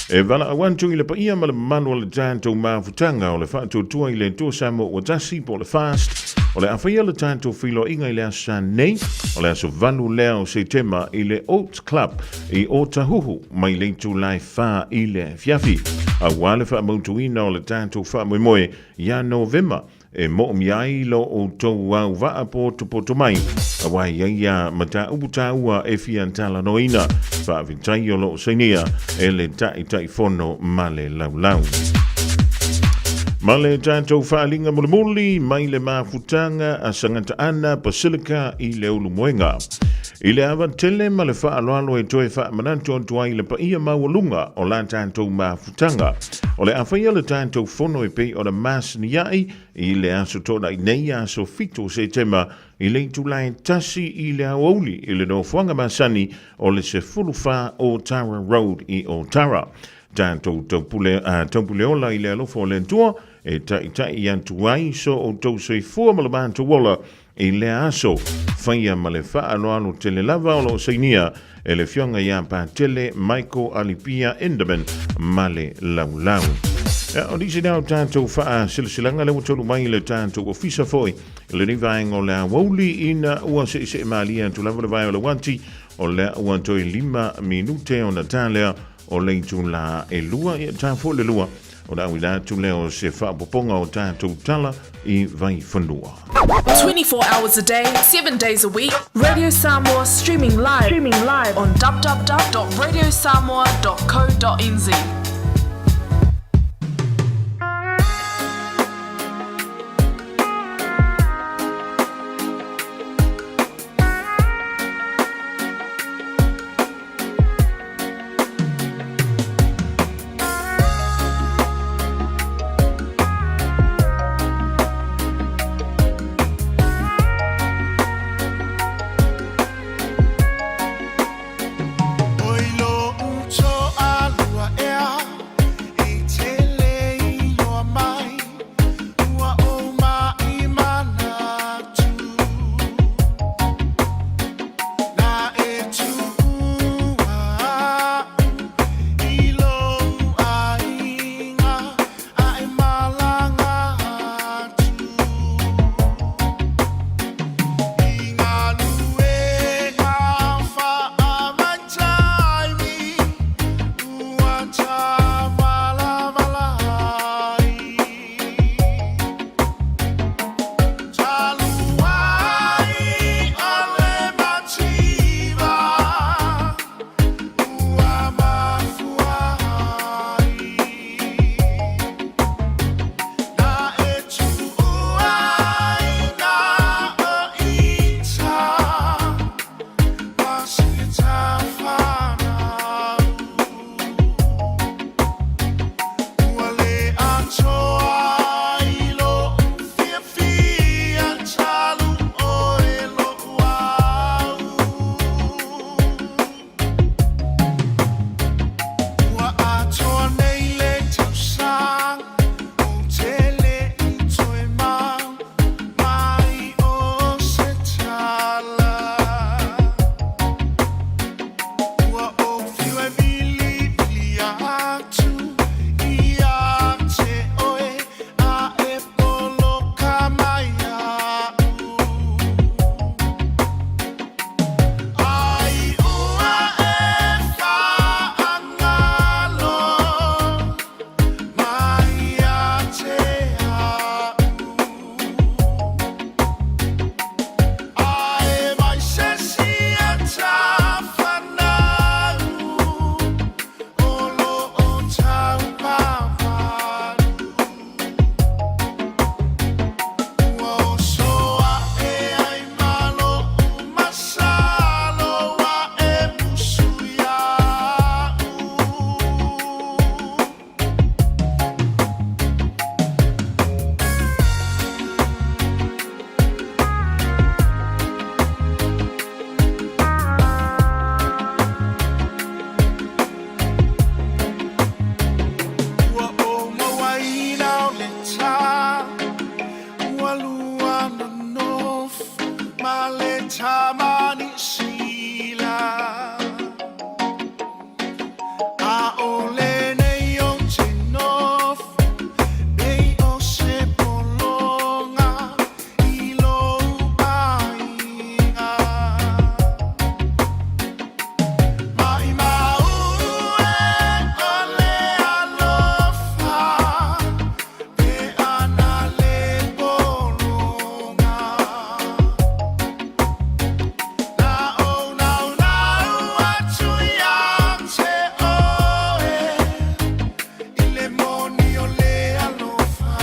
E valaau atu i le paia ma le mamalu o le tatou mafutaga o le Faatuatua i le Atua Samoa ua Tasi po o le FAST. O le a faia le tatou feiloaiga i le aso Sa nei, o le aso 8 lea o Setema i le Oats Club i Ōtahuhu mai le itula e 4 i le afiafi. Aua le faamautuina o le tatou faamoemoe ia Novema E moomia ai lo outou auvaa potopoto mai, aua e i ai ia mataupu taua e fia talanoaina. Faafetai o lo o sainia e le Taitaifono ma le Laulau. Ma le tatou faaaliga mulimuli mai le mafutaga a Sangata Ana Basilica i le Ulumoega. I le ava tele ma le faaaloalo e toe faamanatu atu ai le paia maualuga o la tatou mafutaga. O le a faia le tatou fono e pei ona masani ai i le aso Toonai nei aso 7 o Setema i le itula e 1 i le aoauli i le nofoaga masani o le 14 o Tara Road i Otara. Tatou taupule, taupule ola i le alofa o le Atua e taitai atu ai so outou soifua ma lo matou ola I lea aso, faia ma le faaaloalo tele lava o lo o sainia e le Afioga ia Patele Michael Alipia Enderman ma le Laulau. O nisi lea o tatou faasilasilaga lea ua taunuu mai i le tatou ofisa foi i lenei vaega o le aoauli ina ua seesee malie atu lava le vae o le uati o lea ua toe 5 minute ona ta lea o le itula e 2, ia ta foi le 2 Ona auina atu lea o se faaopoopoga o tatou tala i Vaifanua. 24 hours a day, 7 days a week, Radio Samoa streaming live, streaming live on www.radiosamoa.co.nz. Oi lo uto alua ea. tamani sila A o le nei o te nofo Nei o se polonga I lou aiga Mai mau e o le alofa Pe ana le polonga Na o nau nau atu ia te oe I le moni o le alofa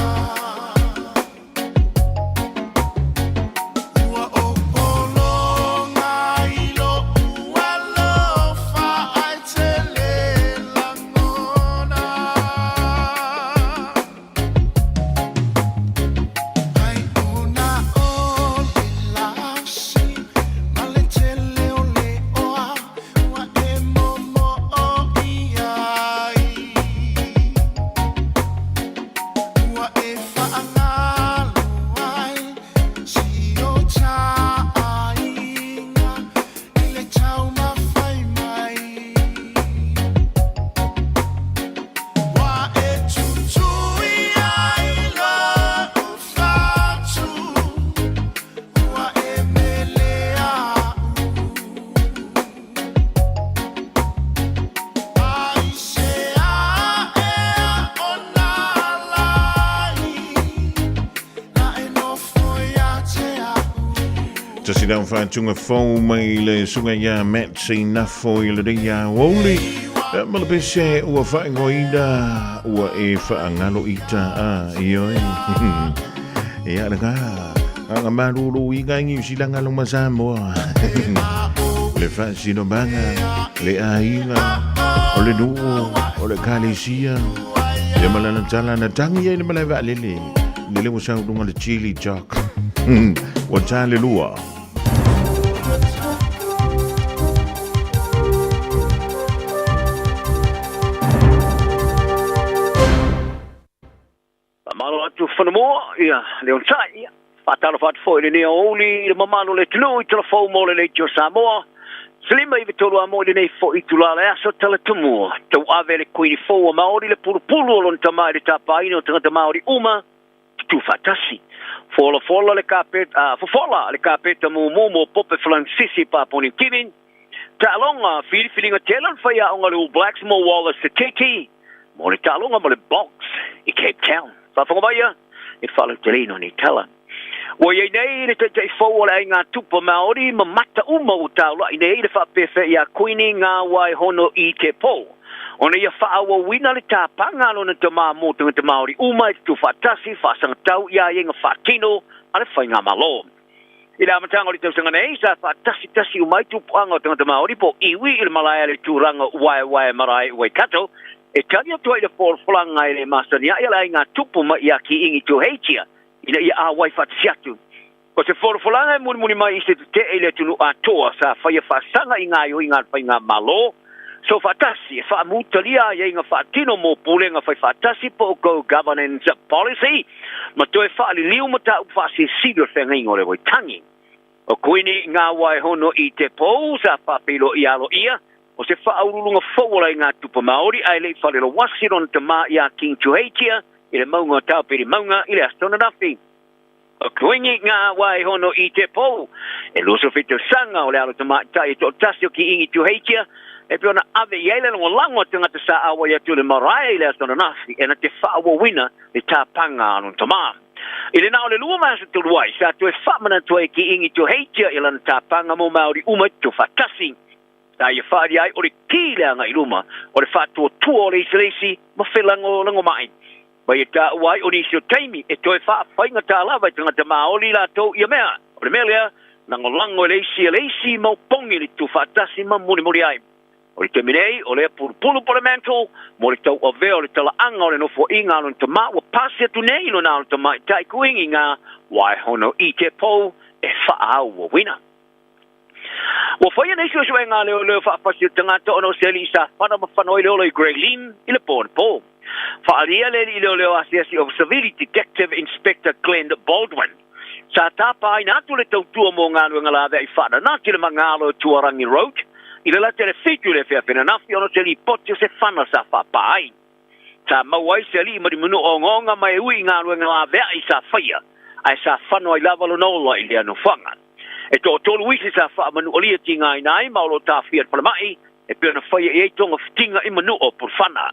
Ua o polonga i lo alofa ai te le langona Ai ona o le lausi Ma le tele o le oa Ua e momo o iai Ua e whaangalo ai Si o tāinga I le tau mawhai mai Wa e tutui ai lo ufatu Ua e mele au Ai se ae o nā lai Na e nofo ia te au Tasi lau whātunga fou mai le sunga ia Matt Seinafo i le ria Oli. Ma le pese ua whaingoina ua e whaangalo ita a ioi. Ia le ngā. Ngā maruru i ngā ngiu silanga lo Samoa. Le whaasino manga, le aiga, o le nuu, o le kalesia. Ia malana tala na tangi ai le malae vaalele. Le le ua sau lunga le chili jock. Ua tā le lua. Faamalo atu Fonomoa, ia, le onosai, ia. Faatalofa atu foi i lenei aoauli i le mamalu o le atunuu i talafou mo le Leitio Samoa. 15 93 a mo i lenei foi itulā o le aso Talatumua. Tauave le Kuini fou a Maori le pulupulu o lona tama i le tapaina o tagata Maori uma tutū faatasi. Folafola le kapeta, fofola le kapeta mumu mo Pope Falansisi Papua Niu Kini. Taaloga filifiliga tele o le faiaoga le All Blacks mo Wallace Sititi mo le taaloga mo le Box i Cape Town. Faafofoga mai ia i le faalauteleina o nei tala. Ua i ai nei le taitai fou o le aiga tupa Maori ma mata uma ua taula'i nei le faapefea iā Kuini Ngā Wai Hono i te pō. Ona ia faaauauina le tapaga a lona tamā mō tagata Māori uma e tutū faatasi, faasagatau i a ia i ngā faatino a le Faigamalo. I le amataga o le tausaga nei, sa faatasitasi uma ai tupuaga o tagata Māori po o iwi i le malae a le tūranga waewae marae i Waikato e tali atu ai i le folafolaga e le masani a'i a le aiga tupu mai ia Kiingi Tuheitia ina ia āwai faatasi atu. O se folafolaga e mulimuli mai i se tetee i le atunuu atoa sa faia faasaga i gaoioiga a le Faigamalo Soofaatasi e faamutalia ai aiga faatino mo pulega faifaatasi po o Co-Governance Policy ma toe faaliliu mataupu faasilisili o le feagaiga o le Waitangi. O Kuini Ngā Waehono i te pou sa faapeiloai aloaia o se faauluuluga fou o le aiga tupa Māori ae le i falelowasi lona tamā iā King Tuheitia i le mauga o Taupiri Maunga i le aso ananafi. O Kuini Ngā Waehono i te pou e 27 tausaga o le alo tamaitai e toatasi o Kiingi Tuheitia e pei ona ave i ai le lagolago a tagata sa auai atu i le marae i le aso ananafi e na te faaauauina le tapaga a lona tamā. I le na o le lua vaiaso talu ai, sa toe faamanatu ai e Kiingi Tuheitia i lana tapaga mo Māori uma i te tuufaatasi. Sa ia whaaria ai o le ki le anga i luma o le whaatuatua o le isi le isi ma felagolagomai. Mai e tāua ai o nisi o taimi e toe whaawhainga lava i tagata Māori latou ia mea. O le mea lea, lagolago e le isi e le isi mau pongi le tuufaatasi ma mulimuli ai. O le taimi nei, o lea pulupulu po le mantle mo le tauavea o le talaaga o le nofoaiga a lona tamā ua pasi atu nei i lona alo tamaitai Kuini Ngā Waehono i te pou e faaauauina. Ua faia nei suesuega a leoleo faafasi o tagata ona o se alii sa fana ma fana ai le ola i Grey Lynn i le pō anapo. Faaalia le alii leoleo asiasi o Savili Detective Inspector Glenn Baldwin. Sa tāpāina atu le tautua mō galuega laveai faananati le magalo e Tuarangi Road i le lata i le 7 i le afiafi ananafi ona o se lipoti o se fana sa faapā ai. Sa maua ai se alii ma limanuu ogaoga ma e ui i galuega laveai sa faia ae sa fano ai lava lona ola i lea nofoaga. E toatolu isi sa faamanualia tigaina ai ma o lo o taofia i le falemai e pei ona faia i ai togafitiga i manua o Pulufana.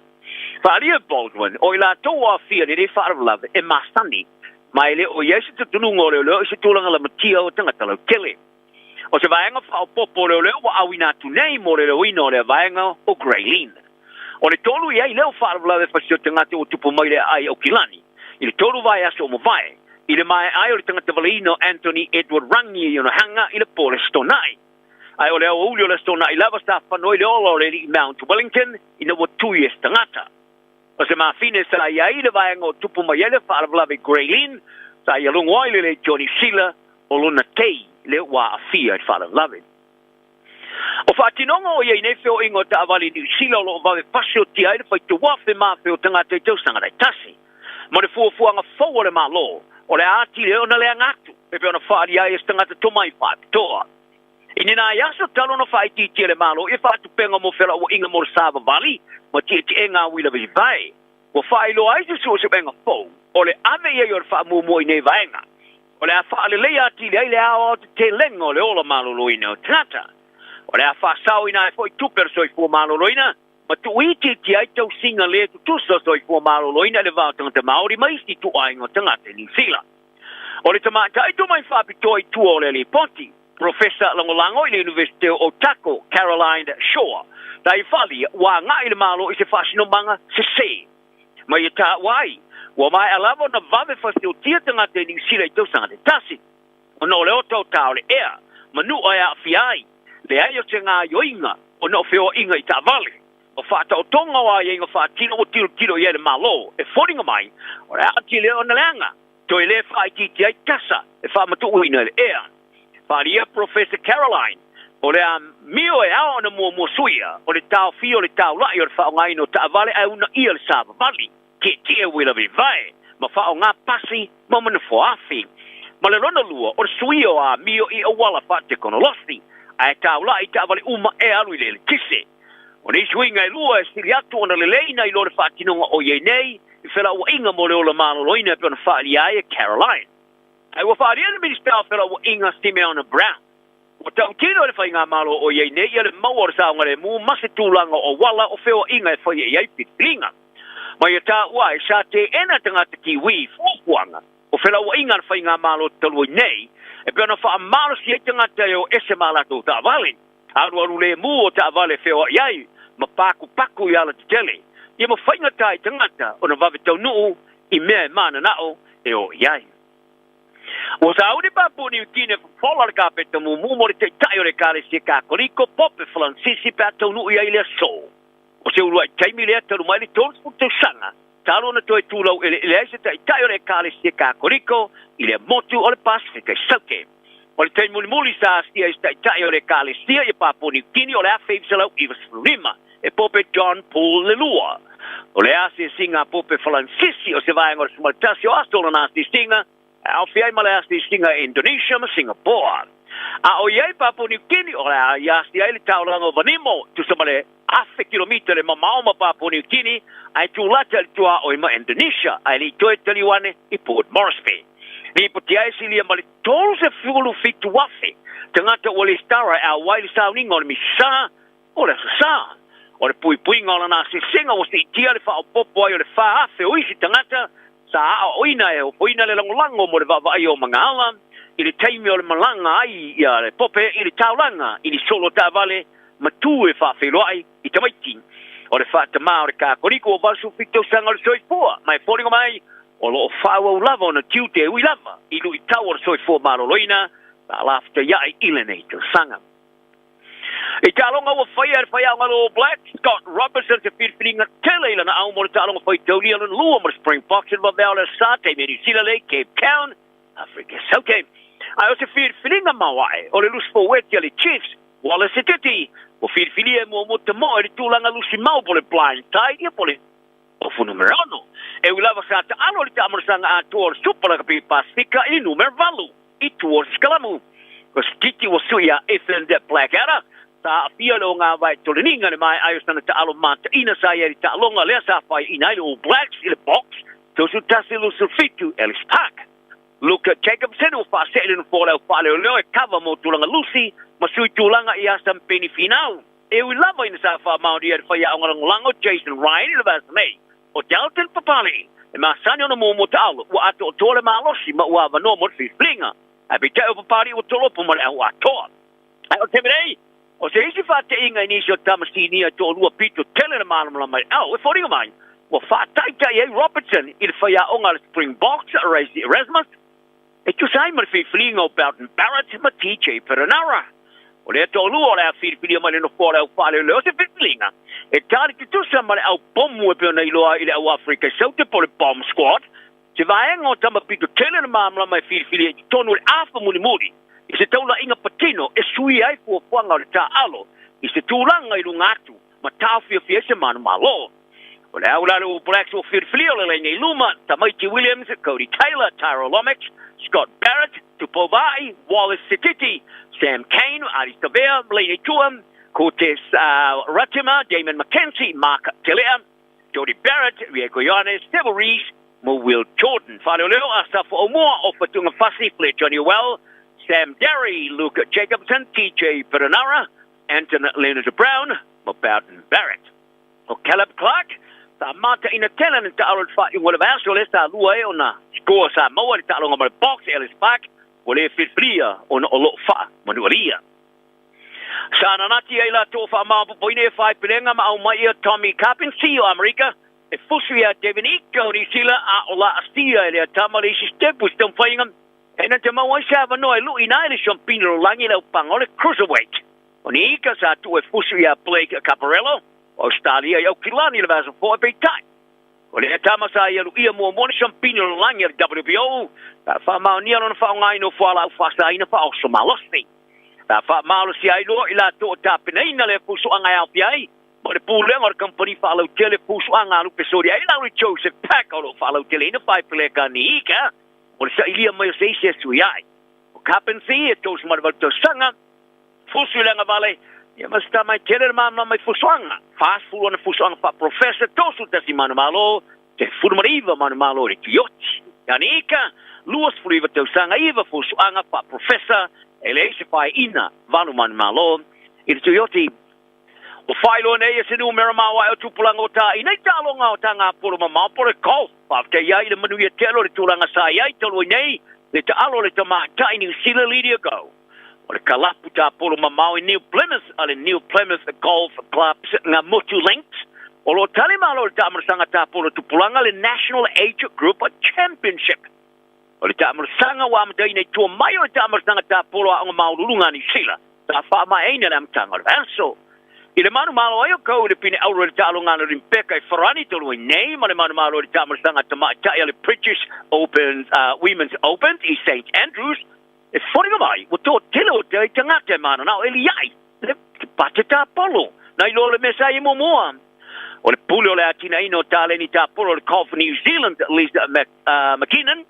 Faaalia e Baldwin, o i latou o aafia i lenei faalavelave e masani, ma e le o i ai se tutunuga o leoleo i se tulaga lamatia o tagata lautele. O se vaega faaopoopo o leoleo ua auina atu nei mo le leoina o lea vaega o Grey Lynn. O le tolu i ai lea o faalavelave fasi o tagata ua tupu mai le aai Aukilani i le tolu vaiaso o mavae, i le maea ai o le tagata valeina o Anthony Edward Rangi i ona hanga i le po o le Aso Toonai. Ae o le aoauli o le Aso Toonai lava sa fano ai le ola o le alii Mount Wellington ina ua tui e se tagata. O se mafine sa i ai le vaega o tupu mai ai le faalavelave i Grey Lynn, sa ia logo ai le leitio Niu Sila o lona tei lea ua aafia i le faalavelave. O faatinoga o i ai nei feoaiga o taavale i Niu Sila o lo o vave pasiotia ai le faitauafe ma afe o tagata i tausaga taitasi. Ma le fuafuaga fou a le Malo, o le a atili ai ona leaga atu, e pei ona faaalia ai e se tagata tomai faapitoa. I ni nai aso talu ona faaitiitia e le Malo ia faatupega mo felauaiga mo le savavali ma tietieega a uila vaevae, ua faailoa ai se suesuega fou o le ave i ai o le faamuamua i nei vaega. O le a faaleleia atili ai le aoaotetelega o le ola maloloina o tagata. O le a faasaoina ai foi tupe a le soifua maloloina ma tuuitiitia ai tausiga le tutusa o soifua maloloina i le va o tagata Māori ma isi ituaiga o tagata i Niu Sila. O le tamaitai tomai faapitoa i tua o le lipoti, Profesa Lagolago i le Iunivesite o Otago, Caroline Shaw, tai faaalia ua agai le Malo i se faasinomaga sese. Ma ia taua ai, ua maea lava ona vave fasiotia tagata i Niu Sila i tausaga taitasi, ona o le otaota o le ea ma nua e aafia ai, leai o se gaoioiga ona o feoaiga i taavale. O faataotoga o aiaiga faatino ua tilotilo i ai le Malo, e foliga mai, o le a atili ai ona leaga, toe le faaitiiti ai tasa e faamatuuina i le ea. Faaalia Professor Caroline, o le amio e ao ona muamua suia, o le taofia o le taulai o le faaaogaina o taavale ae uunaia le savavali, tietie uila vaevae, ma faaaoga pasi ma manafoafi. Ma le lona lua, o le suia o amio i auala faatekonolosi, ae taulai taavale uma e alu i le eletise. O nei suiga e lua e sili atu ona lelei nai lo le faatinoga o i ai nei i felauaiga mo le ola maloloina e pei ona faaalia ai e Caroline. Ae ua faaalia le Minisita o Felauaiga Simeon Brown, ua tautino e le Faigamalo o i ai nei ia le maua o le saogalemu ma se tulaga o auala o feoaiga e faia i ai filifiliga. Ma ia taua ai, sa teena tagata Kiwi fuafuaga o felauaiga a le Faigamalo talu ai nei e pei ona faamalosi ai tagata e o ese ma a latou taavale. Alualu lemu o taavale feoai ai ma pakupaku i alatetele, ia ma faigata i tagata ona vave taunuu i mea e mananao e o i ai. Ua sauni Papua Niu Kine fofola le kapeta mumu mo le taitai o le Ekalesia Kakoliko, Pope Falansisi pe a taunuu i ai i le aso. O se uluai taimi lea talu mai le 30 tausaga talu ona toe tulau eleele ai se taitai o le Ekalesia Kakoliko i lea motu o le Pasefika i Saute. O le taimi mulimuli sa asia ai se taitai o le Ekalesia i Papua Niu Kini o le 1995, e Pope John Paul ii. O le asiasiga a Pope Falansisi o se vaega o le 11 o aso o lana asiasiga, e aofia ai ma le asiasiga i Indonesia ma Singapore. A o i ai Papua Niu Kini, o le a i asia ai le taulaga o Vanimo, tusa ma le 1000 kilomita le mamao ma Papua Niu Kini, ae tulata i le tuaoi ma Indonesia, ae le i toe taliu ane i Port Moresby. Lipoti ai e silia ma le 37,000 tagata ua lesitala e auai le sauniga o le Misa o le Aso Sa. O le puipuiga o lana asiasiga ua siitia le faaopoopo ai o le 4,000 o isi tagata sa aoaoina e ofoina le lagolago mo le vaavaaia o magaala i le taimi o le malaga ai ia le Pope i le taulaga i ni solo taavale ma tu e faafeiloai i tamaiti. O le faatamā o le Kakoliko ua 87 tausaga o le soifua ma e foliga mai o lo o faaauau lava ona tiute e ui lava i luitau o le soifua maloloina sa laftaia'i i lenei tausaga. I taaloga ua faia e le faiaoga a le All Blacks, Scott Robertson se filifiliga tele i lana au mo le taaloga faitaulia lona lua mo le Springboks i le vaveao o le Aso Sa taimi e Niu Sila lea i Cape Town, Afrika Saute. Ae o se filifiliga maoae o le lusi foueti a le Chiefs, Wallace Sititi, ua filifilia e muamua tamoe i le tulaga lusi mau po o le blind side ia po o le Ofu numera 6. E ui lava sa taalo i le taamanasaga atoa o le Supa Lakapi Pasefika i le numera 8. i tua o se sikalamu. O Sititi ua sui iā Ethan Blackadder, sa aafia le ogāvae toleniga i le maea ai o sana taalo mataina sa i ai i le taaloga lea sa faiaina ai le All Blacks i le Box 31-27 Ellis Park. Luke Jacobson ua faasee le nofoa o le au faaleoleo e kava mo tulaga lusi ma sui tulaga iā Sampeni Finau. E ui lava ina sa faamaonia e le faiaoga lagolago Jason Ryan i le vaiaso nei, ʻO Dalton Papali'i, e masani ona muamua taalo, ua atoatoa le malosi ma ua avanoa mo le filifiliga. Ae peitai o Papali'i ua tolopo ma le au atoa. Ae o le taimi nei, o se isi faateʻiga i nisi o tama sinia e toalua pito tele le malamalama i le au e foliga mai, ua faataitai ai Robertson i le faiaoga a le Springboks, Rassie Erasmus, e tusa ai ma le filifiliga o Beauden Barrett ma TJ Perenara. O lea toalua o le a filifilia mai le nofoa o le au faaleoleo se filifiliga e tali tutusa ma le au pomu e pei ona iloa ai i le au Afrika i Saute po o le Bomb Squad, se vaega o tama pito tele le malamalama e filifilia i totonu o le afa mulimuli i se taulaiga patino e suia ai fuafuaga o le taaalo i se tulaga i luga atu ma taofiofia ai se manumalo. O le au la le All Blacks ua filifilia o le laina i luma, Tamaiti Williams, Codie Taylor, Tyrell Lomax, Scott Barrett, Tupou Vaa'i, Wallace Sititi, Sam Cane, Ardie Savea, laina i tua, Cortez Ratima, Damian McKenzie, Mark Telea, Jordie Barrett, Rieko Ioane, Sevu Reece ma Will Jordan. Faaleoleo, Asafo Aumua, Ofa Tuungafasi, Fletcher Newell, Sam Darry, Luke Jacobson, TJ Perenara, Anton Lienert-Brown ma Beauden Barrett. ʻO Caleb Clarke, sa mataʻina tele ana taalo i le faaiuga o le vaiaso lea sa lua ai ona score sa maua i le taaloga ma le Box Ellis Park, ua le filifilia ona o loo faamanualia. Sa nanati ai latou o faamaopoopoina ia faaipelega ma aumai ia Tommy Karpency o Amerika e fusu iā Devin Ika o Niu Sila a o laasia e lea tama le isi stepu i se taumafaiga e na te maua ai se avanoa e luʻina ai le siampina lalolagi i le aupaga o le Cruiserweight. O ni ika sa tuu e fusu iā Blake Caparello o Ausetalia i Aukilani i le vaiaso foe peitai. O lea tama sa ia luʻia muamua le siampina lalolagi a le WBO sa faamaonia lona faaaogaina o fualaau faasaina faaoso malosi. Sa faamalosia ai loa i latou o tapenaina lea fusuaga e aofia ai ma le pulega o le kamupani faalautele fusuaga a lupe soli ai Larry Joseph Pack o lo o faalauteleina Faipeleka Niika mo le sailia mai o se isi e sui ai. O Carpentry e 38 tausaga, fusu i le agavale, ia ma se tama e tele le malamalama i fusuaga. 40 ana fusuaga faaprofesa, 31 manumalo, 19 manumalo i le Tuioti. Ia Niika, 29 tausaga, 9 fusuaga faaprofesa, e leai se faeina, 8 manumalo i le Tuioti. Ua faailoa nei e se numera maoae o tupulaga o tāina i taaloga o Tagapolo mamao po o le golf. Faafetai ai i le manuia tele o le tulaga sa i ai talu ai nei le taalo a le tamaitai Niu Sila Lydia Go. O le kalapu tāpolo mamao i New Plymouth a le New Plymouth Golf Club's Ngamotu Links o lo o tali malo i le taamalosaga tāpolo tupulaga le National Age Group Championship. O le taamalosaga ua amataina i tua mai o le taamalosaga tāpolo aoga maualuluga a Niu Sila sa faamaeaina le amataga o le vaiaso. I le manumalo ai o Kou i le pine auro i le taaloga a le Olimpeka i Farani talu ai nei ma le manumalo i le taamalosaga tamaitai a le British Open, Women's Open i St Andrews, e foliga mai ua toatele o te ai tagata e mananao e liaʻi le pate tāpolo nai lo le mea sa i ai muamua. O le pule o le atinaeina o taleni tāpolo o le Golf New Zealand, Liz McKinnon,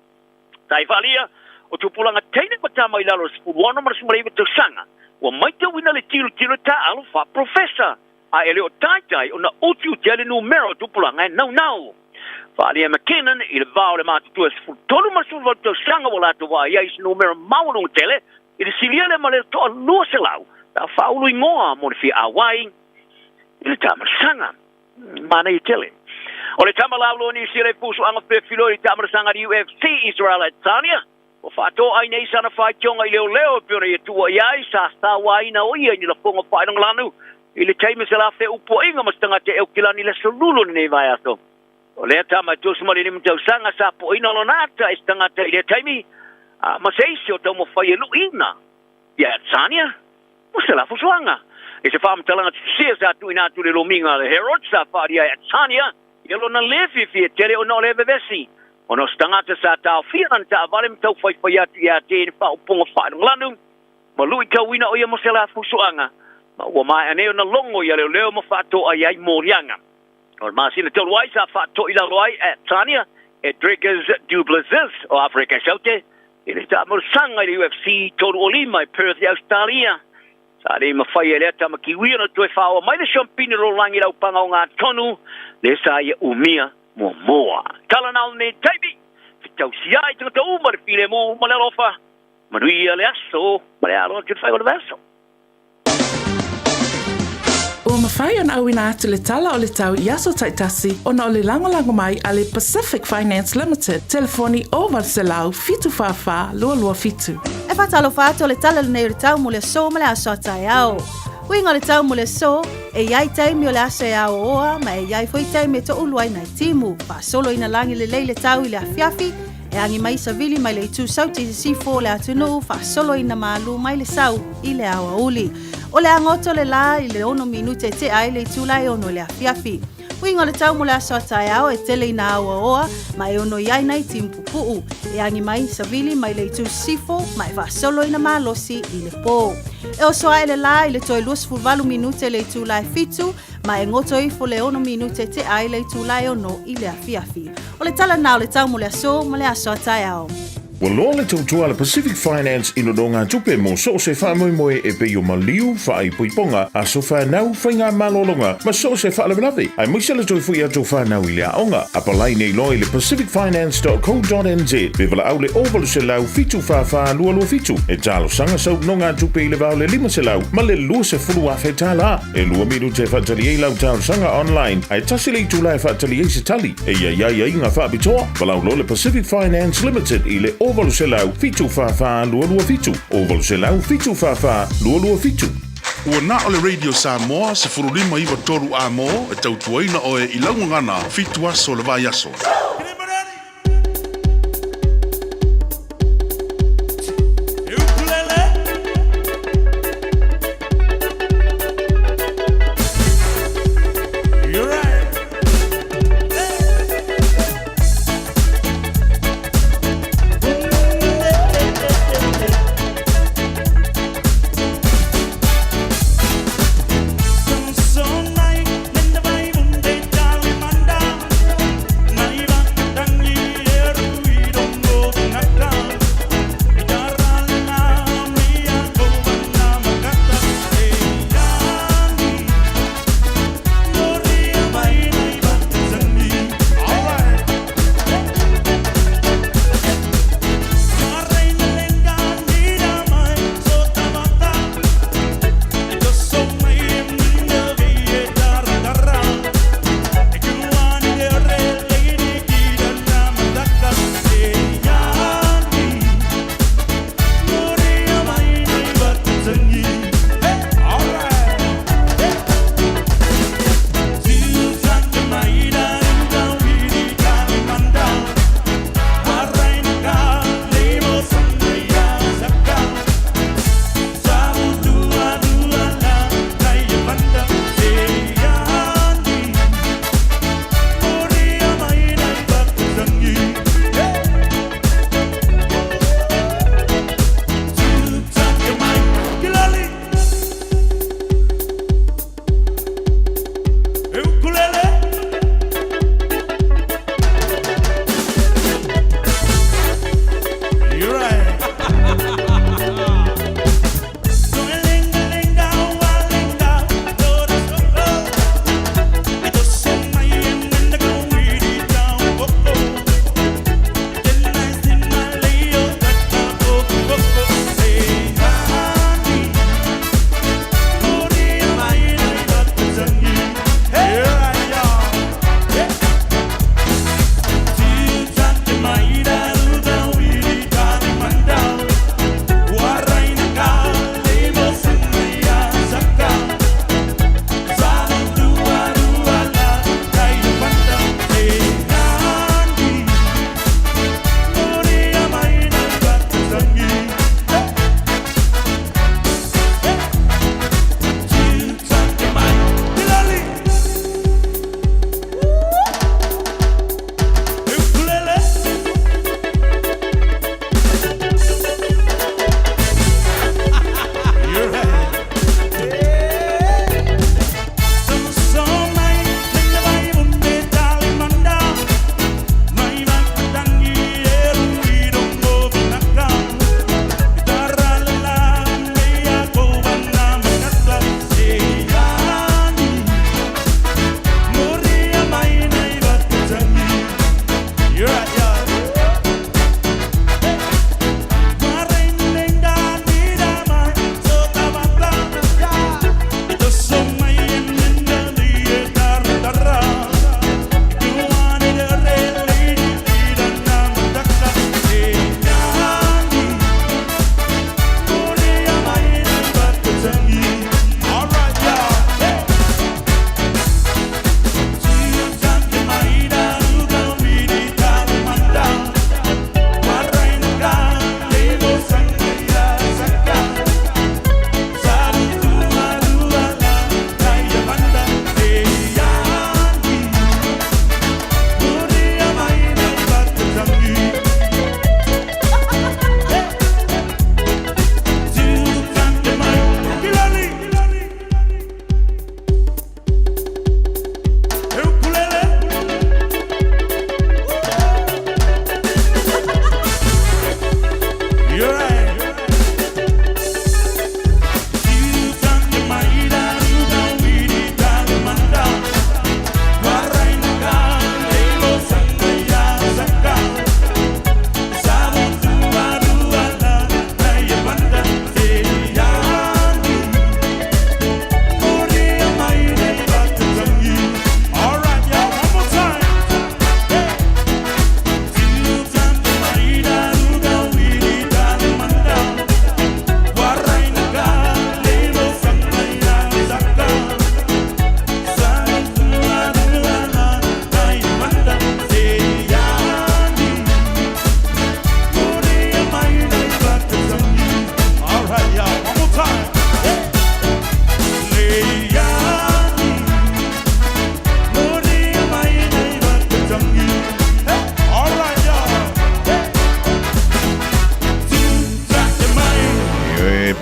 sa i faaalia o tupulaga teine ma tama i lalo o le 16 ma le 19 tausaga, ua maitauina le tilotilo taaalo faaprofesa, a e le o taitai ona utiuti ai le numera o tupulaga e naunau. Faaalia e McKinnon i le va o le matutua e 13 ma le 18 tausaga ua latou vaai ai i se numera maualuga tele i le silia lea ma le toa 200 pe a faaulu igoa mo le fia auai i le taamalosaga. Manaia tele. O le tama lauloa Niu Sila i fusuaga fefiloi i le taamalosaga a le UFC Israel Adesanya, ua faatoai nei sana faitioga i leoleo e pei ona ia tuua i ai sa sauaina o ia i ni lafoga faailogalanu i le taimi o se la feupuaiga ma se tagata e Aukilani i le aso Lulu o lenei vaiaso. O lea tama e 25 tausaga sa po'oina lona ata e se tagata i lea taimi, a ma se isi o taumafai e lu'ina ia Adesanya mo se la fusuaga. I se faamatalaga tutusia sa tuuina atu i le lomiga a le Herald sa faaalia e Adesanya ia lona lē fiafia tele ona o le vevesi ona o se tagata sa taofia lana taavale ma taufaifai atu ia te i ni faaupuga faailogalanu ma luitauina o ia mo se la fusuaga ma ua maea nei ona logo ia leoleo ma faatoai ai moliaga. O le masina talu ai sa faatoilalo ai Adesanya e Dricus Du Plessis o Afrika i Saute. I le taamolosaga i le UFC 35 i Perth i Ausetalia, sa le mafai e lea tama Kiwi ona toe faaoa mai le siampini o le lalolagi i le aupaga ogatotonu lea sa ia umia muamua. Tala na o lenei taimi, fetausiai tagata uma le filemu ma le alofa. Manuia le aso ma le alo atu i le faaiuga o le vaiaso. Ua mafai ona auina atu le tala o le tau i aso taitasi ona o le lagolago mai a le Pacific Finance Limited, telefoni 0800 744 227. E faatalofa atu o le tala lenei o le tau mo le aso ma le aso a taeao. Uiga o le tau mo le aso, e i ai taimi o le aso e aoaoa ma e i ai foi taimi e toulu ai nai timu. Faasolo ina lagi lelei le tau i le afiafi, E agi mai savili mai le itu sauti i sisifo o le atunuu faasolo ina malū mai le sau i le aoauli. O le agoto le lā i le 6 minute e tea ai le itula e 6 i le afiafi. Uiga o le tau mo le aso a taeao e tele ina auaoa ma e ono i ai nai timu pupuu. E agi mai savili mai le itu sisifo ma e faasolo ina malosi i le pō. E oso ae le lā i le toe 28 minute i le itula e 7 ma e goto ifo le 6 minute e tea ai le itula e 6 i le afiafi. O le tala na o le tau mo le aso ma le aso a taeao. Ua loa le tautua a le Pacific Finance i nonogatupe mo so o se faamoemoe e pei o maliu, faaipoipoga, aso fanau, faigamalologa ma so o se faalavelave, aemaise le toe foi atu o fanau i le aoga. Apalai nei loa i le pacificfinance.co.nz pe valaau le 0800 744 227 e talosaga sau nonogatupe i le va o le 500 ma le 20,000 tala. E 2 minute e faatali ai lau talosaga online, ae tasi le itula e faatali ai se tali. E i ai aiaiga faapitoa, valaau loa le Pacific Finance Limited i le 0800 744 227, 0800 744 227. Ua na o le Radio Samoa 15 9 3 A mo e tautuaina oe i lau gagana 7 aso o le vaiaso.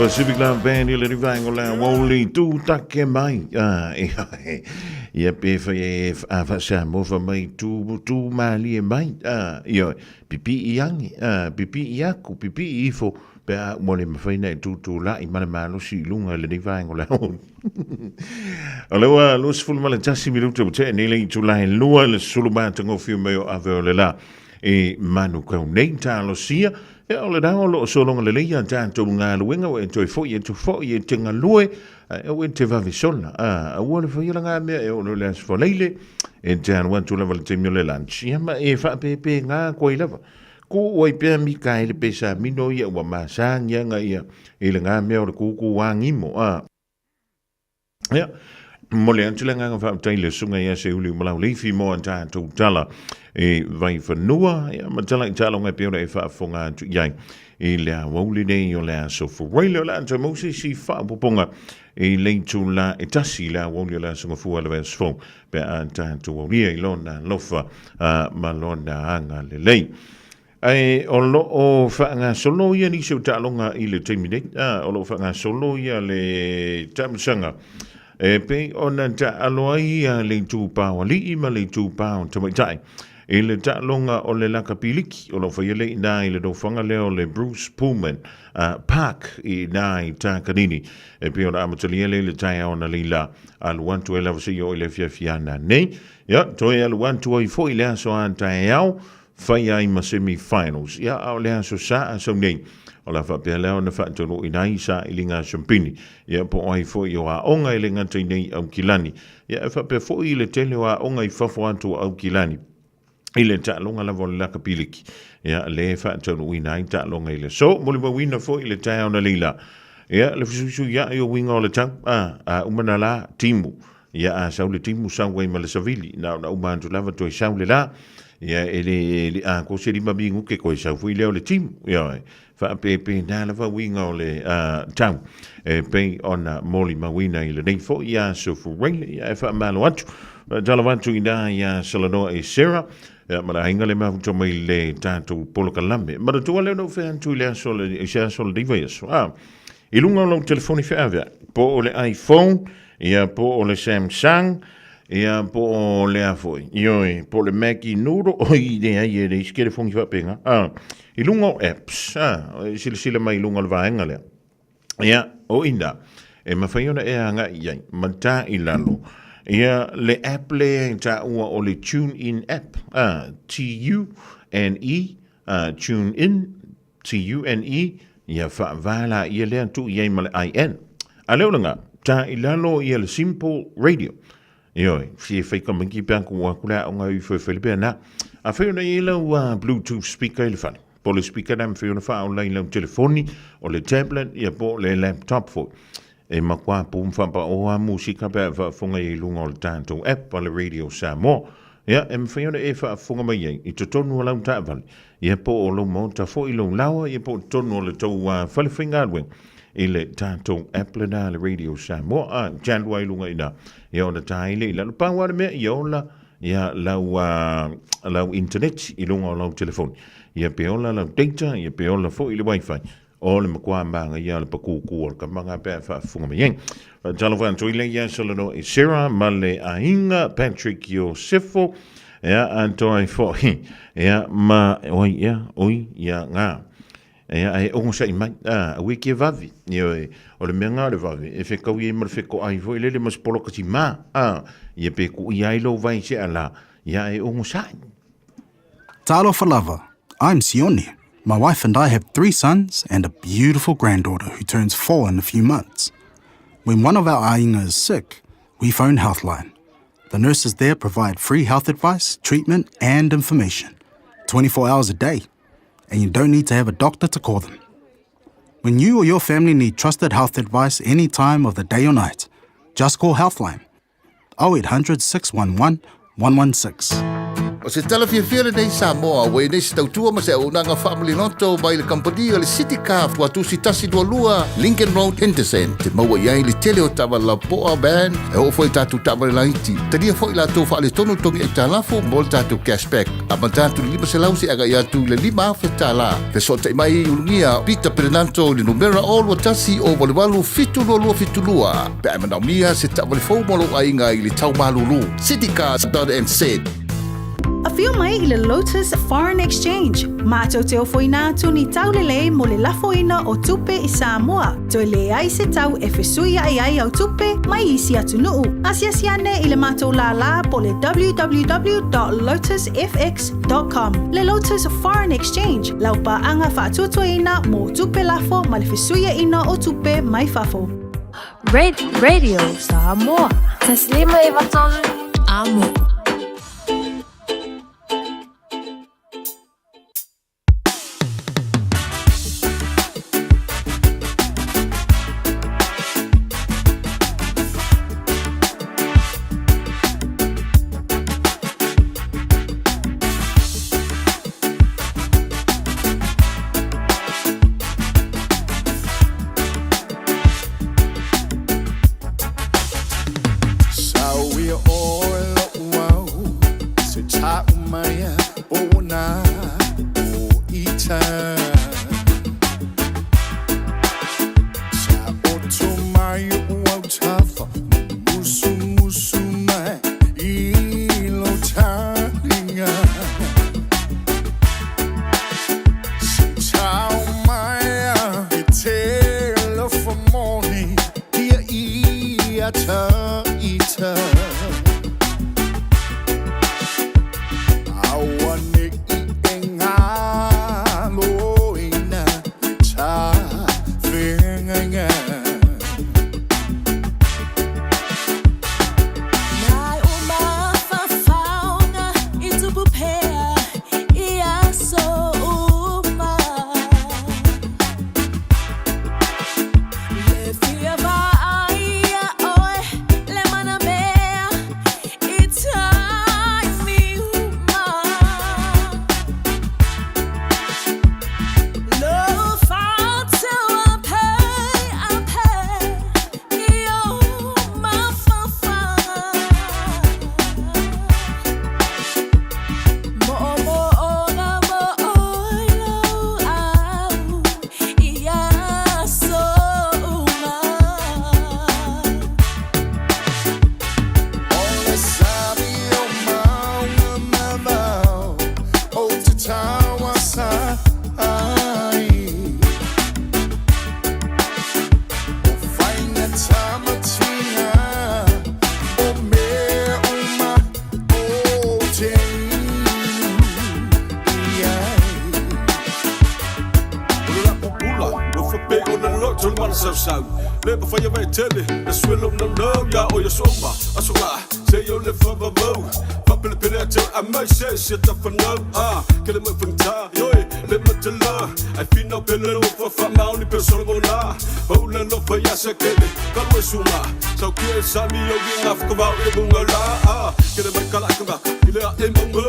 Pacific Love Band i le rivaenga o le aoauli tūtake mai. Ah, ia pe whai e a whasamoa wha mai tū, tū mālie mai. Ah, ia, pipi i angi, ah, pipi i aku, pipi i ifo, pe a ua le mawhai nei tūtū la i male malosi i lunga i le rivaenga o le aoauli. O le ua 21 minuta ua tea nei le itula e lua le sulu matagofie mai o ave o le la e manu kau nei talosia. Ia o le rā o loo sologa lelei ia tatou galuega ua e toe fo'i atu fo'i e te galue ae aua e te vave sola. A, aua le faia la ngā mea e oo loa i le aso Faraile e te alu atu lava i le taimi o le lunch. Ia ma e faapepe ngā koe lava. Kū ai pea Mikaele Pesamino ia ua masagiaga ia i le ngā mea o le kūkū āgimo. A. Ia, momoli atu le agaga faafetai i le Susuga ia Seiuli Malauleifi mo a tatou tala e vaifanua, ia, ma tala i taaloga e pei ona e faafofoga atu i ai i le aoauli nei o le Aso Faraile. O le a toe maua se isi faaopoopoga i le itula e tasi i le aoauli o le Aso Gafua le vaiaso fou pe a tatou aulia i Lona alofa ma Lona agalelei. Ae o lo o faagasolo ia nisi o taaloga i le taimi nei. A, o lo o faagasolo ia le taamilosaga e pei ona taaalo ai ia le itupa o alii ma le itupa o tamaitai i le taaloga o le lakapi liki o lo o faia lea i ina i le nofoaga lea o le Bruce Pullman Park i ina i Takanini. E pei ona amatalia lea i le taeao analeila alu atu ai lava seia oo i le afiafi ana nei. Ia, toe alu atu ai foi i le aso a taeao fai ai ma semi finals. Ia, a o le aso sa a sau nei, o le a faapea lea ona faataunuuina ai sailiga a Siumpini. Ia, po o ai foi o aoga e le gata i nei Aukilani. Ia, e faapea foi i le tele o aoga i fafo atu o Aukilani i le taaloga lava o le lakapi liki. Ia, le faataunuuina ai taaloga i le aso. Molimauina foi i le taeao na leila. Ia, le fesuisuiai o uiga o le tau, a, a uma na la, timu. Ia a sau le timu sau ai ma le savili, na ona uma atu lava toe sau le la. Ia e le e le a ko se lima minute koe sau foi lea o le timu. Ia faapepe nā lava uiga o le tau e pei ona molimauina i lenei foi aso Faraile. Ia e faamalo atu. Faatalofa atu i na ia Salanoa e Sarah. Ia ma le aiga le mafuta mai le tatou polokalame. Manatua lea ona ou fai atu i le aso le i se aso o lenei vaiaso. A, i luga o lau telefoni feaveai, po o le iPhone, ia po o le Samsung, ia po o le a foi, ioe, po o le Maggi noodle, oi, leai e leai se telefoni faapena, a, i luga o apps, a, e silasila mai i luga o le vaega lea, ia, o i ina, e mafai ona e agai i ai, ma ta i lalo, ia, le app lea e taua o le Tune In app, a, T-U-N-E, a, Tune In, T-U-N-E, ia faavā la ia lea tuu i ai ma le I-N. A leo langa, tā i lalo ia le Simple Radio. Ioe, fia whai ka miki pea ku aku le aonga i whai whai pea nā. A whai ona i lau Bluetooth speaker i le whare. Po le speaker nā mwhai ona wha o lai lau telefoni, o le tablet, ia po le laptop foi. E makua pū mwhapa o a musika pea e whaafonga i lunga o le tātou app a le Radio Samoa. Ia, e mawhai ona e whaafonga mai ai i totonu o lau taavale. Ia po o lou maota foi lou laoa, ia po o totonu o le tou fale faigaluega i le tātou app lena le Radio Samoa. A, te alu ai lunga i nā. Ia ona tā ai le i lalo. Pau a le mea, ia ola, ia lau, lau internet i lunga o lau telefoni. Ia pe ola lau data, ia pe ola foi le wifi. O le matua māngaia o le pakūkū o le kamaga pe a faafofoga mai ai. Faatalofa atu i le ia Salanoa i Sarah ma le aiga Patrick Iosefo, ia atoa ai foi, ia ma oi ia, oi ia ngā. Ia e ogosaʻi mai, a, aua e ke vave, ioe, o le mea ngā o le vave, e fekaui ai ma le fekoʻai foi lele ma se polokati mā, a, ia pe kuʻia ai lou vai se ala, ia e ogosaʻi. Talofa lava, I'm Sione. My wife and I have three sons and a beautiful granddaughter who turns four in a few months. When one of our aiga is sick, we phone Healthline. The nurses there provide free health advice, treatment, and information 24 hours a day. And you don't need to have a doctor to call them. When you or your family need trusted health advice any time of the day or night, just call Healthline 0800 611 116. O se tala fiafia lenei Samoa, ua i nei se tautua ma se auaunaga faamaliloto mai le kamupani o le City Car Tuatusi 122 Lincoln Road, Henderson. Te maua i ai le tele o taavale lapoa, van, e oo foi i tatou taavale laiti. Talia foi latou faaletonu togi aitalafu mo le tatou cashback. Amata atu i le 500 seia agai atu i le 5,000 tala. Fesootai mai i Ulugia Peter Perenanto i le numera 021 088 722 pe a e manaomia se taavale fou mo lou aiga i le tau malulu. Citycars.nz. Afio mai i le Lotus Foreign Exchange, matou te ofoina atu ni taulelei mo le lafoina o tupe i Samoa, toe leai se tau e fesuiai ai au tupe mai isi atunuu. Asiasi ane i le matou lālā po le www.lotusfx.com. Le Lotus Foreign Exchange, lau paaga faatuatuaina mo tupe lafo ma le fesuiaiga o tupe mai fafo. Radio Samoa. 153 Amo. Sauia oe lo'u au Se ta'u mai a pona o ita Sa oto mai o'u autafa Musumusu mai i lo talinga Se tau mai a e te alofa moni Ia ia ta ita Aua ne i e ngalo ina le ta whengainga. Nai o mafafaoga i tupu pea i aso uma. Le fia vaai ia oe le manamea i taimi uma. Lo fa'atauape ape i o mafafaga. Mo'omo'oga mo'oilo au i aso uma. O le sami o mauga mamao Ou te tauasa ai O faiga tamatina O mea uma ou te inu i ai. O le lapu pula, ua faapea ona loto le malasausau. Le mafai ava e tele, le suelo naunau ia oe aso uma, aso la, seia o le faavavau. Faapelepele ate a mai se se tafanau, ah, kele mai fagata, ioe, le matala. Ai finau pele lofa faamaoni pe Solomona. Pau le alofa ia Sekele, kalu e suga. Saukia e sami o i gafakavao i le muga la, ah, kele mai kala ka maka, i le ae mauga.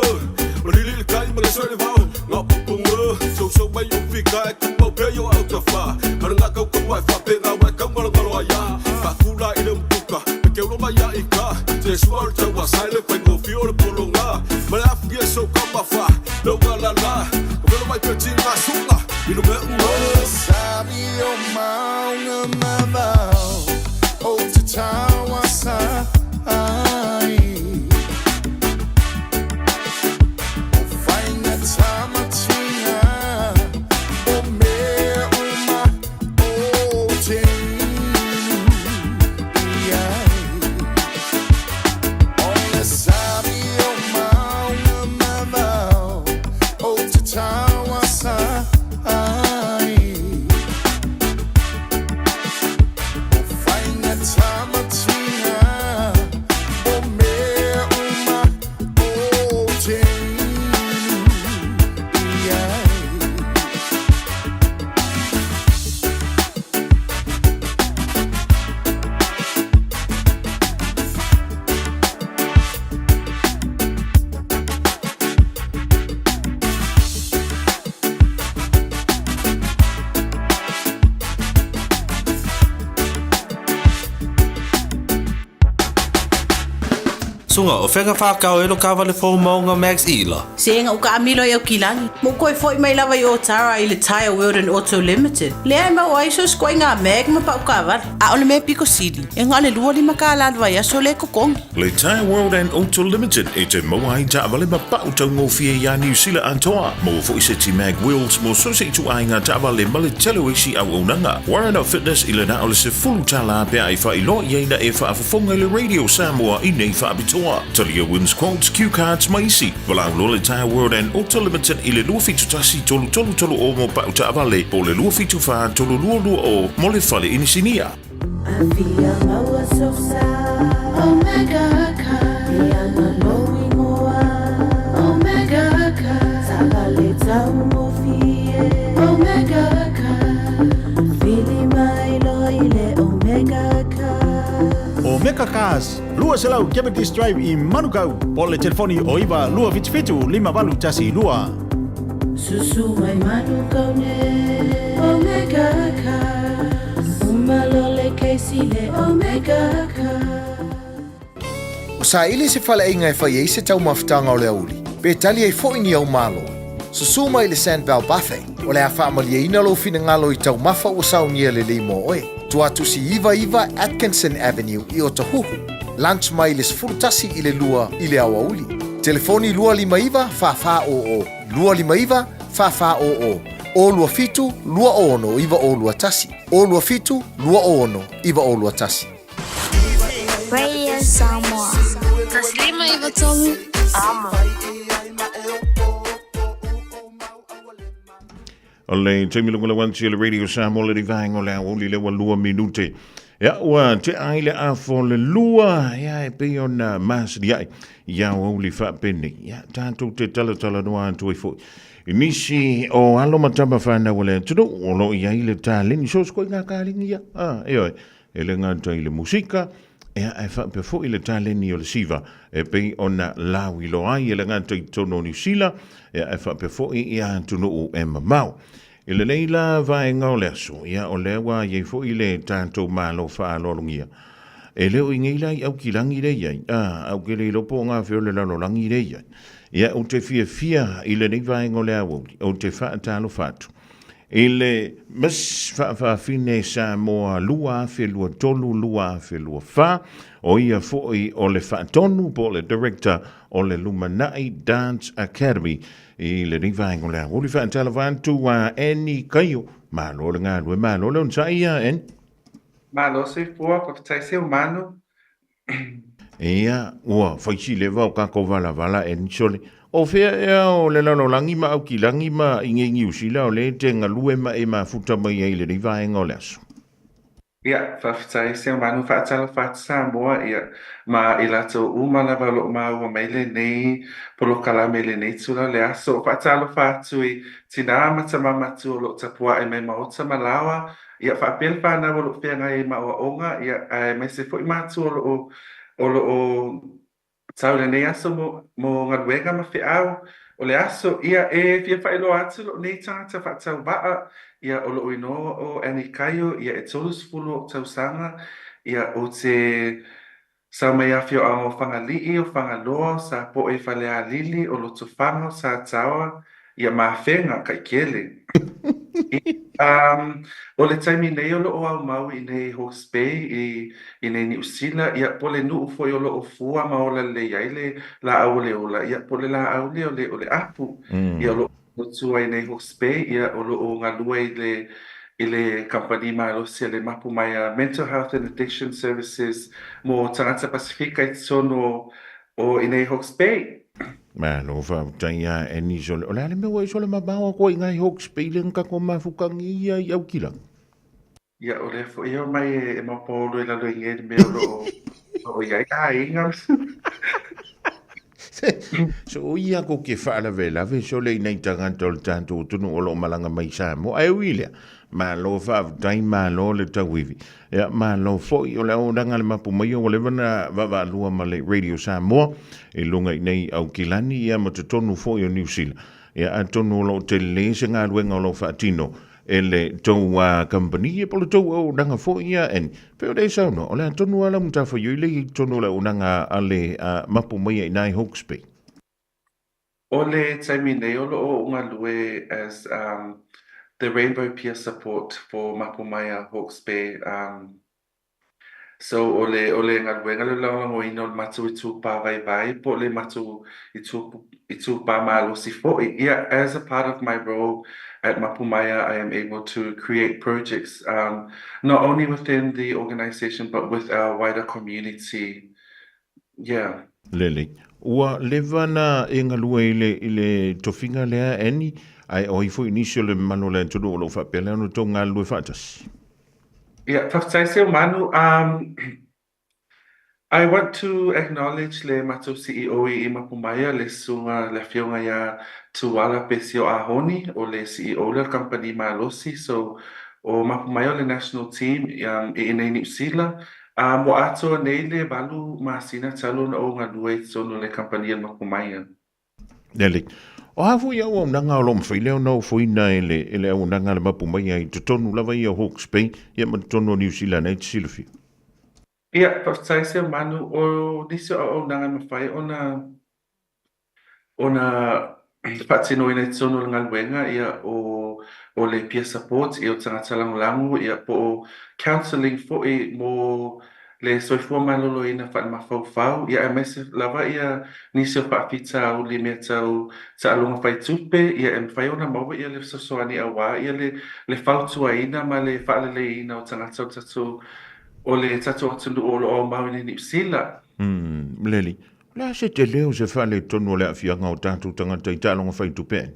Malili i le kai ma le soe le vao, ngaopopoga. Sousou mai o fika e tumau pea i o autafa. Mana ngakaukaua e faapena ua e kaugalogalo ai a. Faatula i le umutuka, me keulo mai ia i ka. Se sua o le tauasa i le faigofie o le pologa. Ma le afu ia sou kamafa, le ugalala. Ka velo mai pea tiga suga, i le mea uma. Sami o mauga mamao Ou te tauasa ai O faiga tamatina O mea uma ou te inu i ai O le sami o mauga mamao Ou te tauasa ai. Suga, o fea whākau e lo kāwale fō maunga Max Ila. Se ega uka amilo i Aukilani, mo koe foi mai lava i Otara i le Tyre World and Auto Limited. Lea e mau ai so skoe ngā mag ma pau kāwale. A o le mea piko sili, e ngā le 25 kāla le vaiaso le kokongi. Le Tyre World and Auto Limited e te maua ai taavale ma pau taugofie iā Niu Sila atoa. Maua foi se ti mag wheels mo so se ituaiga taavale ma le tele o isi auaunaga. Warren Fitness i le na o le $10 pe a e faailoa i ai na e faafofoga i le Radio Samoa i nei faapitoa. Talia wins quotes, cue cards ma isi. Valaau loa le Tyre World and Auto Limited i le 271 3330 mo pau taavale po o le 274 3220 mo le fale inisinia. Afia maua sosa Omega Car Iana lou ingoa Omega Car Taavale taugofie Omega Car Vili mai loa i le Omega Car. Omega Cars, 200 Cavendish Drive i Manukau, po o le telefoni o 9 277 5812. Susu mai Manukau nei Omega Cars Uma loa le kesi le Omega Cars. Ua saili se faleaiga e fai ai se taumafataga o le aoauli, pe tali ai foi ni au malo. Susu mai i le Sandbell Buffet, o le a faamalieina lou finagalo i taumafa ua saunia lelei mo oe. Tuatusi 99 Atkinson Avenue i Otahuhu. Lunch mai le 11 i le 2 i le aoauli. Telefoni 259 4400, 259 4400, 027 26 9021, 027 26 9021. Radio Samoa. Taslima i Vatomu. Amo. O le taimi lunga le wanti le Radio Samoa le vaenga o le aoauli le ua lua minute. Ia ua te ai le afo le lua, ia e pei ona masani ai i aoauli faapenei. Ia tatou te talatalanoa atu ai foi. I nisi o alo ma tama whanau o le atunuu o lo o i ai le taleni. So se koe ngā kaleni ia. Ah, e oe. E le gata i le musika, ea ae faapea foi le taleni o le siva e pei ona lauiloa ai e le gata i totonu o Niu Sila, ea ae faapea foi i atunuu e mamao. I lenei la vaega o le aso, ia o lea ua i ai foi le tatou Malo faaaloalogia. E le o i nei la i Aukilagi lea i ai, a, a ou te le iloa po o gafea o le lalolagi lea i ai. Ia, ou te fiafia i lenei vaega o le aoauli, ou te faatalofa atu I le Miss Faafafine Samoa 2023, 2024, o ia foi o le Faatonu po o le Director o le Lumanai Dance Academy i lenei vaega o le aoauli. Faatalofa atu a Annie Kaio. Malo le galue, malo le onosai ia Annie. Malo soifua, faafetai Seumanu. Ia, ua fai si leva o kākou valavala e nisole. O fea ea o le lalolagi ma Aukilagi ma i nei Niu Sila o lea e te galue ma e mafuta mai ai i lenei vaega o le aso? Ia, faafetai Seumanu, faatalofa atu Samoa, ia, ma i latou uma lava o lo o maua mai lenei polokalame i lenei tula o le aso. Faatalofa atu i tinā ma tama matua o lo o tapuaʻe mai maota ma laoa, Ia, faapea le whānau o lo o wheangai ai ma aoaoga, ia, aemaise foi mātua o lo o, o lo o tau lenei aso mo, mo galuega ma feau o le aso. Ia, e fia faailoa atu lou nei tagata faatauvaa, ia, o lou inoa o Annie Kaio, ia, e 30 ou tausaga, ia, ou te Sau mai afioaga o Fagalii, o Fagaloa, o Sapoe, Falealili, o Lotofaga, o Sataoa, ia Mafega, Kaikele. Ia, o le taimi nei o lo o aumau i nei Hawke's Bay i, i nei Niu Sila, ia, po o le nuu foi o lo o fua ma ola lelei ai le lāʻau o le ola, ia, po o le lāʻau lea o le, o le apu, ia, o lo o O tua i nei Hawke's Bay, ia, o lo o galue i le, i le kamupani malosi a le mapu mai a Mental Health and Addiction Services mo tagata Pasifika i totonu o, o i nei Hawke's Bay. Malo faafetai a Annie Sole. O le a le mea ua e sola mamao atu ai i ngai Hawke's Bay le na tatou mafutangi ia i Aukilagi? Ia, o lea foi e omai e maopaolo i lalo i ngei mea o lo o, lo o i ai aiga. So ia ko ke faalavelave sole i nei tagata o le tatou atunuu o lo o malaga mai i Samoa. Ae ui lea, malo faafetai, malo le tauivi. Ia, malo foi o le auaunaga a le mapu maia ua leva ona vaavaalua ma le Radio Samoa i luga i nei Aukilani ia ma totonu foi o Niu Sila. Ia, atonu o lo o tele se galuega o lo o faatino. e le tou kamupani ia po o le tou auaunaga foi ia and pei ona e saunoa, o le a tonu lava lau matafaioi lea i totonu o le auaunaga a le mapu mai ai i ina i Hawke's Bay? O le taimi nei o lo o ou galue as the Rainbow Peer Support for Mapu Maia Hawke's Bay So o le o le galuega lea o le lagolagoina o le matou itupa vaivai po o le matou itupa malosi foi. Ia, as a part of my role at Mapu Maia I am able to create projects not only within the organisation but with our wider community. Yeah. Lelei. Ua leva na e galue i le, i le tofiga lea, Annie, ae o ai foi nisi o le mamalu o le atunuu o lo o faapea lea ona outou galulue faatasi? Ia, faafetai Seumanu. I want to acknowledge le matou CEO i Mapumaia, le Susuga le Afioga ia Tuala Pesio Ahoni, o le CEO lea o le kamupani malosi. So, o Mapumaia o le national team i inei Niu Sila. Ua atoa nei le valu masina talu ona ou galue i totonu o le kamupani a le Mapumaia. Lelei. O a foi auaunaga o lo o mafai lea ona ofoina e le, e le auaunaga a le mapu mai ai i totonu lava ia o Hawke's Bay ia ma totonu o Niu Sila nei te silafia? Ia, faafetai Seumanu, o nisi o auaunaga e mafai ona ona faatinoina i totonu o le galuega, ia, o o le peer support, ia, o tagata lagolago, ia, po o counselling foi mo le soifua maloloina faalemafaufau, ia aemaise lava ia nisi o faafitauli i mea tau taaloga faitupe, ia e mafai ona maua ia le fesoasoani aua ia le le fautuaina ma le faaleleiina o tagata o le tatou o le tatou atunuu o lo o aumau i nei Niu Sila. Umm, Leli, o le a se tele o se faaletonu o le aafiaga o tatou tagata i taaloga faitupe ai?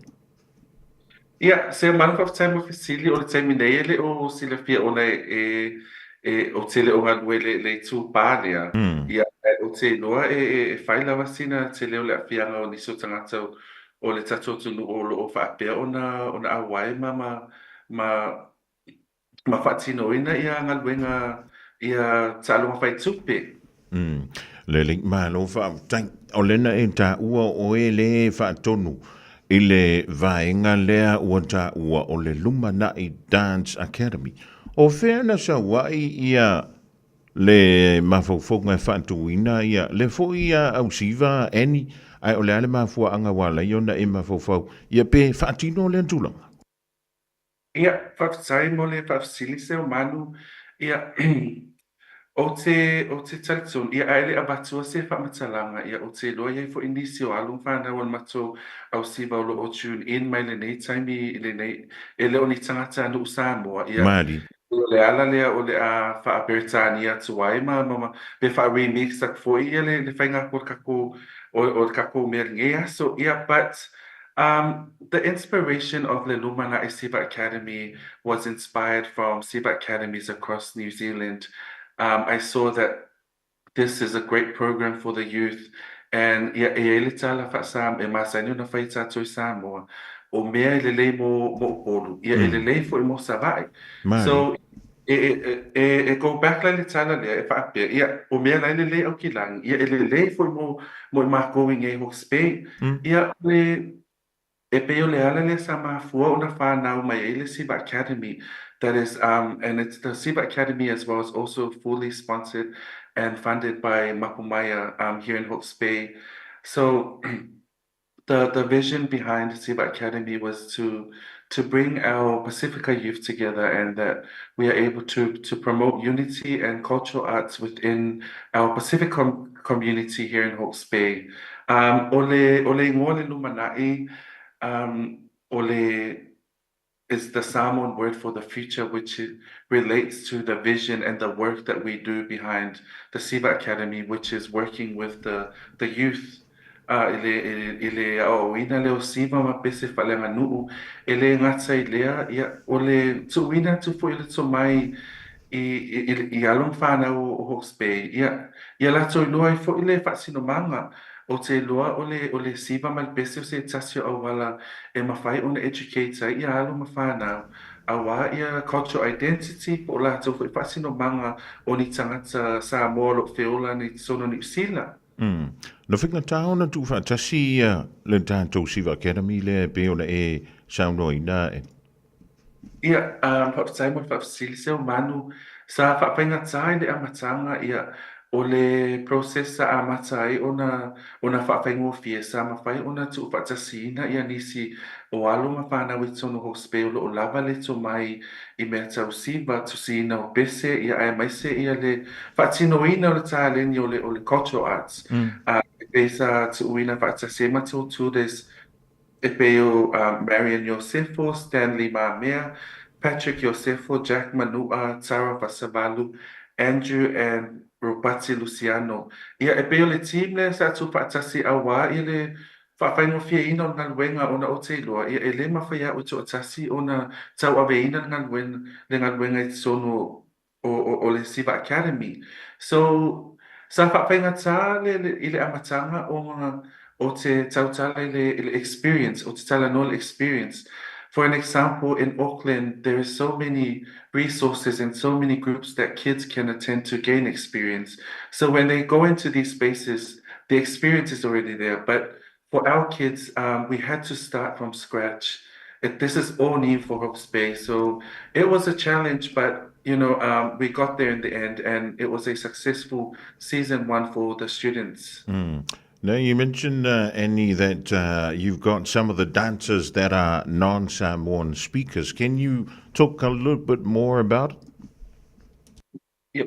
Ia, se mana faafetai mo fesili, o le taimi nei e le o silafia ona e e o tele o galue le le itupa lea. Ia, ae ou te iloa e e e fai lava sina tele o le aafiaga o nisi o tagata o le tatou atunuu o lo o faapea ona ona auai ma ma ma ma faatinoina ia galuega ia taaloga faitupe. Umm. Lelei, malo faafetai. O lena e taua o oe le e faatonu i le vaega lea ua taua o le Lumanai Dance Academy. O fea na sau ai ia le mafaufauga e faatuina ia le foi ia Ausiva, Annie, ae o le a le mafuaaga ua ala ai ona e mafaufau ia pe faatino lea tulaga? Ia, faafetai mo le faafesili Seumanu. Ia, ou te, ou te talitonu, ia, ae le avatua se faamatalaga, ia, ou te iloa e i ai foi nisi o alo ma fanau o le matou ausiva o lo o tune in mai lenei taimi i lenei, e le o ni tagatanuu Samoa, ia, Malie. o le ala lea o le a faa-Peretania atu ai ma, ma, ma, pe faa-remix atu foi ia le, le faiga atu o le tatou, o, o le tatou mea i lenei aso. Ia, but, Um, the inspiration of le Lumanai Siva Academy was inspired from Siva Academies across New Zealand. I saw that this is a great program for the youth and ia, e i ai le tala faa-Samoa, e masani ona fai tātou i Samoa, o mea e lelei mo, mo Upolu, ia e lelei foi mo Savaii. So, e, e, e, e go back la i le tala lea e faapea, ia, o mea la e lelei Aukilani, ia e lelei foi mo, mo i mākou i nei Hawke's Bay. Ia, o le, e pei o le ala lea sa mafua ona whanau mai ai le Siva Academy, that is, and it's the Siva Academy as well is also fully sponsored and funded by Mapumaia here in Hawke's Bay. So, the the vision behind Siva Academy was to to bring our Pacifica youth together and that we are able to to promote unity and cultural arts within our Pacific com community here in Hawke's Bay. O le o le igoa le lumanai o le is the Samoan word for the future which relates to the vision and the work that we do behind the Siva Academy which is working with the the youth i le i le aoaoina lea o Siva ma pese faaleaganuu. E le gata i lea, ia, o le tuuina atu foi o le tomai i i i alo ma fanau o Hawke's Bay, ia, ia latou iloa ai foi le faasinomaga Ou te iloa o le o le siva ma le pese o se tasi o auala e mafai ona educate ai ia alo ma fanau auā ia cultural identity po o latou foi faasinomaga o ni tagata Samoa o lo o feola nei totonu o Niu Sila. Umm. Na faigata ona tuufaatasi ia le tatou Siva Academy lea e pei ona e saunoaina e. Ia, faafetai mo le faafesili Seumanu. Sa faafaigata i le amataga, ia, o le process sa amata ai ona ona faafaigofie, sa mafai ona tuufaatasiina ia nisi o alo ma fanau i totonu o Hawke's Bay o lo o lava le tomai i mea tau siva, tusiina o pese, ia aemaise ia le faatinoina o le taleni o le o le cultural arts. E pei sa tuuina faatasi ai ma Tootooles e pei o Marion Iosefo, Stanley Mamea, Patrick Iosefo, Jack Manua, Tara Fasavalu, Andrew and Ropati Luciano. Ia, e pei o le team lea sa tuufaatasi auā i le faafaigofieina o le galuega ona ou te iloa, ia, e le mafai e a'u e toatasi ona tauaveina le galuega le galuega i totonu o o o le Siva Academy. So, sa faafaigata le le i le amataga ona ou te tautala i le i le experience, ou te talanoa i le experience. For an example, in Auckland, there is so many resources and so many groups that kids can attend to gain experience. So when they go into these spaces, the experience is already there. But for our kids, we had to start from scratch. This is all new for Hawke's Bay. So it was a challenge, but we got there in the end, and it was a successful season one for the students. Now, you mentioned, Annie, that you've got some of the dancers that are non-Samoan speakers. Can you talk a little bit more about it? Yeah,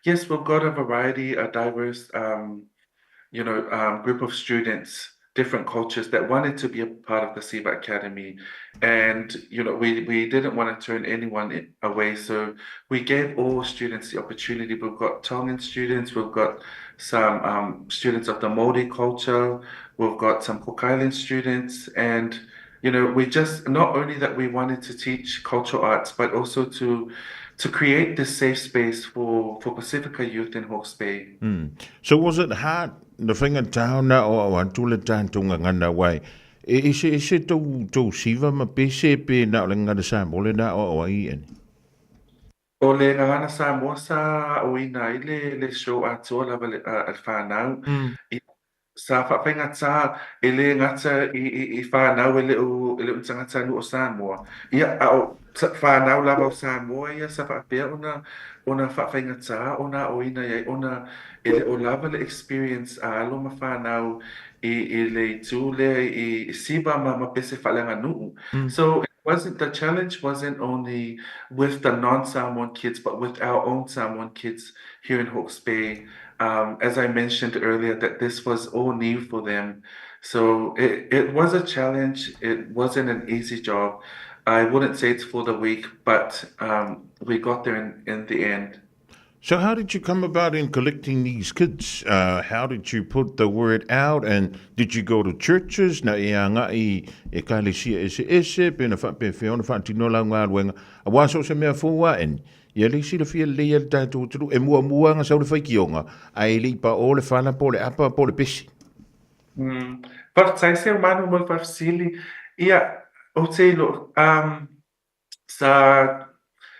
yes, we've got a variety, a diverse group of students, different cultures that wanted to be a part of the Siva Academy. And, we didn't want to turn anyone away. So we gave all students the opportunity. We've got Tongan students, we've got some students of the Māori culture, we've got some Cook Island students. And, we just, not only that we wanted to teach cultural arts, but also to create this safe space for Pasifika youth in Hawke's Bay. So was it hard na faigatā ona aoao atu le tatou gagana aua e eseese tou tou siva ma pese pe na o le gagana Samoa le na aoao ai Annie? O le gagana Samoa sa aoina ai le le show atoa lava le a le fanau. Ia, sa faafaigata e le gata i i i fanau e le o e le o ni tagatanuu o Samoa. Ia, a o fanau lava o Samoa ia sa faapea ona ona faafaigata ona aoina i ai ona e le o lava le experience a alo ma fanau i i le itu lea i siva ma ma pese faaleaganuu. So it wasn't the challenge wasn't only with the non-Samoan kids but with our own Samoan kids here in Hawke's Bay. As I mentioned earlier, that this was all new for them. So it it was a challenge. It wasn't an easy job. I wouldn't say it's for the weak, but we got there in in the end. So how did you come about in collecting these kids? How did you put the word out and did you go to churches na e agai i ekalesia eseese pe na faapefea ona faatino lau galuega auā so o se mea fou a Annie? Ia le i silafia lelei e le tatou atunuu e muamua ana sau le faitioga ae le i paʻō le fala po o le apa po o le pesi. Faafetai Seumanu mo le faafesili. Ia, ou te iloa, sa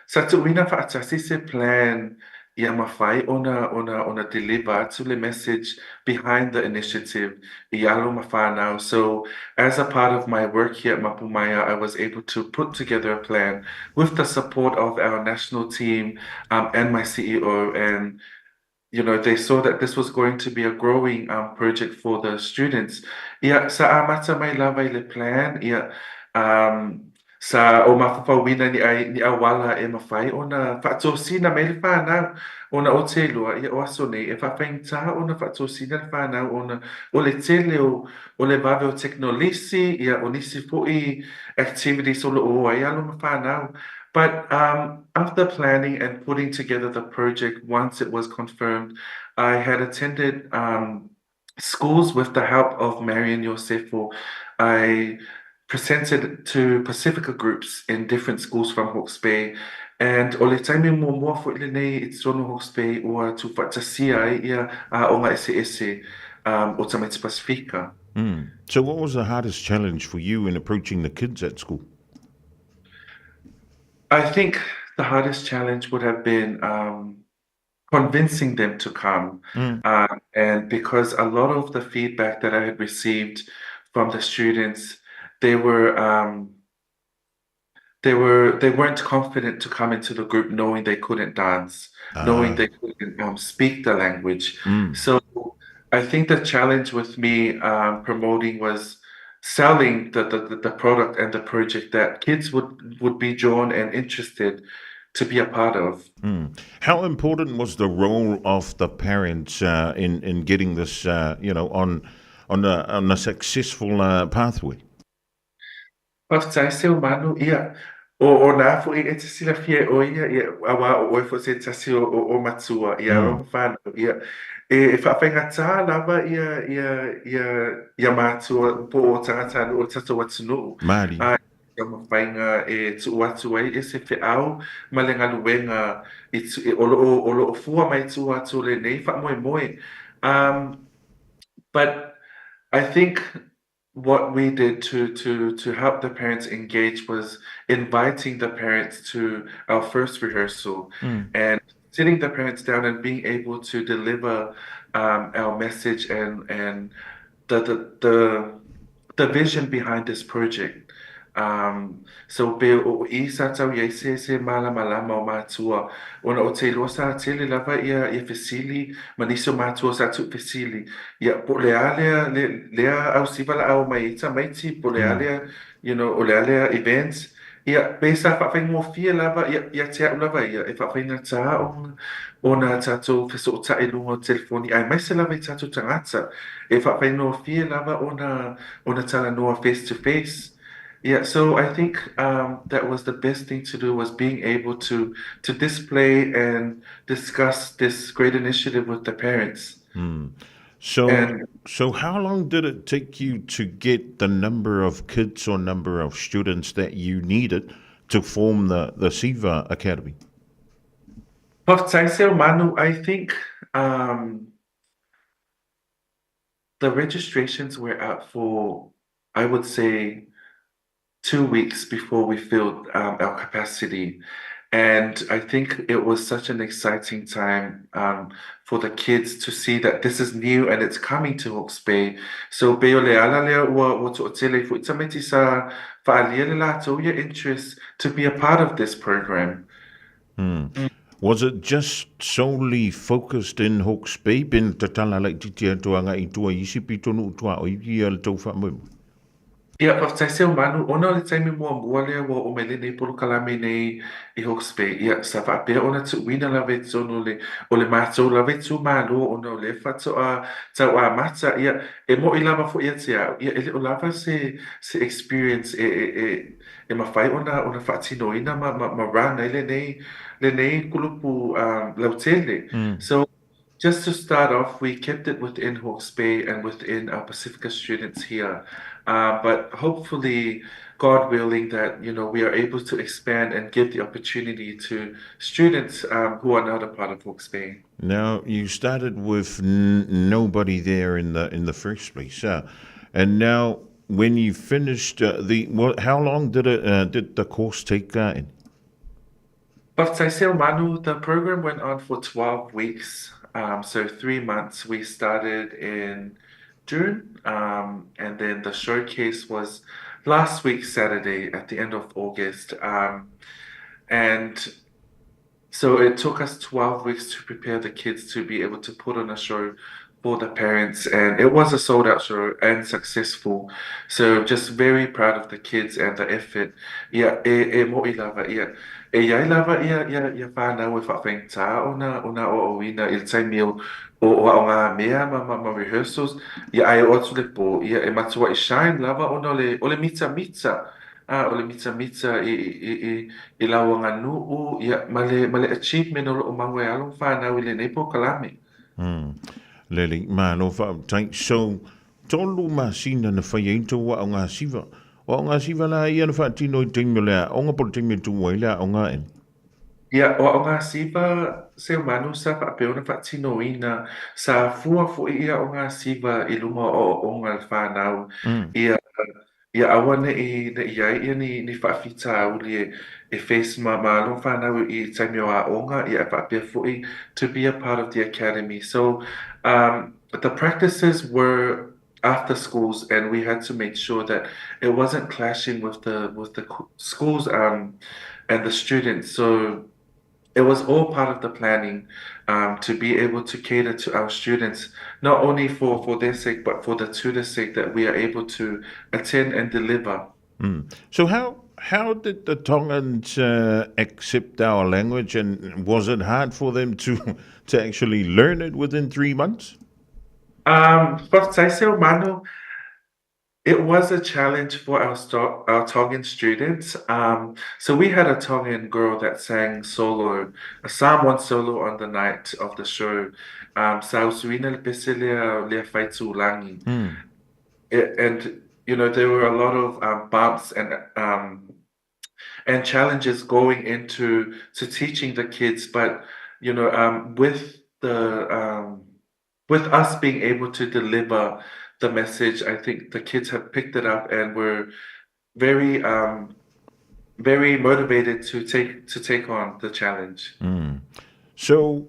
sa tuuina faatasi se plan ia mafai ona ona ona deliver atu le message behind the initiative i alo ma fanau. So as a part of my work here at Mapumaia, I was able to put together a plan with the support of our national team and my CEO and they saw that this was going to be a growing project for the students. Ia, sa amata mai lava i le plan, ia, sa ou mafaufauina ni ai ni auala e mafai ona faatosina mai le fanau ona ou te iloa, ia, o aso nei e faafaigata ona faatosina le fanau ona o le tele o o le vave o tekenolisi, ia, o nisi foi activities o lo o o ai alo ma fanau. But after planning and putting together the project, once it was confirmed, I had attended schools with the help of Marion Iosefo. I presented to Pasifika groups in different schools from Hawke's Bay. And o le taimi muamua foi lenei i totonu o Hawke's Bay ua tuufaatasia ai ia aoga eseese o tamaiti Pasifika. So what was the hardest challenge for you in approaching the kids at school? I think the hardest challenge would have been convincing them to come. And because a lot of the feedback that I had received from the students, they were they were they weren't confident to come into the group knowing they couldn't dance, knowing they couldn't speak the language. So I think the challenge with me promoting was selling the, the, the product and the project that kids would, would be drawn and interested to be a part of. How important was the role of the parents in in getting this, you know, on on a, on a successful pathway? Faafetai Seumanu, ia, o o nā foʻi e te silafia e ʻoe ia, ia, auā o ʻoe foʻi se tasi o o o matua, ia mm. alo whānau, ia, e, e whaafaingatā lava ia, ia, ia, ia mātua po o tangata anu o le tatou atunuu. Maari. A, ia mawhainga e tuu atu ai e se feau ma le galuega i tu, e, o loo, o loo fua mai tua atu o lenei faamoemoe. But I think what we did to to to help the parents engage was inviting the parents to our first rehearsal and sitting the parents down and being able to deliver our message and and the the the the vision behind this project. So pe o i sa tau i ai se se malamalama o mātua ona o te iloa sa tele lava ia ia fesili ma nisi o mātua sa tuu fesili ia po o le a lea le lea ausiva la ao mai ai tamaiti po o le a lea you know o le a lea event ia pe sa faafaigofie lava ia ia te au lava ia e faafaigata ona ona tatou fesootai i luga o telefoni aemaise lava i tatou tagata e faafaigofie lava ona ona talanoa face to face Yeah, so I think that was the best thing to do was being able to to display and discuss this great initiative with the parents. So, and, so how long did it take you to get the number of kids or number of students that you needed to form the, the Siva Academy? Manu, I think the registrations were out for, I would say, 2 weeks before we filled our capacity. And I think it was such an exciting time for the kids to see that this is new and it's coming to Hawke's Bay. So pei o le ala lea ua ua toʻatele ai foʻi tamaiti sa faaalia le latou ia interest to be a part of this program. Was it just solely focused in Hawke's Bay pe na tatala laitiiti atu agai i tua i isi pitonuu tuaoi ia le tou faamoemoe? Ia, faafetai Seumanu, ona o le taimi muamua lea ua oo mai lenei polokalame nei i Hawke's Bay, ia, sa faapea ona tuuina lava i totonu o le, o le matou lava itumalo ona o lea faatoa tauamata, ia, e moʻi lava foi ia te au, ia, e le o lava se, se experience e, e, e, e mafai ona, ona faatinoina ma, ma, ma run ai lenei, lenei kulupu lautele. So, just to start off, we kept it within Hawke's Bay and within our Pacifica students here. But hopefully, God willing, that you know we are able to expand and give the opportunity to students who are not a part of Hawke's Bay. Now, you started with nobody there in the in the first place, and now when you finished the well, how long did it did the course take? In? Manu, the program went on for 12 weeks, so 3 months. We started in June, and then the showcase was last week, Saturday, at the end of August. And so it took us 12 weeks to prepare the kids to be able to put on a show for the parents, and it was a sold out show and successful. So just very proud of the kids and the effort. Ia, e, e moʻi lava, ia. E iai lava ia, ia, ia whānau e whawhaingtā o nā, o nā oaoina i le taimi o, o, o ao ngā mea ma, ma, ma rehearsals, ia ai o atu le pō, ia e matua i shine lava ona o le, o le mitamita. A o le mitamita i, i, i, i lau aganuu, ia, ma le, ma le achievement o loo maua e alo ma whānau i lenei polokalame. Lele, malo faafetai. So, tolu masina na fai ai tou aoga siva. O aoga siva la ia na faatino i taimi o le aoga po o le taimi e tuu ai le aoga e. Ia, o aoga siva Seumanu sa faapea ona faatinoina, sa fua foʻi ia aoga siva i luma o aoaoga a le whānau, ia Ia aua neʻi neʻi i ai ia ni ni faafitauli e e face ma ma alo ma whānau i taimi o aoga, ia e faapea foʻi to be a part of the academy. So, the practices were. after schools, and we had to make sure that it wasn't clashing with the with the schools um, and the students. So it was all part of the planning um, to be able to cater to our students, not only for, for their sake, but for the tutor's sake, that we are able to attend and deliver. So how how did the Tongans accept our language, and was it hard for them to to actually learn it within 3 months? Manu, it was a challenge for our Tongan students. So we had a Tongan girl that sang solo, a Samoan solo on the night of the show. Sa usuina le pese lea faitūlagi. And there were a lot of bumps and challenges going into to teaching the kids. But with us being able to deliver the message, I think the kids have picked it up and were very very motivated to take on the challenge. So,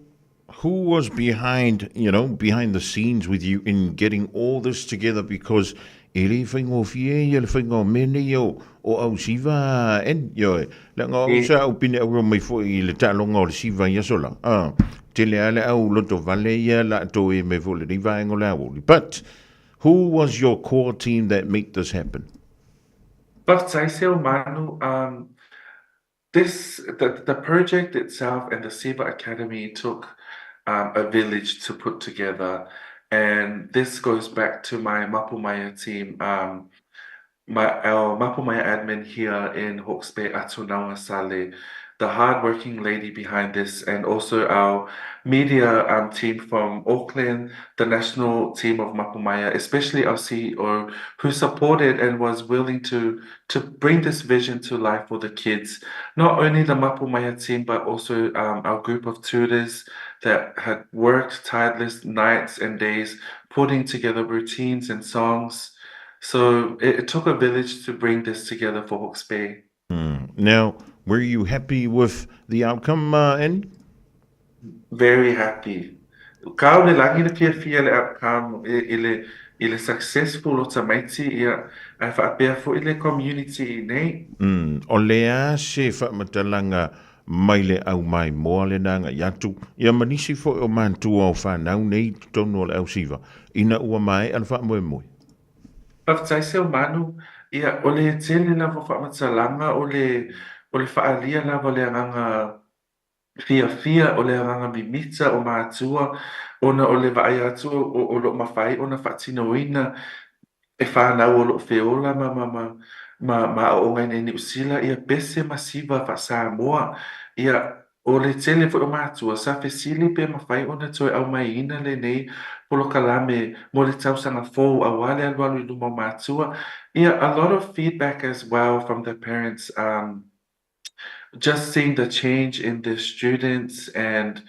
who was behind the scenes with you in getting all this together? Because e le faigofie ia le faiga o mea nei o ausiva en ioe leaga o sa au pine au mai foi i le taaloga o le siva i aso la ah, tele a le au loto vale ia la to e me fo le vaenga o le aoauli. But who was your core team that made this happen? Faafetai Seumanu, this the project itself and the Siva Academy took a village to put together, and this goes back to my Mapu Maia team, my our Mapu Maia admin here in Hawke's Bay, Atunawa Sale, the hardworking lady behind this, and also our media team from Auckland, the national team of Mapu Maia, especially our CEO, who supported and was willing to bring this vision to life for the kids. Not only the Mapu Maia team, but also our group of tutors that had worked tireless nights and days, putting together routines and songs. So it took a village to bring this together for Hawke's Bay. Now, were you happy with the outcome, Annie? Very happy. Ka o le lagi le fiafia le outcome i le successful o tamaiti ia ae faapea foi le community i nei. O le a se faamatalaga mai le au mai moa le nanga i atu ia manisi foi o mantua o whanau nei totonu o le ausiva ina ua mai ala wha moe moe. Faafetai Seumanu, ia o le tele lava faamatalaga o le faaalia lava le agaga fiafia o le agaga mimita o matua ona o le vaai atu o loo mafai ona faatinoina e whanau o loo feola ma aoga i Niu Sila ia pese ma siva faa-Samoa. Ia o le tele foi o matua sa fesili pe mafai ona toe aumaiina lenei polokalame mo le tausaga fou auā le alualu i luma o matua. Ia, a lot of feedback as well from the parents, just seeing the change in the students and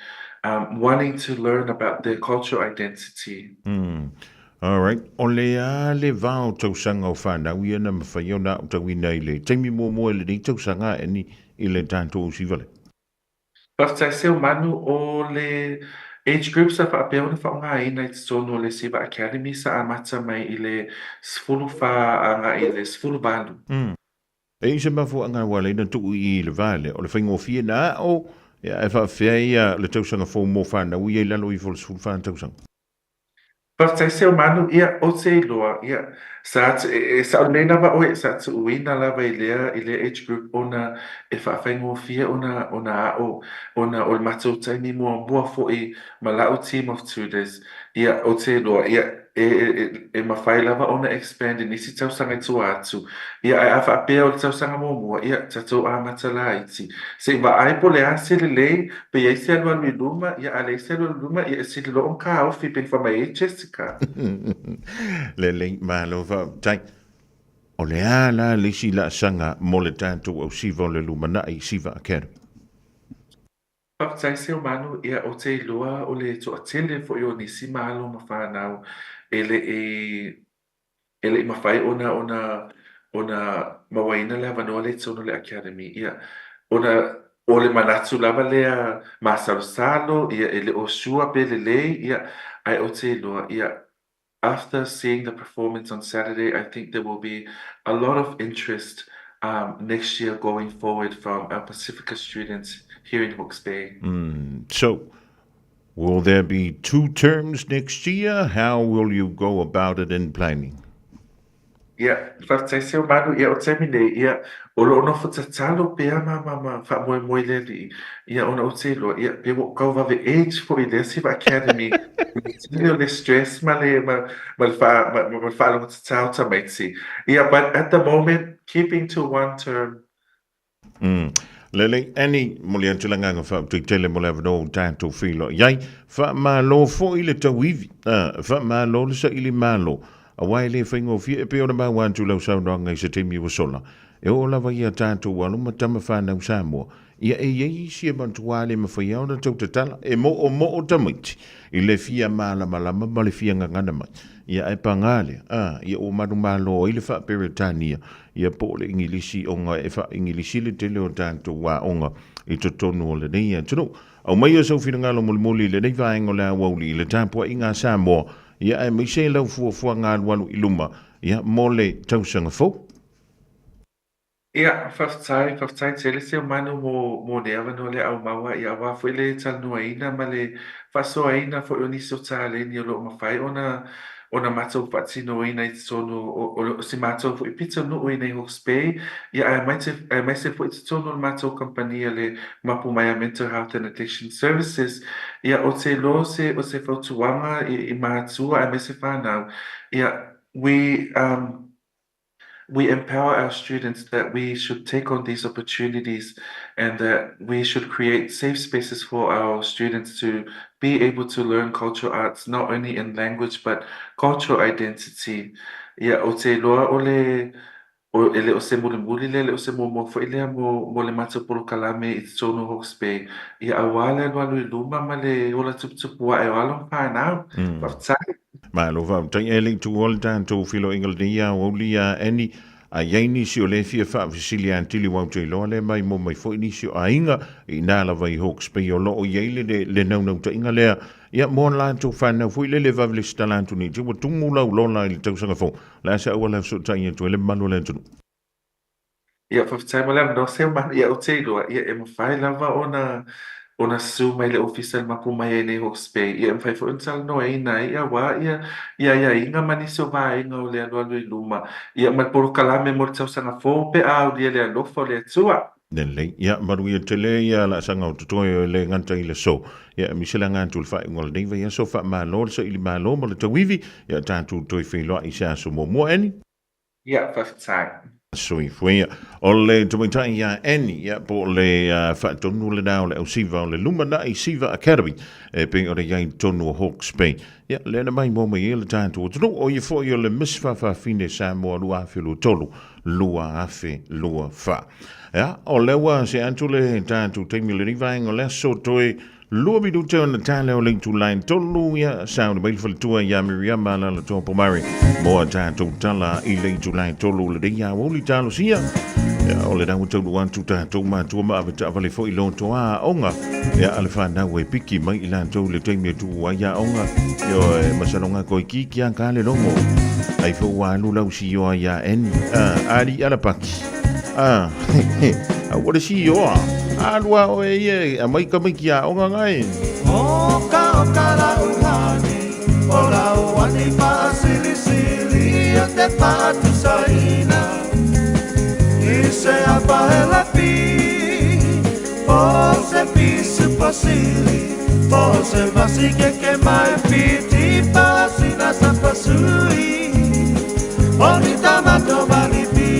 wanting to learn about their cultural identity. All right. O le a le vao tausaga o whanau ia na mawhai o na o tauina i le taimi mua mua i lenei tausaga e ni i le tātou ausiva le. Faafetai Seumanu, o le age group sa faapea ona faaaogaina i totonu o le Siva Academy sa amata mai i le 14 agai i le 18. E i se mafuaaga ua leina tuu i le vale o le faigofie na o ia e faafefea ia le tausaga fou mo whanau ia i lalo i fo le 14 tausaga. Faafetai Seumanu, ia o te iloa, ia sa e sao nei lava oe sa tuuina lava i lea age group ona e faafaigofie ona ao ona o le matou taimi muamua foi ma lau team of tutors. Ia o te iloa, ia e mafai lava ona expand i nisi tausaga i tua atu. Ia ae a faapea o le tausaga muamua, ia tatou amata laiti. Se i vaai po o le a se lelei pe i ai se alualu i luma, ia a leai se alualu i luma, ia e sili loa ona taofi pe fai mai ai Jessica. Le lei malo faafetai. O le a la le isi laasaga mo le tatou ausiva o le lumanai Siva Academy? Faafetai Seumanu, ia o te iloa o le toatele foi o nisi malo ma whanau e le i mafai ona mauaina le avanoa le i totonu o le Academy. Ia ona o le manatu lava lea masalosalo, ia e le o sua pe lelei, ia ae o te iloa, ia after seeing the performance on Saturday, I think there will be a lot of interest um, next year going forward from our Pacifica students here in Hawke's Bay. Mm, so, will there be two terms next year? How will you go about it in planning? Ia, faafetai Seumanu, ia o taimi nei, ia, o loo nofo tatalo pea ma ma ma faamoemoe le alii, ia ona ou te iloa, ia, pe ua ou kauvave age foi i lea Siva Academy, i le tele o le stress ma le ma ma le faa ma ma le faalogo tatao tamaiti. Ia, but at the moment, keeping to one term. Mm. Lelei, Annie, moli atu le agaga faafetai tele mo le avanoa ua tatou feiloai ai. Faamalo foi le tauivi, ah, faamalo le saili malo, aua e le faigofie e pei ona maua atu lau saunoaga i se taimi ua sola. E oo lava ia tatou alo ma tama fanau Samoa, ia e i ai isi e matuā le mafai ona tau tatala, e moomoo tamaiti i le fia malamalama ma le fia gagana mai. Ia ae pagā lea, ah, ia ua manumalo ai le faa-Peretania ia po o le Igilisi ona e faa-Igilisi le tele o tatou aoga i totonu o lenei atunuu. Aumaia sou finagalo mulimuli i lenei vaega o le aoauli i le tapuaiga a Samoa, ia aemaise lau fuafuaga alualu i luma, ia, mo le tausaga fou. Ia, faafetai, faafetai tele Seumanu mo, mo le avanoa lea aumaua, ia aua foi le talanoaina ma le faasoaina foi o nisi o taleni o lo o mafai ona ona matou faatinoina i totonu o, o si matou foi pitonuu i nei Hawke's Bay, ia aemaise, aemaise foi i totonu o le matou kamupani a le Mapu Maia Mental Health and Addiction Services, ia o te iloa o se, o se fautuaga i, i mātua aemaise whānau, ia we, um, we empower our students that we should take on these opportunities and that we should create safe spaces for our students to be able to learn cultural arts not only in language but cultural identity. Ia, ou te iloa o le, o, e le o se mulimuli lea, e le o se muamua foi lea mo, mo le matou polokalame i totonu o Hawke's Bay. Ia, auā le alualu i luma ma le ola tuputupu ae o alo ma fanau. Faafetai. Malo faafetai e le i tuua le tatou feiloaiga lenei aoauli ia Annie, a i ai nisi o lea fia faafesili atili aua ou te iloa lea mai mo mai foi nisi o aiga i ina lava i Hawke's Bay o lo o i ai le le naunautaiga lea ia mo a latou fanau foi lele vave lesitala atu nei te ua tumu lau lola i le tausaga fou. O le a se auala e fesootai atu ai le mamalu o le atunuu? Ia, faafetai mo le avanoa Seumanu. Ia, ou te iloa, ia, e mafai lava ona ona susu mai le ofisa i le mapu mai ai nei Hawke's Bay. Ia, e mafai foi ona talanoaina ai auā ia ia aiaiga ma nisi o vaega o le alualu i luma, ia, ma le polokalame mo le tausaga fou pe a aulia le alofa o le Atua. Lelei. Ia, manuia tele ia laasaga o totoe o e le gata i le aso. Ia, e misela nga atu le faaiuga o lenei vaiaso, faamalo le saili malo ma le tauivi, ia tatou toe feiloai i se aso muamua. Annie? Ia, faafetai. Soifua ia. O le tamaitai ia Annie, ia, po o le uh, faatonu lena o le ausiva o le Lumanai Siva Academy, e pei ona i ai i totonu o Hawke's Bay. Ia, lea na mai mua mai ai le tatou atunuu, o ia foi o le Miss Fafafine Samoa 2023, 2024. Ia, o lea ua se atu le tatou taimi o lenei vaega o le aso toe Lua minute ona tala o le itula e tolu, ia sauni mai le faletua ia Miriama Alaalatoa Pomare mo a tatou tala i le itula e tolu lenei aoauli talosia. Ia, o lena ua taunuu atu tatou matua ma avetaavale foi loto aoga. Ia, a le fanau e piki mai i latou le taimi e tuu ai aoga. Ioe, masaloga koe ki a ka le logo. Ai fo ua alu lau sioa ia Annie. Ah, ali alapaki. Ah, a ua le sioa. Alu a oe ia, a mai ka mai ki aoga ngai. Oka o ka lauhani, o lauani paasilisili o te paatusaina. I se apahela pi, o se pisu pasili, o se vasikeke mai piti pasina sa pasui, o ni tamato manipi.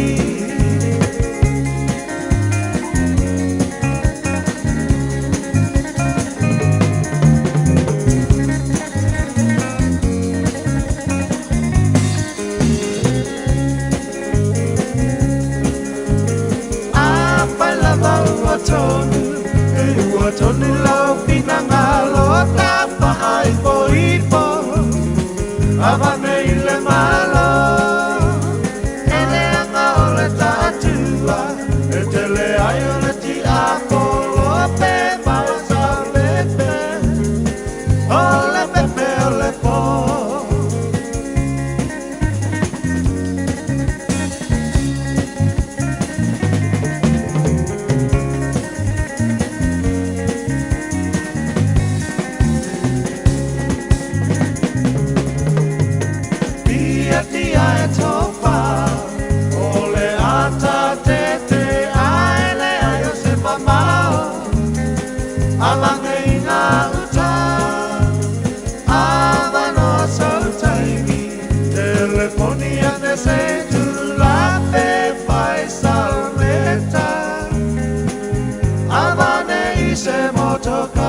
Afai lava ua tonu, e ua tonu lau finagalo tafaaipoipo, avane i le Malo. E leaga o le taatua, e tele ai o le tiapolo pe mau sa pepe, o le pepe o le po. i se motoka.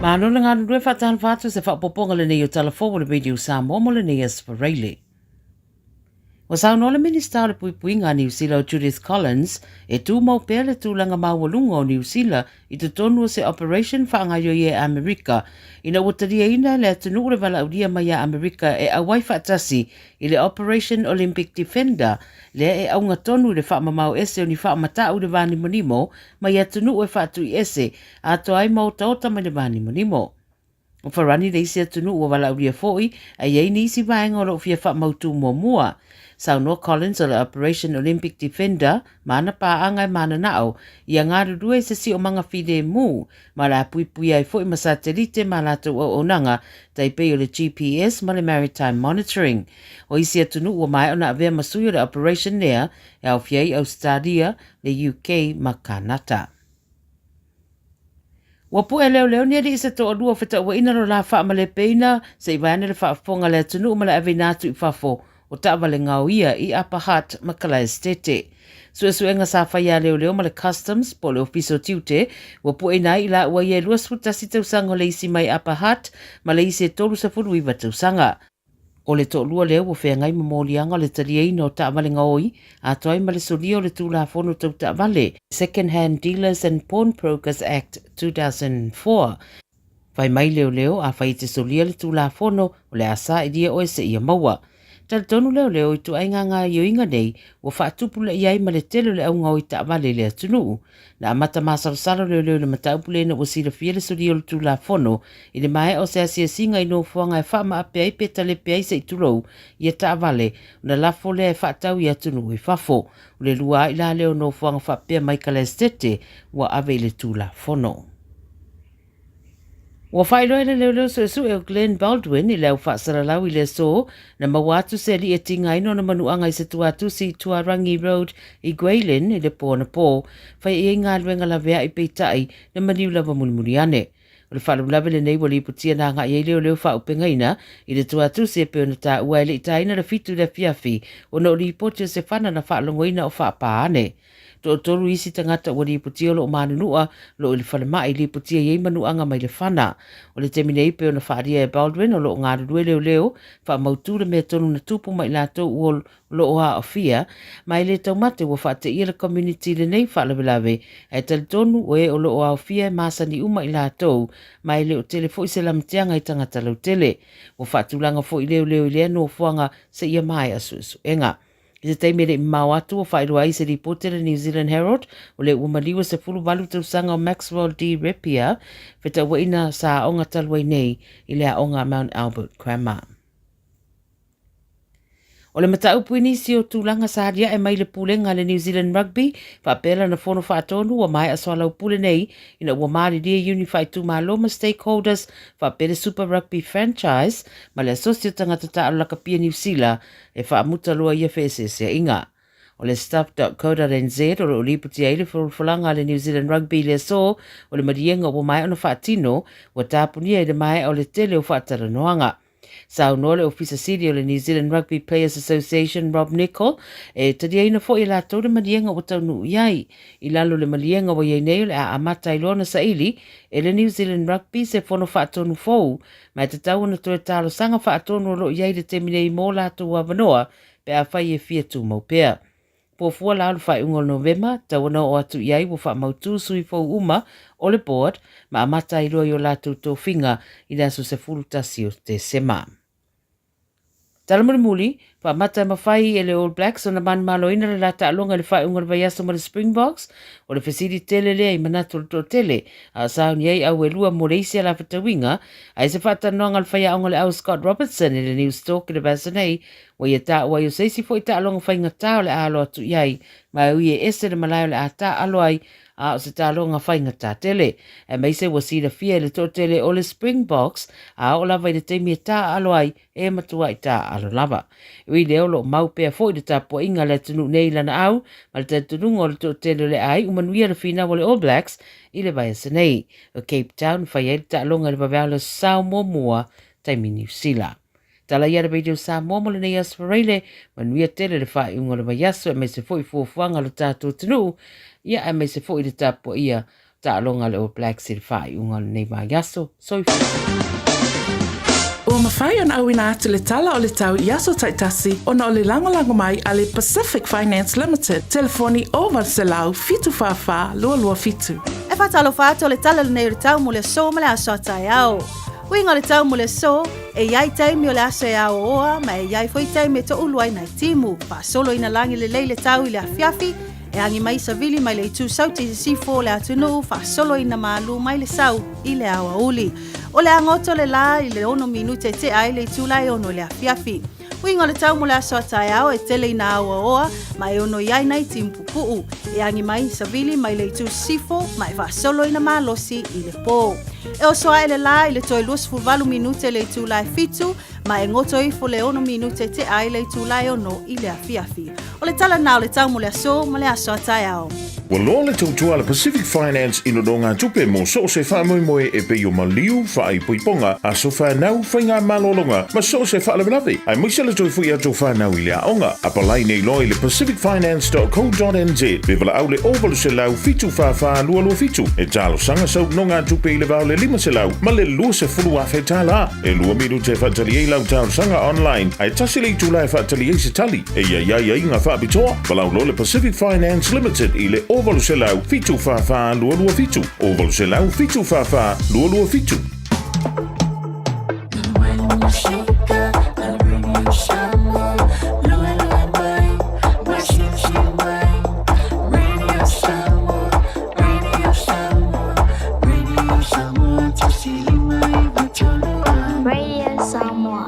Malo le galulue faatalofa atu se faaopoopoga lenei o Tala Fou o le Radio Samoa mo lenei Aso Faraile. Ua saunoa le Minista o le Puipuiga a Niu Sila o Judith Collins e tumau pea le tulaga maualuga o Niu Sila i totonu o se operation faagaoioi e Amerika ina ua taliaina e le atunuu le valaaulia mai a Amerika e auai faatasi i le Operation Olympic Defender lea e auga tonu i le faamamao ese o ni faamatau i le vanimonimo mai atunuu e faatuiese atoa ai ma otaota mai le vanimonimo. O Farani le isi atunuu ua valaaulia foi, a i ai nisi vaega o lo o fia faamautu muamua. Saunoa Collins o le Operation Olympic Defender ma ana paaga e mananao ia galulue i se siomaga filemu ma o le a puipuia ai foi ma satelite ma latou auaunaga tai pei o le GPS ma le Maritime Monitoring. O isi atunuu ua maea ona avea ma sui o le operation lea e aofia ai Ausetalia, le UK ma Kanata. Ua puʻe leoleo ni alii se toalua o fetauaiina lo la faamalepeina se i vaeane le faafofoga a le atunuu ma le aveina atu i fafo o taavale gaoia i Upper Hutt ma Kalaestete. Suesuega sa faia a leoleo ma le Customs po o le Ofisa o Tiute ua pueina ai i laua ia e 21 tausaga o le isi mai Upper Hutt ma le isi e 39 tausaga. O le toalua lea ua feagai ma moliaga o le taliaina o taavale gaoi atoa ai ma le solia o le Tulafono Tau Taavale, Second Hand Dealers and Pawnbrokers Act 2004. Fai mai leoleo, afai e te solia le Tulafono, o le a sailia oe seia maua. Talitonu leoleo i ituaiga gaoioiga nei ua faatupulaia ai ma le tele o le augaoi taavale i le atunuu. Na amata masalosalo leoleo i le mataupu lea ina ua silafia le solia o le Tulafono i le maea o se asiasiga i nofoaga e faamaape ai pe talepe ai se i tulou ia taavale ona lafo lea e faatau i atunuu i fafo. O le lua ai la lea o nofoaga faapea mai Kalaestete ua ave i le Tulafono. Ua faailoa e le leoleo suesue o Glen Baldwin i le au faasalalau i le aso na maua atu se alii e tigaina ona manuaga i se tuatusi i Tuarangi Road i Grey Lynn i le po anapo, fai i ai galuega laveai peitai na maliu lava mulimuli ane. O le faalavelave lenei ua lipotia na agai ai leoleo faaupegaina i le tuatusi e pei ona taua e le i taina le 7 i le afiafi ona o lipoti o se fana na faalogoina o faapā ane. Toatolu isi tagata ua lipotia o lo o manunua lo o i le falemai, lipotia i ai manuaga mai le fana. O le taimi nei pei ona faaalia e Baldwin o lo o galulue leoleo, faamautu le mea tonu na tupu ma i latou ua lo o aafia, ma e le taumate ua faateia le community i lenei faalavelave, ae talitonu o e o lo o aofia e masani uma i latou, ma e le o tele foi se lamatiaga i tagata lautele. Ua faatulaga foi leoleo i lea nofoaga seia maea suesuega. I se taimi e le i mamao atu ua faailoa ai se lipoti a le New Zealand Herald o lea ua maliu e 18 tausaga o Maxwell D. Repia, fetauaiina sa aoga talu ai nei i le aoga a Mount Albert Grammar. O le mataupu i nisi o tulaga sa aliae mai le pulega a le New Zealand Rugby faapea lana fono faatonu ua maea soalaupule nei ina ua malilie iuni faaitumalo ma stakeholders faapea le Super Rugby franchise ma le Asosi o Tagata Taalo Lakapia Niu Sila e faamuta loa ia feeseeseaiga. O le stuff.co.nz o lo o lipotia ai le folafolaga a le New Zealand Rugby i le aso o le maliega ua maea ona faatino, ua tapunia i le maea o le tele o faatalanoaga. Saunoa le Ofisa Sili o le New Zealand Rugby Players Association Rob Nichol e taliaina foi e latou le maliega ua taunuu i ai. I lalo o le maliega ua i ai nei o le a amata ai loa ona saili e le New Zealand Rugby se fono faatonu fou ma e tatau ona toe talosaga faatonu o lo o i ai i le taimi nei mō latou avanoa pe afai e fia tumau pea. Fuafua la o le faaiuga o Novema, tatau ona oo atu i ai ua faamautū sui fou uma o le Board ma amata ai loa i o latou tofiga i le aso 11 o Tesema. Tala mulimuli, faamata e mafai e le All Blacks ona manumaloina le la taaloga i le faaiuga o le vaiaso ma le Springboks. O le fesili tele lea i manatu o le toatele, a o sauni ai au e lua mo le isi alafetauiga, a i se faatalanoaga a le faiaoga o le au Scott Robertson i le Newstalk i le vaiaso nei, ua ia taua ai o se isi foi taaloga faigata o le a alo atu i ai, ma e ui e ese le malae o le a taaalo ai a o se taaloga faigata tele, aemaise ua silafia e le toatele o le Springboks a oo lava i le taimi e taaalo ai e matuai taaalo lava. E ui i lea o lo o mau pea foi le tapuaiga a le atunuu nei i lana au ma le talitonuga o le toatele o le a iu manuia le finau a le All Blacks i le vaiaso nei. O Cape Town fai ai le taaloga i le vaveao le Aso muamua taimi Niu Sila. Tala ia le Radio Samoa mo lenei aso Faraile, manuia tele le faaiuga o le vaiaso aemaise foi fuafuaga a lo tatou atunuu, ia aemaise foi le tapuaia taaloga a le All Blacks i le faaiuga o lenei vaiaso. Soifua. Ua mafai ona auina atu le tala o le tau i aso taitasi ona o le lagolago mai a le Pacific Finance Limited, telefoni 0800 744 227. E faatalofa atu o le tala lenei o le tau mo le aso ma le aso a taeao. Uiga o le tau mo le aso, e i ai taimi o le aso e aoaoa ma e i ai foi taimi e toulu ai nai timu. Faasolo ina lagi lelei le tau i le afiafi, e agi mai savili mai le itu sauti i sisifo o le atunuu faasolo ina malū mai le sau i le aoauli. O le agoto le lā i le 6 minute e tea ai le itula e 6 i le afiafi. Uiga o le tau mo le aso a taeao e tele ina aoaoa ma e ono i ai nai timu pupuu. E agi mai savili mai le itu sisifo ma e faasolo ina malosi i le pō. E oso ae le lā i le toe 28 minute le itula e 7 ma e goto ifo le 6 minute e tea ai le itula e 6 i le afiafi. O le tala na o le tau mo le aso ma le aso a taeao. Ua loa le tautua a le Pacific Finance i nonogatupe mo so o se faamoemoe e pei o maliu, faaipoipoga, aso fanau, faigamalologa ma so o se faalavelave, aemaise le toe foi atu o fanau i le aoga. Apalai nei loa i le pacificfinance.co.nz pe valaau le 0800 744 227 e talosaga sau nonogatupe i le va o le 500 ma le 20,000 tala. E lua minute e faatali ai lau talosaga online, ae tasi le itula e faatali ai se tali. E i ai aiaiga faapitoa, valaau loa le Pacific Finance Limited i le 0800 744 227, 0800 744 227. Radio Samoa.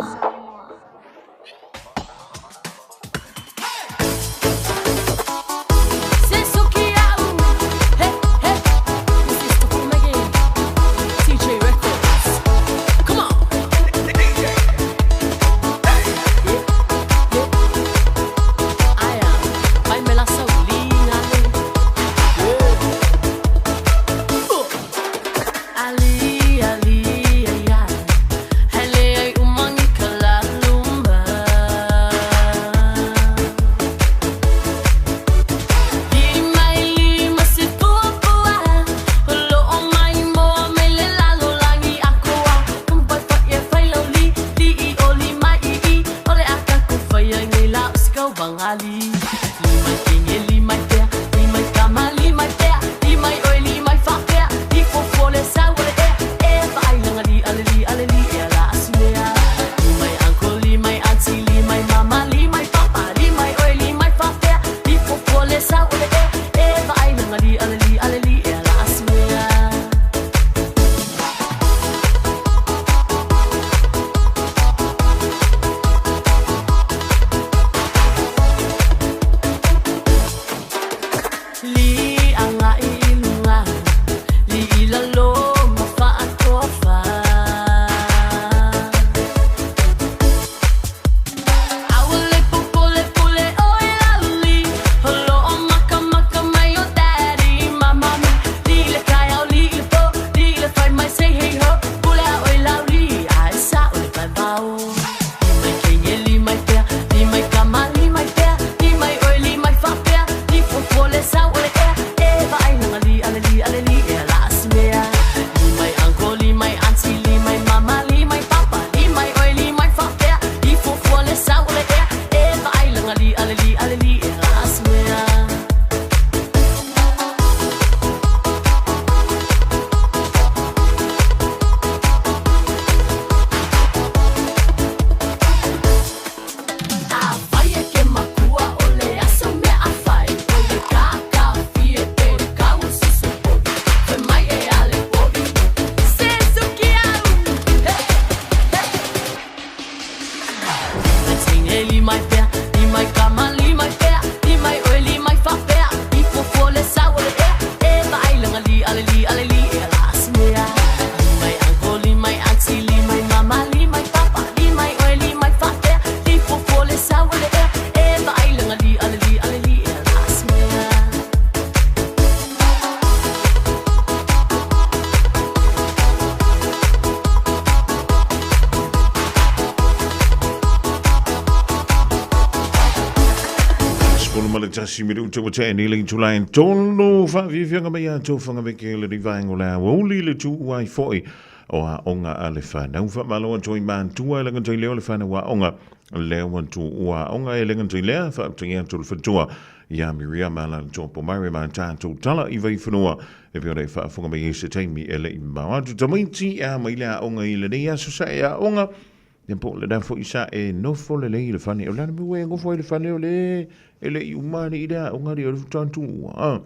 11 minute ua tea nei le itula e tolu faafiafiaga mai ia tou fagaveke i lenei vaega o le aoauli le tuu ai foi o aoga a le fanau. Faamalo atu ai matua e le gata i lea o le fanau aoga lea ua tuua aoga e le gata i lea faafetai atu le faletua ia Miriama Lalotopo Mare ma tatou tala i Vaifanua e pei ona e faafofoga mai ai se taimi e le i mamao atu. Tamaiti e a mai le aoga i lenei aso sa e aoga Ia po o lena foi sa e nofo lelei i le fale. O le a le mea ua e nofo ai i le fale o le e le i uma alii le aoga alii o le faatoa tuua. A.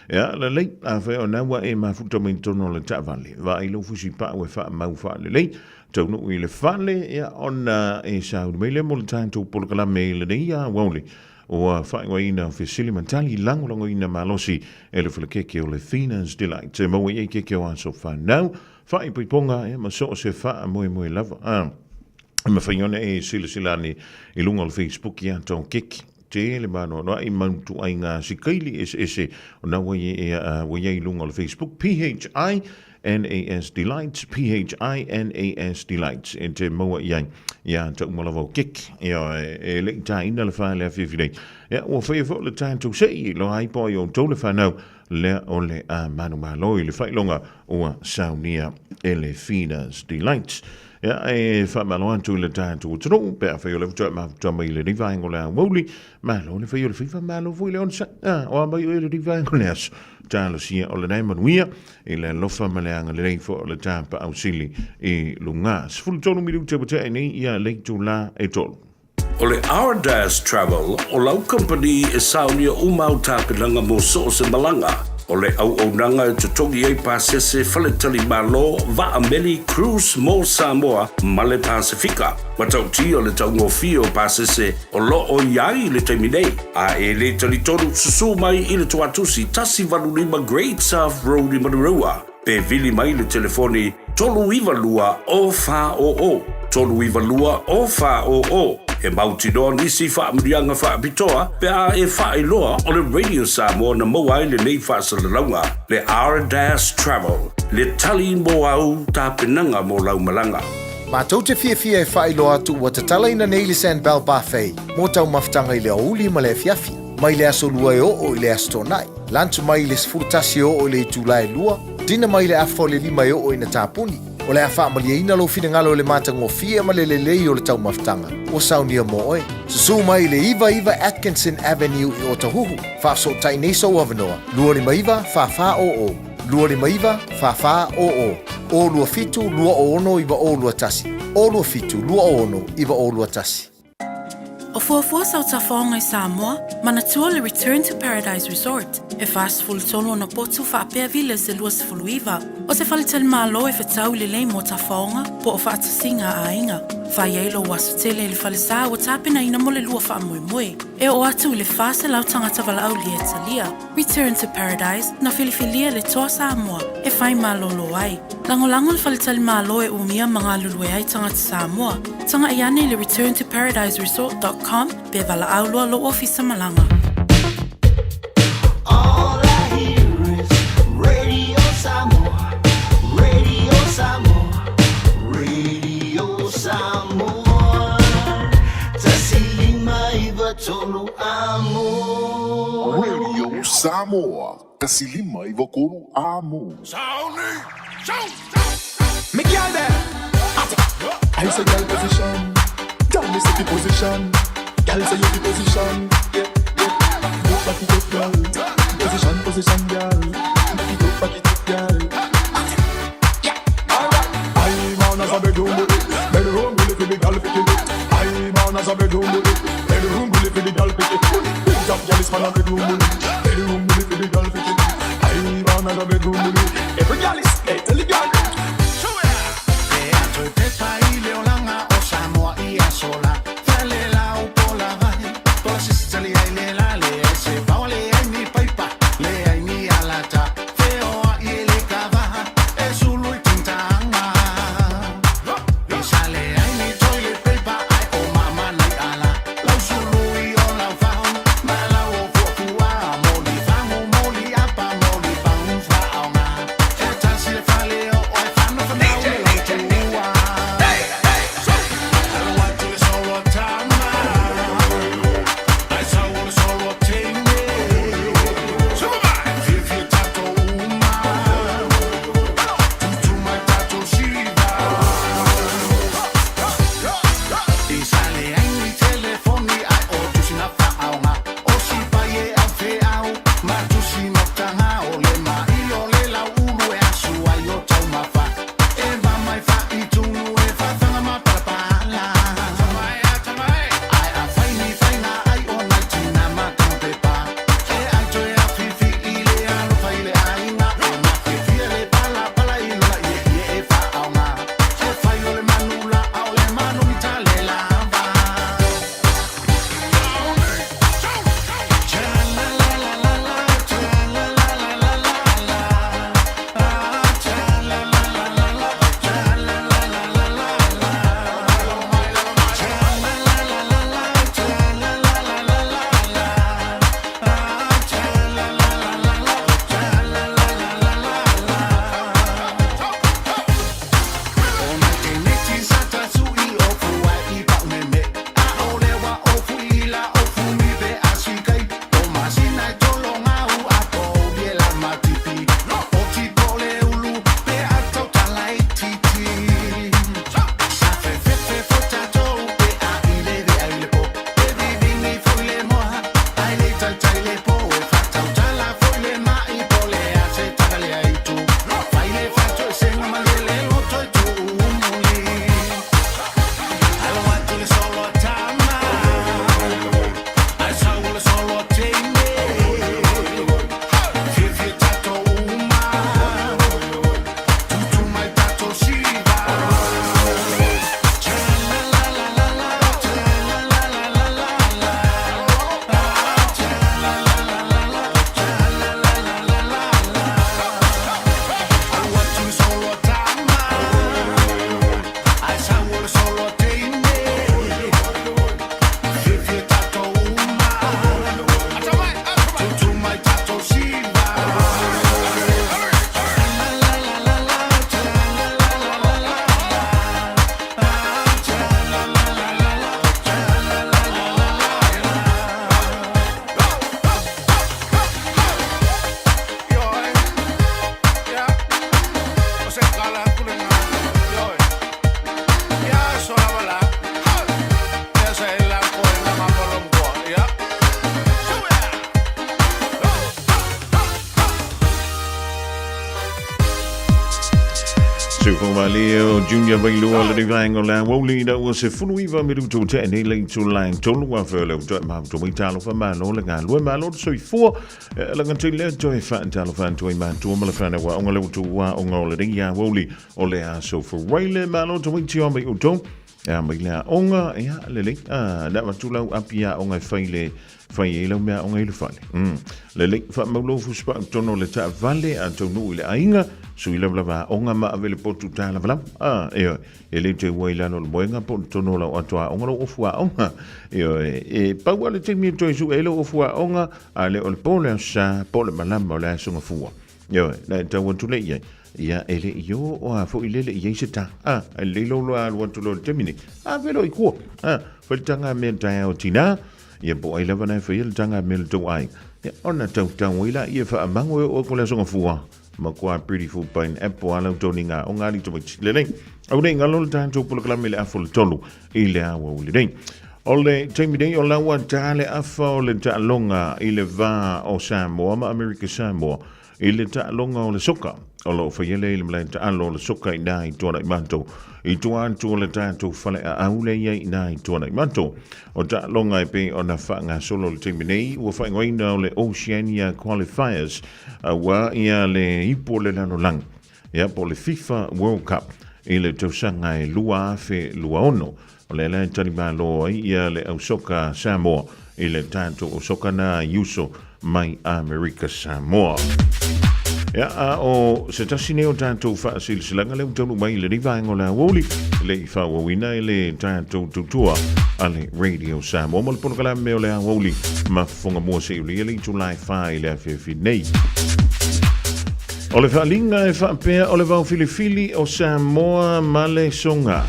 Ia, lelei, afai o lena ua e mafuta mai i totonu o le taavale, vaai lou fusipau e faamau faalelei, taunuu i le fale, ia, ona e sauni mai lea mo le tatou polokalame i lenei aoauli ua faaigoaina Fesili ma Tali Lagolagoina Malosi e le Falekeke o le Fina's Delight. E maua i ai keke o aso fanau, Faaipoipoga e ma so o se faamoemoe lava. A e mafai ona e silasila ane i luga o le Facebook ia tou keke. Tele maanoanoaʻi mau ituaiga sikaili eseese o na ua i ua i ai i luga o le Facebook PHI NAS Delights PHINAS Delights e te maua i ai ia ta uma lava o keke. Ia e le i tāina le wha le afiafi nei. Ia ua whaia fo le tātou sei loa ai po ai o tou le whanau lea o le a manumalo i le faailoga ua saunia e le Fina's Delight. Ia, e faamalo atu i le tatou atunuu, pe afai o lea faatoa e mafuta mai i lenei vaega o le aoauli, malo le fai o le faiva, malo foi le onosai. A, o a mai oe i lenei vaega o le aso, talosia o lena e manuia i le alofa ma le agalelei foi o le Tapaau Sili i luga. 13 minute ua tea ai nei ia le itula e tolu. O le Ardas Travel o lau kamupani e saunia uma au tapenaga mo so o se malaga. O le auaunaga e totogi ai pasese, faletalimalo, vaa meli, cruise mo Samoa ma le Pasefika. Matautia le taugofie o pasese o lo o i ai i le taimi nei. A e le talitonu, susū mai i le Toatusi 185 Great South Road i Manurewa. Pe vili mai le telefoni 392 040, 392 040. E mautinoa nisi faamanuiaga faapitoa pe a e faailoa o le Radio Samoa na maua ai lenei faasalalauga, le R-Dash Travel, le tali mo au tapenaga mo lau malaga. Matou te fiafia e faailoa atu ua tatalaina nei le Sandbell Buffet mo taumafataga i le aoauli ma le afiafi, mai le aso Lua e oo i le Aso Toonai. Lunch mai i le 11 e oo i le itula e lua, dinner mai i le afa o le lima e oo ina tapuni. O le a faamalieina lou finagalo i le matagofie ma le lelei o le taumafataga ua saunia mo oe. Susū mai i le 99 Atkinson Avenue i Otahuhu, faafesootai nei sou avanoa, 259 4400, 259 4400, 027 206 9021, 027 206 9021. O fuafua sau tafaoga i Samoa, manatua le Return to Paradise Resort, e 43 ona potu faapea villas e 29. O se faletalimalo e fetau lelei mo tafaoga po o faatasiga a aiga. Fai ai lou aso tele i le falesa ua tapenaina mo le lua faamoemoe. E oo atu i le 400 tagata valaaulia e talia. Return to Paradise, na filifilia le Toa Samoa e whai malolo ai. Lagolago le faletalimalo e umia ma galulue ai tagata Samoa. Tagai ane i le returntoparadiseresort.com pe valaau loa lou ofisa malaga. All I hear is Radio Samoa, Radio Samoa, Radio Samoa. Tasi lima iva tolu amo. Radio Samoa, tasi lima iva tolu amo. Sauni! Me girl there. I say girl position. Girl me say the position. Girl say you the position. Yeah, yeah. Go back it up, girl. Position, position, girl. Back it up, back it up, girl. Yeah, alright. I'm on as a bedroom bully. Bedroom bully for the girl picking it. I'm on as a bedroom bully. Bedroom bully for the girl picking it. Big top girl is man a bedroom bully. Bedroom bully for the girl picking it. I'm on as a bedroom bully. Every girl is, hey, tell the girl. Tufomalio Junior Vailua le vaenga o le aoauli ina ua 19 minutu tea nei le itula e tolu afe o le utoe mahuto mai talofa malo le galue malo le soifua e laga tele lea toe faatalofa atu ai matua ma le fanau aoga le utu aoga o lenei aoauli o le aso Faraile malo tamaiti o mai outou e a mai le aoga ia lelei na avatu lau api aoga e fai le fai ai lau mea aoga i le fale. Lelei, faamaulo fusipau tonu o le taavale a taunuu i le aiga, sui lavalava aoga ma ave le potu tālavalava. Ah, ioe, e le te ua i lalo o le moega po o totonu o lau ato aoga lou ofu aoga. Ioe, e pau lava le taimi e toe sue ai lou ofu aoga, a le o le po o le aso sa, po o le malama o le aso gafua. Ioe, na e tau atu lea i ai, ia e le i o a foi lele i ai se tā. Ah, e lelei lou loa alu atu loa i le taimi nei. A velo i kua. Ah, fai le taga mea taeao tinā, Ia po o ai lava na e faia le taga mea le tou aiga. Ia ona tautau ai laia faamago e oo atu le aso gafua. Matua beautiful pineapple a lau toniga o ngā tamaiti. Lelei, au nei ngalo le tatou polokalame le afa o le tolu i le aoauli nei. O le taimi nei o laua tā le afa o le taaloga i le va o Samoa ma Amerika Samoa i le taaloga o le soka o lo o faia lea i le malae taalo o le soka i nā i Tuanaimato. I tua atu o le tatou faleaau lea i ai i nā i Tuanaimato. O taaloga e pei ona faagasolo i le taimi nei, ua faaigoaina o le Oceania Qualifiers, ua ia le ipu o le lalolagi, ia po o le FIFA World Cup i le tausaga e 2026. O lea la e talimalo ai ia le au soka Samoa i le tatou au soka na i uso mai Amerika Samoa. Ia, a o se tasi nei o tatou faasilasilaga lea ua taunuu mai i lenei vaega o le aoauli, le i faaauauina e le tatou tautua a le Radio Samoa ma le polokalame o le aoauli ma fofoga mua seia ulia le itula e 4 i le afiafi nei. O le faaaliga e faapea o le vao filifili o Samoa ma le soga.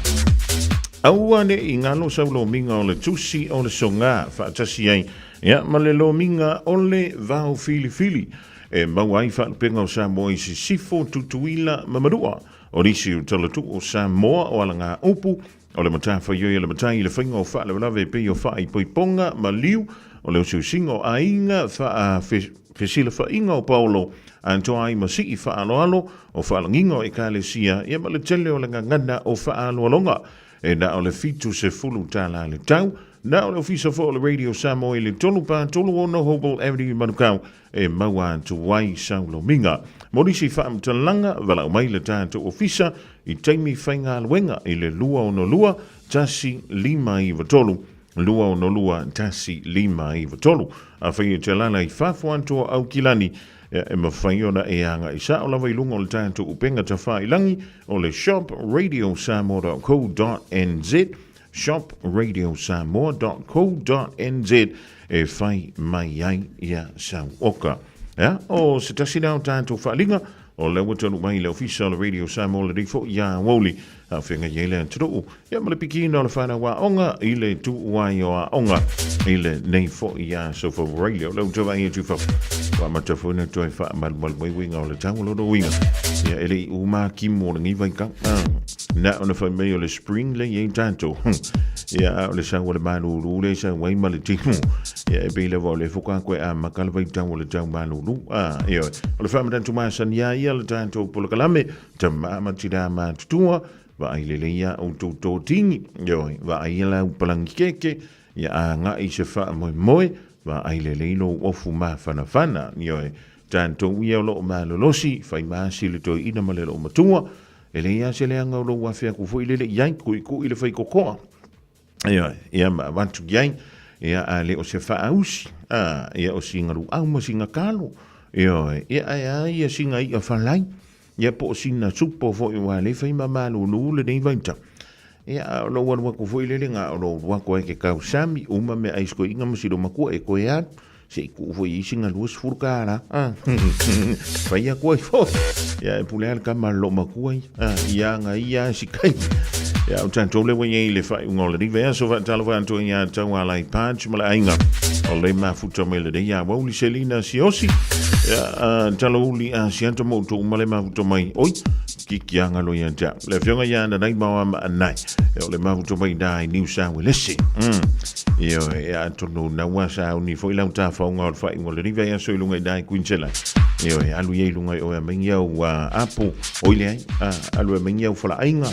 Aua ne i galo sau lomiga o le tusi o le soga faatasi ai ia ma le lomiga o le vao filifili e maua ai faalupega o Samoa i Sisifo, Tutuila ma Manua. O nisi o talatuu o Samoa o alagaupu O le matafaioi a le matai i le faiga o faalavelave e pei o faaipoipoga ma liu, o le osiosiga o aiga, fesilafaaiga o paolo, atoa ai ma sii faaaloalo, o faalagiga o ekalesia, ia ma le tele o le gagana o faaaloaloga. E na o le $70 le tau. Na o le ofisa foi o le Radio Samoa i le 3 4 3 6 Hobel Avenue i Manukau e maua atu ai sau lomiga. Mo nisi faamatalaga, valaau mai le tatou ofisa i taimi faigaluega i le 262 1593, 262 1593. Afai e te alaala i fafo atu o Aukilani, e mafai ona e agai sao lava i luga o le tatou upega tafailangi o le shopradiosamoa.co.nz shopradiosamoa.co.nz e fai mai ai ia sau oka. Ia, o se tasi lea o tatou faaaliga, o lea ua taunuu mai i le ofisa o le Radio Samoa lenei foi ia aoauli, a feagai ai le atunuu, ia ma le pikiina o le fanau aoga i le tuu ai o aoga i lenei foi ia aso Favereire. O lea ua toe vaai atu i fafo, ua amata foi ona toe faamalumalu mai uiga o le tau o lona uiga. Ia, e le i uma timu o lenei vaitau. Na ona fai mai o le spring le i ai tatou. Ia, a o le sau o le malūlū lea i sau ai ma le timu. Ia, e pei lava o lea faatoa toe amata le vaitau o le tau malūlū. A, ioe. O le faamanatu masani lava ia le tatou polokalame, tama ma tinā matutua, vaai lelei ia outou totini, ioe, vaai ia lau palangi keke, ia agai se faamoemoe, vaai lelei lou ofu mafanafana, ioe. Tatou ia o lo o malolosi, fai maasi le toeaina ma le loomatua, E leai lava se leaga o lou afe atu foi lele i ai, kuikui le faikokoa. Ioe, ia ma avatu i ai, ia a le o se faausi, a, ia o sina luau ma sina kalo. Ioe, ia ae a ia sina i'a falai, ia po o sina supo foi aua lea e fai ma malulu lenei vaitau. Ia a o lou alu atu foi lele na o lou alu atu ai ke tausami, uma meaai si toeaina ma si loomatua e toe alu. Se i tuu foi i ai sina $20, a. Fai atu ai foi. Ia e pule lava le tama a le loomatua ia, a, i aga ia a si taimi. Ia o tatou lea ua i ai i le faaiuga o lenei vaiaso, faatalofa atu ai ia Taualai Patch ma le aiga o le mafuta mai lenei aoauli Selina Siosi. Ia, a, talouli Asiata ma outou uma le mafuta mai. Oi, kiki aga loa ia te au. Le afioga ia Nanai Maoa ma Anai. Ia o le mafuta mai i i New South Wales. Ioe, ia atonu na ua sauni foi lau tafaoga o le faaiuga o lenei vaiaso i luga i nai Queensland. Ioe, alu ia i luga i o e aumai ni au apo, oi leai, alu e aumai ni au falaaiga,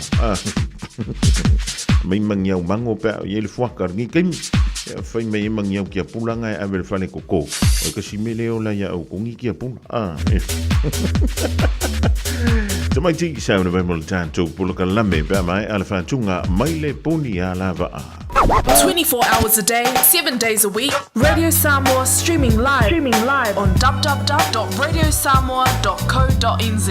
aumai ma ni au mago pe a o i ai le fuaka i lenei taimi. Ia, fai mai ai ma ni au tiapula na e ave i le fale koko. O le kasi mea lea e ola iā outou ni tiapula. Tamaiti, sauna mai mo le tatou polokalame pe a maea le faatuga mai le poni alavaa. 24 hours a day, 7 days a week, Radio Samoa streaming live, streaming live on www.radiosamoa.co.nz.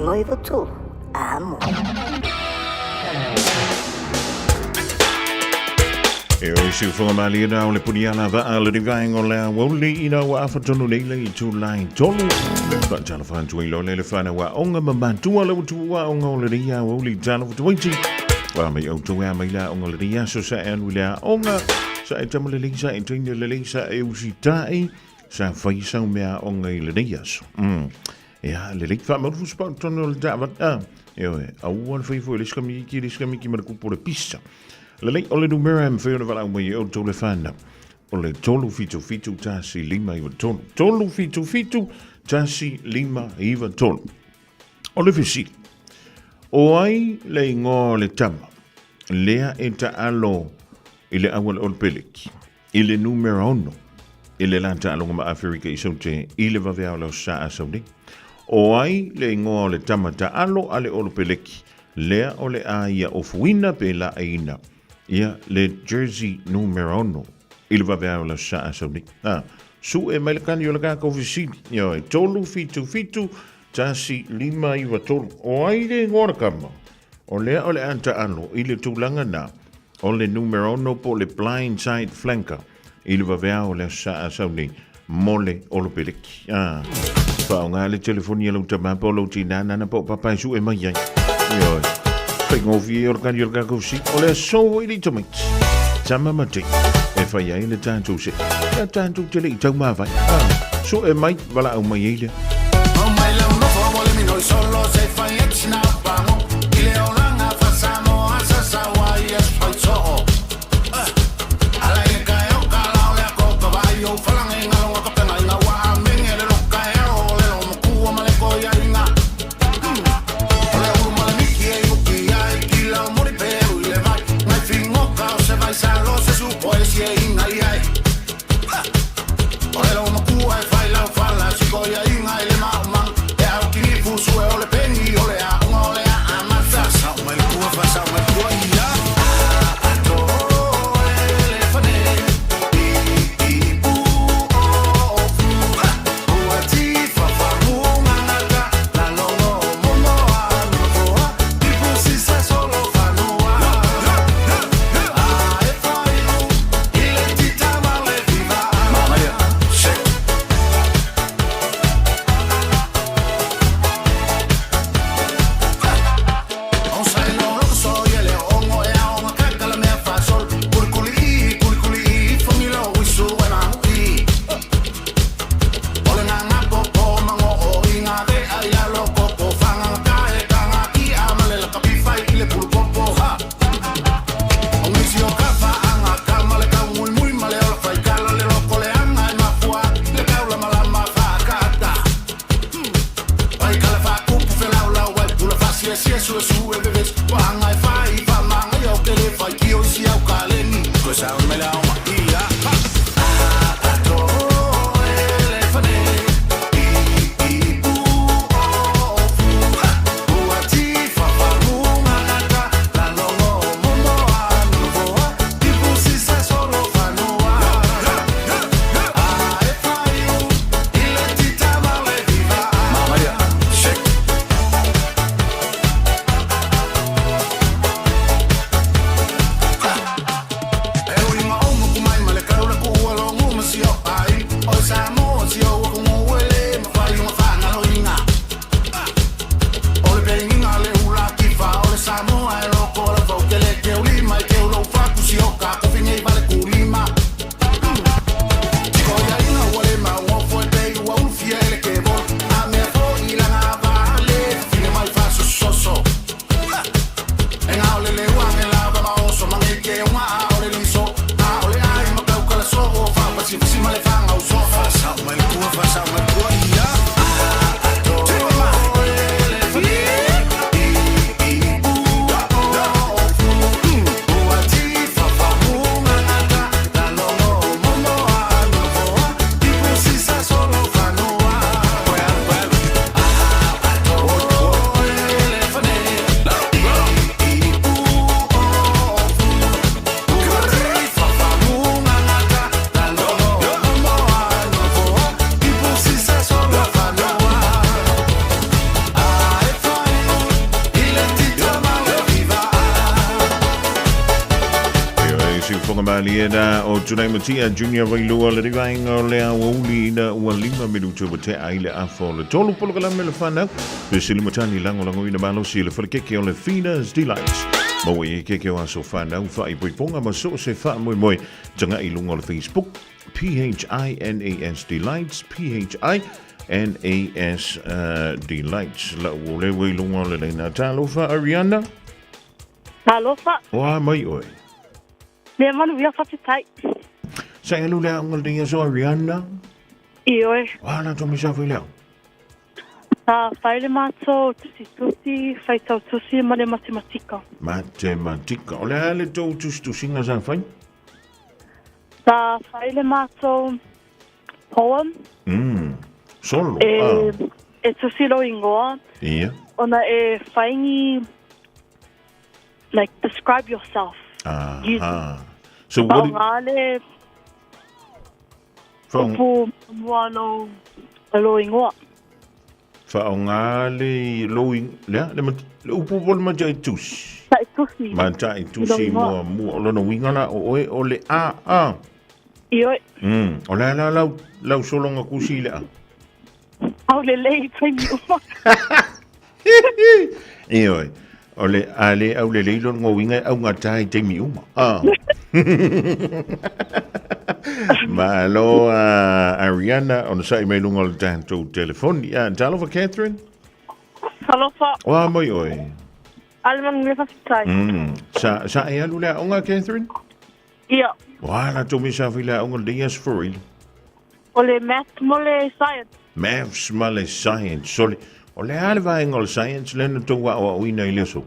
93 amo. E o isi ufonga malie na o le puniala vaa le rivaenga o le aoauli ina ua afa tonu nei le itu lai tolu. Faatalofa atu ai loa le le whanau aoga ma matua le utu aoga o lenei aoauli talofa tamaiti. Wa mai outou e a mai le aoga o lenei aso sa e alu i le aoga, sa e tama lelei, sa e teine lelei, sa e usitai, sa fai sau mea aoga i lenei aso. Ia, lelei, faamalu fusupau tonu o le taavale. Ah, ioe, aua le fai foi le isi kamiki, le isi kamiki ma le kupu o le pisa. Lelei, o le numera e mafai ona valaau mai ai outou le whanau. O le 377 1 5 9 3. 377 1 5 9 3. O le fesili, o ai le igoa o le tama lea e taalo i le auala o le peleki? I le numera 6 i le la taaloga ma Aferika i Saute i le vaveao le aso Sa a sau nei. O ai le igoa o le tama taalo a le Olopeleki lea o le a ia ofuina pe laeiina ia le jersey numera 6 i le vaveao le aso Sa a sau nei. A, sue mai le kani o le kākou fesili. Ioe, 3 7 7 1 5 9 3. O ai le igoa o le kama? O lea o le a taalo i le tulaga na o le numera 6 po o le blind side flanker i le vaveao o le Aso Sa a sau nei mo le Olopeleki. A, faaaoga le telefoni a lou tama po o lou tinā nana po o papa e sue mai ai. Ioe. Faigofie o le kali o le kākou si. O le aso foi le tamaiti. Tama ma te. E fai ai le tātou se. Ia tātou te le i taumāwai. A, sue mai, valaau mai ai lea. Malie na o Tunai Matia Junior Vailua le rivainga o le aoauli ina ua lima minutu ua tea ai le afa o le tolu polokalame le whanau. Pe sili matani lango ina malosi le whalekeke o le Fina's Delights. Maua i e keke o aso whanau wha i poiponga ma so se wha moe moe tanga i lunga o le Facebook P-H-I-N-A-S Delights P-H-I N-A-S uh, Delights. La ua lewe i lunga o le leina. Talofa Ariana. Talofa. Oa mai oe. Mea manuia whawhitai. Sa e alu le aonga le aso Ariana. I oe. Oa la tomi sa whai leo. Sa whai le mātou tusi tusi, whai tau tusi ma le matematika. Matematika. O le a le tau tusi tusinga sa whai? Sa whai le mātou poem. Mm. Solo. E, ah. e tusi lo ingoa. Ia. Ona e whaingi like describe yourself. Aha. You, So what did, Whaongale upu mua lo lo ingoa. Whaongale lo ing, lea, le, le upu po le matai tusi. Tai tusi. Matai tusi mua mua. O lona uiga la o oe o le a a. I oe. Mm. O la la lau, lau solonga kusi i le a. Au le lei taimi uma. I oe. O le a le au le lei lona uiga e au ngā tai taimi uma. Ah. Malo uh, Ariana, ona sa'i mai lunga o le tātou telefoni. Ah, talofa Catherine. Talofa. Oa mai oe. Ale manu me whawhitai. Mm. Sa, sa e alu lea onga, Catherine? Ia. Oa la tō me sa whila onga le as for O le math mo le science. Maths ma le science. So le, o le a le vaenga o le science le na tō wa o ina i le so.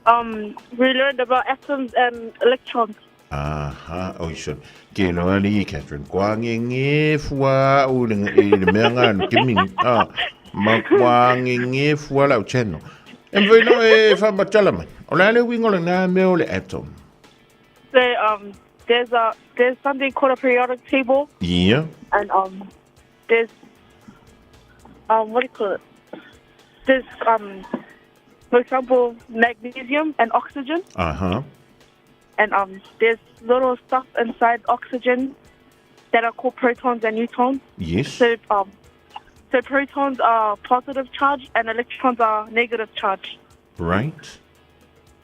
Um, we learned about atoms and electrons. Aha, oi so. Ke no ali Catherine. Kwa nge nge fua o le i le mea ngā no ke mini. Ah, ma kwa nge nge fua lau channel. E mwai no e whamatala mai. O le ale wingo le ngā mea o le atom. So um, there's a there's something called a periodic table. Yeah. And um, there's um, what do you call it? There's um, for example, magnesium and oxygen. Uh-huh. And um, there's little stuff inside oxygen that are called protons and neutrons. Yes. So um, so protons are positive charge and electrons are negative charge. Right.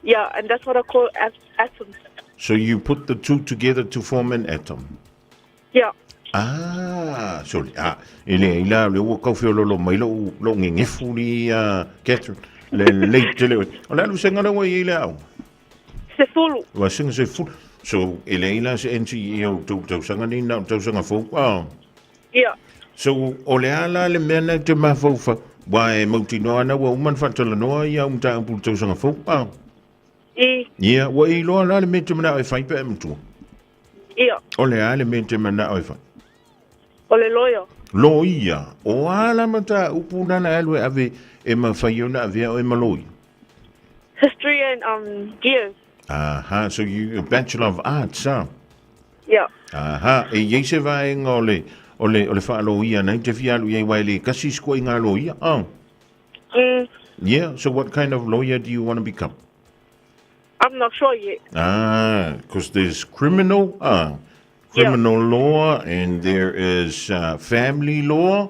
Yeah, and that's what I call atoms. So you put the two together to form an atom? Yeah. Ah, sorry. Ah, e le ila le ua kau whiololo mai lo lo ngengefu li uh, Catherine. Le le tele. O le alu senga le i le au. Se fulu. Wa singa se fulu. So e le ila se NCE o tau tau sanga ni na tau sanga fou. Ah. Yeah. So o le ala le mea nei te mawhauwha. Wa e mautinoa ana ua uma na whaatalanoa ia umta upu le tausaga fou. Ah. I. Ia, ua e iloa la le mea te manao e whai pe e matua. Ia. O le a le mea te manao e whai. O le loia. Loia. O a la mata upu nana alu e ave e mawhai ona avea o e maloi. History and um, gears. Aha, so you a Bachelor of Arts, ah? Yeah. Aha, e iei se vaenga o le, o le, o le whaaloia nei, te whia alu iei wai le kasi skoa i ngā loia, ah? Mm. Yeah, so what kind of lawyer do you want to become? I'm not sure yet. Ah, because there's criminal, ah, criminal yeah. law, and there is uh, family law,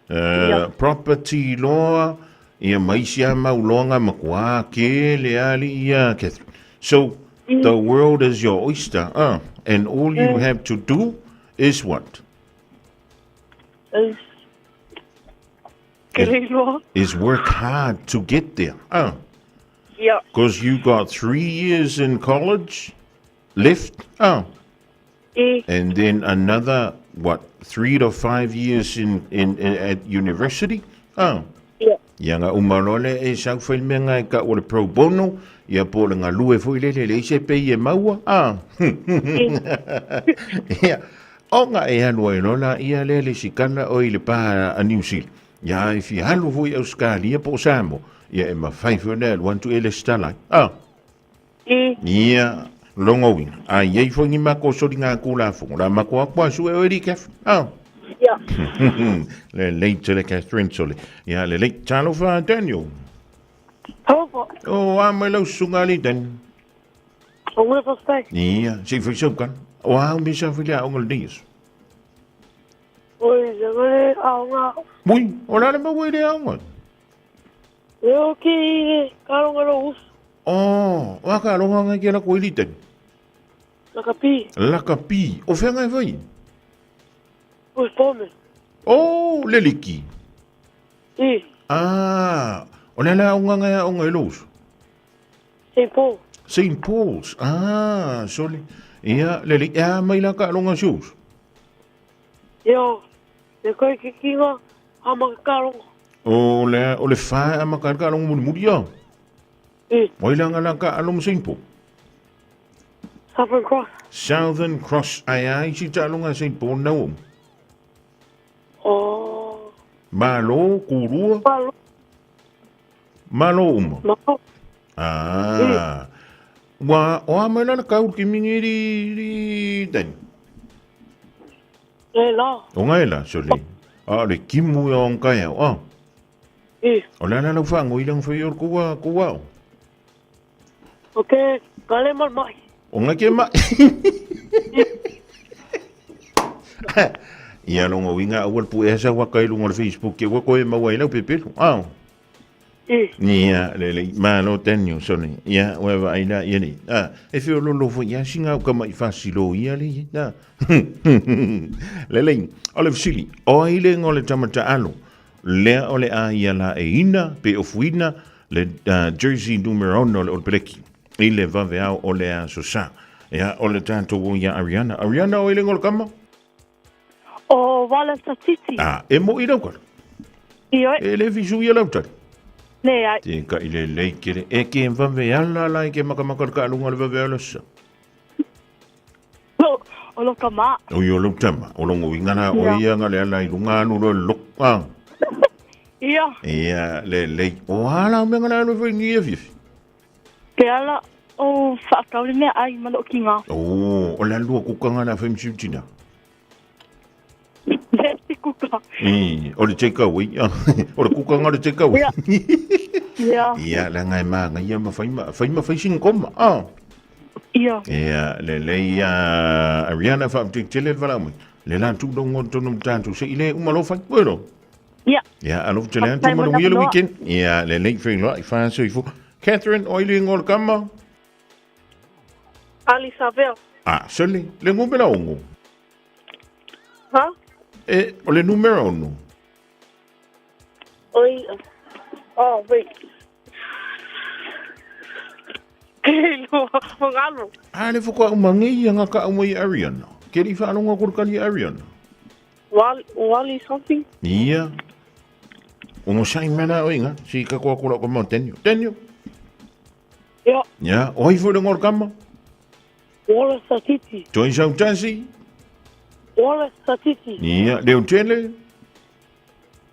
uh, yeah. property law, ia mai sia mau loanga makua ke le ali ia Catherine. So mm. the world is your oyster, uh, and all you mm. have to do is what? Is is work hard to get there. Uh. Yeah. Because you got three years in college left. Oh. Mm. And then another, what, three to five years in, in, in at university? Oh. Yeah. Ia nga umalole e sau whai mea ngai ka o le pro bono, ia po le ngā lue fo i lele le ise pe i e maua. Ah. Ia. O nga e alu ai lola ia le le sikana o i le pā a New Zealand. Ia e fi alu fo i Australia po o Samoa. Ia e mawhai fo le alu antu e le stalai. Ah. Mm. Ia, longo wina. A iei fo ni mako sori ngā kula fo. La mako akwa su e oeri kef. Ah. Ia. Le lei tele Catherine sole. Ia le lei talofa Daniel. Talofa. O a mai lau sunga ali Daniel. O ngā whawhai. Ia, se i whaisau kana. O au me sa whai le aonga le nei aso. Oi, se ngare aonga. Mui, o la le maua i le aonga. E o ki i le karonga ro usu. Oh, o aka aloha ngai ke la ko ili tani. Lakapi. Lakapi. O whea ngai whai? O pome. Oh, le liki. I. Ah, o le la aonga ngai aonga i lo usu. St. Paul. St. Paul's. Ah, sorry. Ia, le li, ia mai la ka alonga si usu. Ia, le koe ki kinga, a ma ka alonga. O le, o le whae a ma ka alonga muri muri ia. I. Wai la nga la ka alonga St. Paul. Southern Cross. Southern Cross. Ai ai si ta alonga St. Paul nau. Oh. Malo, kurua. Malo. Malo uma. Malo. Ah. Ua, o a mai lana kau ki mingi ri, ri, tani. E la. O ngai la, so le. A le kimu e o ngai au, ah. I. O la la lau whango i lang whai o kua, kua o. O ke, ka le mal mai. O ngai ke mai. Ia longa winga awal pu e sa waka i lunga o le Facebook ke ua koe maua i lau pepelu. Ah. Ia, le le, malo tenio, sone. Ia, ua va ai la, ia le. Ah, e whio lolo fo ia singa o kama i whasilo ia le, ia. Le le, o le fisili, o ai le ngo le tamata alo, lea o le a ia la e ina, pe o fuina, le uh, jersey numero 6 le Olpeleki, i le vave ao o le a so sa. Ia, o le tātou o ia Ariana. Ariana o i le ngo le kama? O Wallace Tatiti. Ah, e mo i laukala. Ioe. E le fisu ia lautali. Le ai. Te ka i le lei kere. E ke vave ala la e ke makamaka le kaalunga le vave ala sa. O, o lo ka ma. O i o lau tama. O longo ingana o ia nga le ala i lunga anu lo lok. Ah. Ia. Ia le lei. O ala o menga la lo fai ni e fifi. Ke ala o whaakau le mea ai ma loo ki ngā. Oh, o la lua kukanga la fai msiutina. Le te kuka. I, o le take away. O le kukanga le take away. Ia. Ia. Ia, la ngai ma ngai ia ma fai ma fai ma fai sing koma. Ah. Ia. Ia, le le ia Ariana fa te tele vala mai. Le la tu dongo tono tantu se ile uma lo fai. Bueno. Ia. Ia, alofa tele atu ma le weekend. Ia, le lei fei loa i whanso i fo. Catherine, o ile ngol kama? Ali Savea. Ah, sele, le ngumela ongo. Ha? E, o le numero ono. Oi, oh, wait. Ke loa, o ngalo. Ah, le foko au mange ia ngā ka au mai Ariana. Ke ri whaalonga kore kali Ariana. Wali, Wali something? Ia. O ngo sai mena o inga, si ka koa kura ko mau tenio. Tenio? Ia. Ia, o hei fo le ngor kama? Wallace Satiti. Toi sau tasi? Wallace Satiti. Ia, leo tele?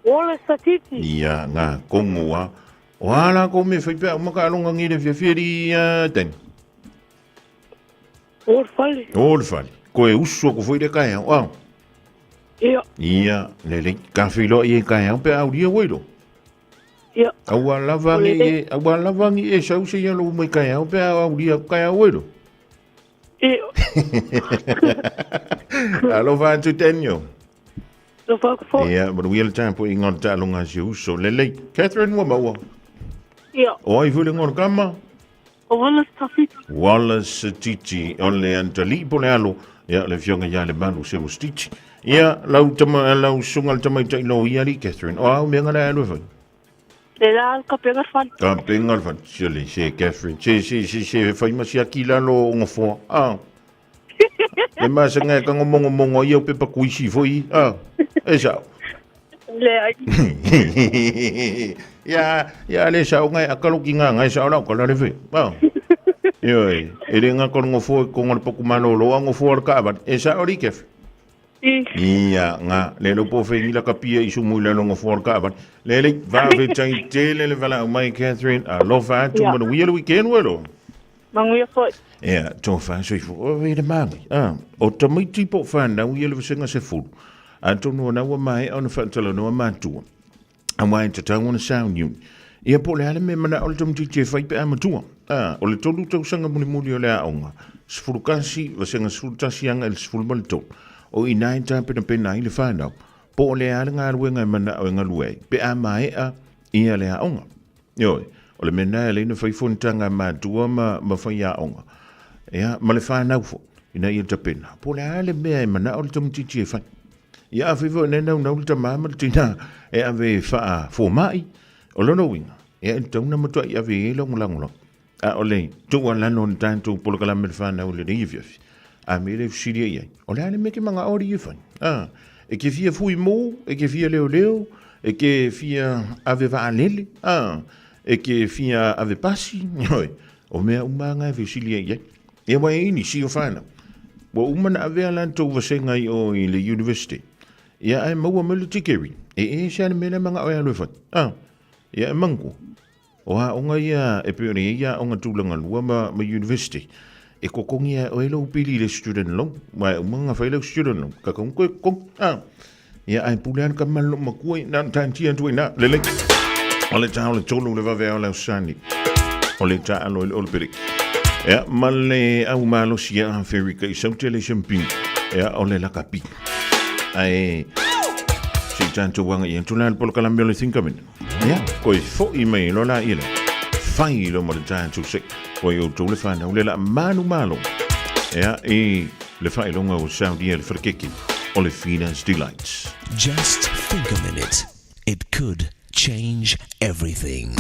Wallace Satiti. Ia, ngā kongo a. O ala ko me whai pea, maka alonga ngi le fiafiari uh, tani. O le fale. O le fale. Ko e usu ko foi le kai au. Au. Ia. Ia, le le ka whiloa i e kai au pe au ria wairo. Ia. Aua lava ngi e, aua lava ngi e sau se ia lo mai kai au pe au ria kai au wairo. Ia. Alofa atu Daniel. Alofa atu fo. Ia, manuia le tapo i ngā talonga si uso. Lelei. Catherine ua maua. Ia. O ai fule ngā kama? O Wallace Tafiti. Wallace Titi, o le Antalii po le alo, ia le fionga ia le malu se mo Stitch. Ia, lau tama, lau sunga le tamaitai lo ia li Catherine. O au mea ngala alu e fai. Le la ka penga le fale. Ka penga le fale. Se le se Catherine. Se se se se fai ma si aki lalo o ngofoa. Ah. Le masa ngai ka ngomongo mongo ia pepa kuisi foi. Ah. E sao. Le ai. Ia, ia le sao ngai akalo ki ngā ngai sao lau ka lale fe. Ah. Ioi, e le ngā kolo ngofo ko ngol poku malolo a ngofo al ka abat. E sao li kef. Ia, ngā, le lo po fe ngila ka pia i sumu i lalo ngofo al ka abat. Le le, va ve tai tele le vala o mai Catherine, alofa atu Ia. mana wia le weekend welo. Manuia foi. Ia, tō whāsoifo, o e le māngai. Ah, o tamaiti po whānau ia le vasenga se fulu. Atonu o naua mai ona whaatalanoa mātua. A wai te tau ona sound unit. Ia po o le a le mea e manao le tamaitiiti e fai pe a matua. A, o le tolu tausaga mulimuli o le aoga, 11, vasega 11 agai i le 13, o i ina e tapenapena ai le fanau, po o le a le galuega e manao e galue ai pe a maea ia le aoga. Ioe, o le mea lena e ala ai ona fai fonotaga a matua ma, ma faiaoga, ia, ma le fanau foi, ina ia tapena, po o le a le mea e manao le tamaitiiti e fai. Ia afai foi o lena e naunau le tama ma le tina e ave e faafomai, o lona uiga, ia e tatau ona matuai ave i ai lau lagolago. A o le tuualalo o le tatou polokalame le fanau i lenei afiafi, a mea lea e fesili ai ai, o le a le mea e te manao alii e fai? A, e te fia fui mu, e te fia leoleo, e te fia ave vaalele, a, e te fia ave pasi, ioe, o mea uma lava na e fesili ai i ai. Ia aua e i ai nisi o fanau, ua uma ona ave a latou vasega i o i le university, ia ae maua mai le tikeri, e ese lava le mea la e manao e alu e fai. A, ia e manatua, o aoga ia e pei ona i ai aoga tulaga lua ma, ma university, e totogi lava e oe lou pili i le student loan, aua e uma ona fai lau student loan, tatau ona toe totogi. A, ia ae pule lava le tama i lou matua, na ona taatia atu ai i ina, lelei. O le ta o le tolu le vave o le ausani. O le taalo i le olo pele. Ia, ma le au malosi ia Aferika i saute le siampini. Ia, o le lakapi. Ae, se i tatou agai atu la le polokalame o le Think a Minute. Ia, koe fo'i mai loa la ia le fai loa ma le tatou se. Koe outou le fanau le la manu malo. Ia, i le faailoga o saunia le falekeke o le Fina's Delights. Just think a minute. It could change everything.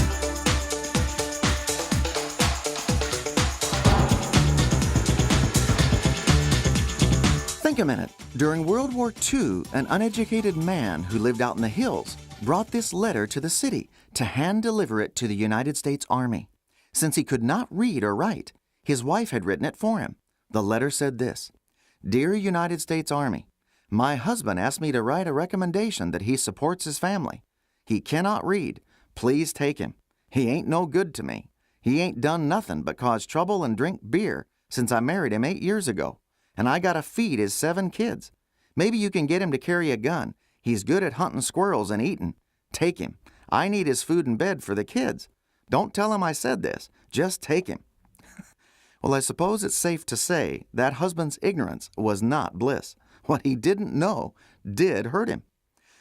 Think a minute. During World War II, an uneducated man who lived out in the hills brought this letter to the city to hand deliver it to the United States Army. Since he could not read or write, his wife had written it for him. The letter said this Dear United States Army, my husband asked me to write a recommendation that he supports his family. He cannot read. Please take him. He ain't no good to me. He ain't done nothing but cause trouble and drink beer since I married him eight years ago, and I gotta feed his seven kids. Maybe you can get him to carry a gun. He's good at hunting squirrels and eating. Take him. I need his food and bed for the kids. Don't tell him I said this. Just take him. Well, I suppose it's safe to say that husband's ignorance was not bliss. What he didn't know did hurt him.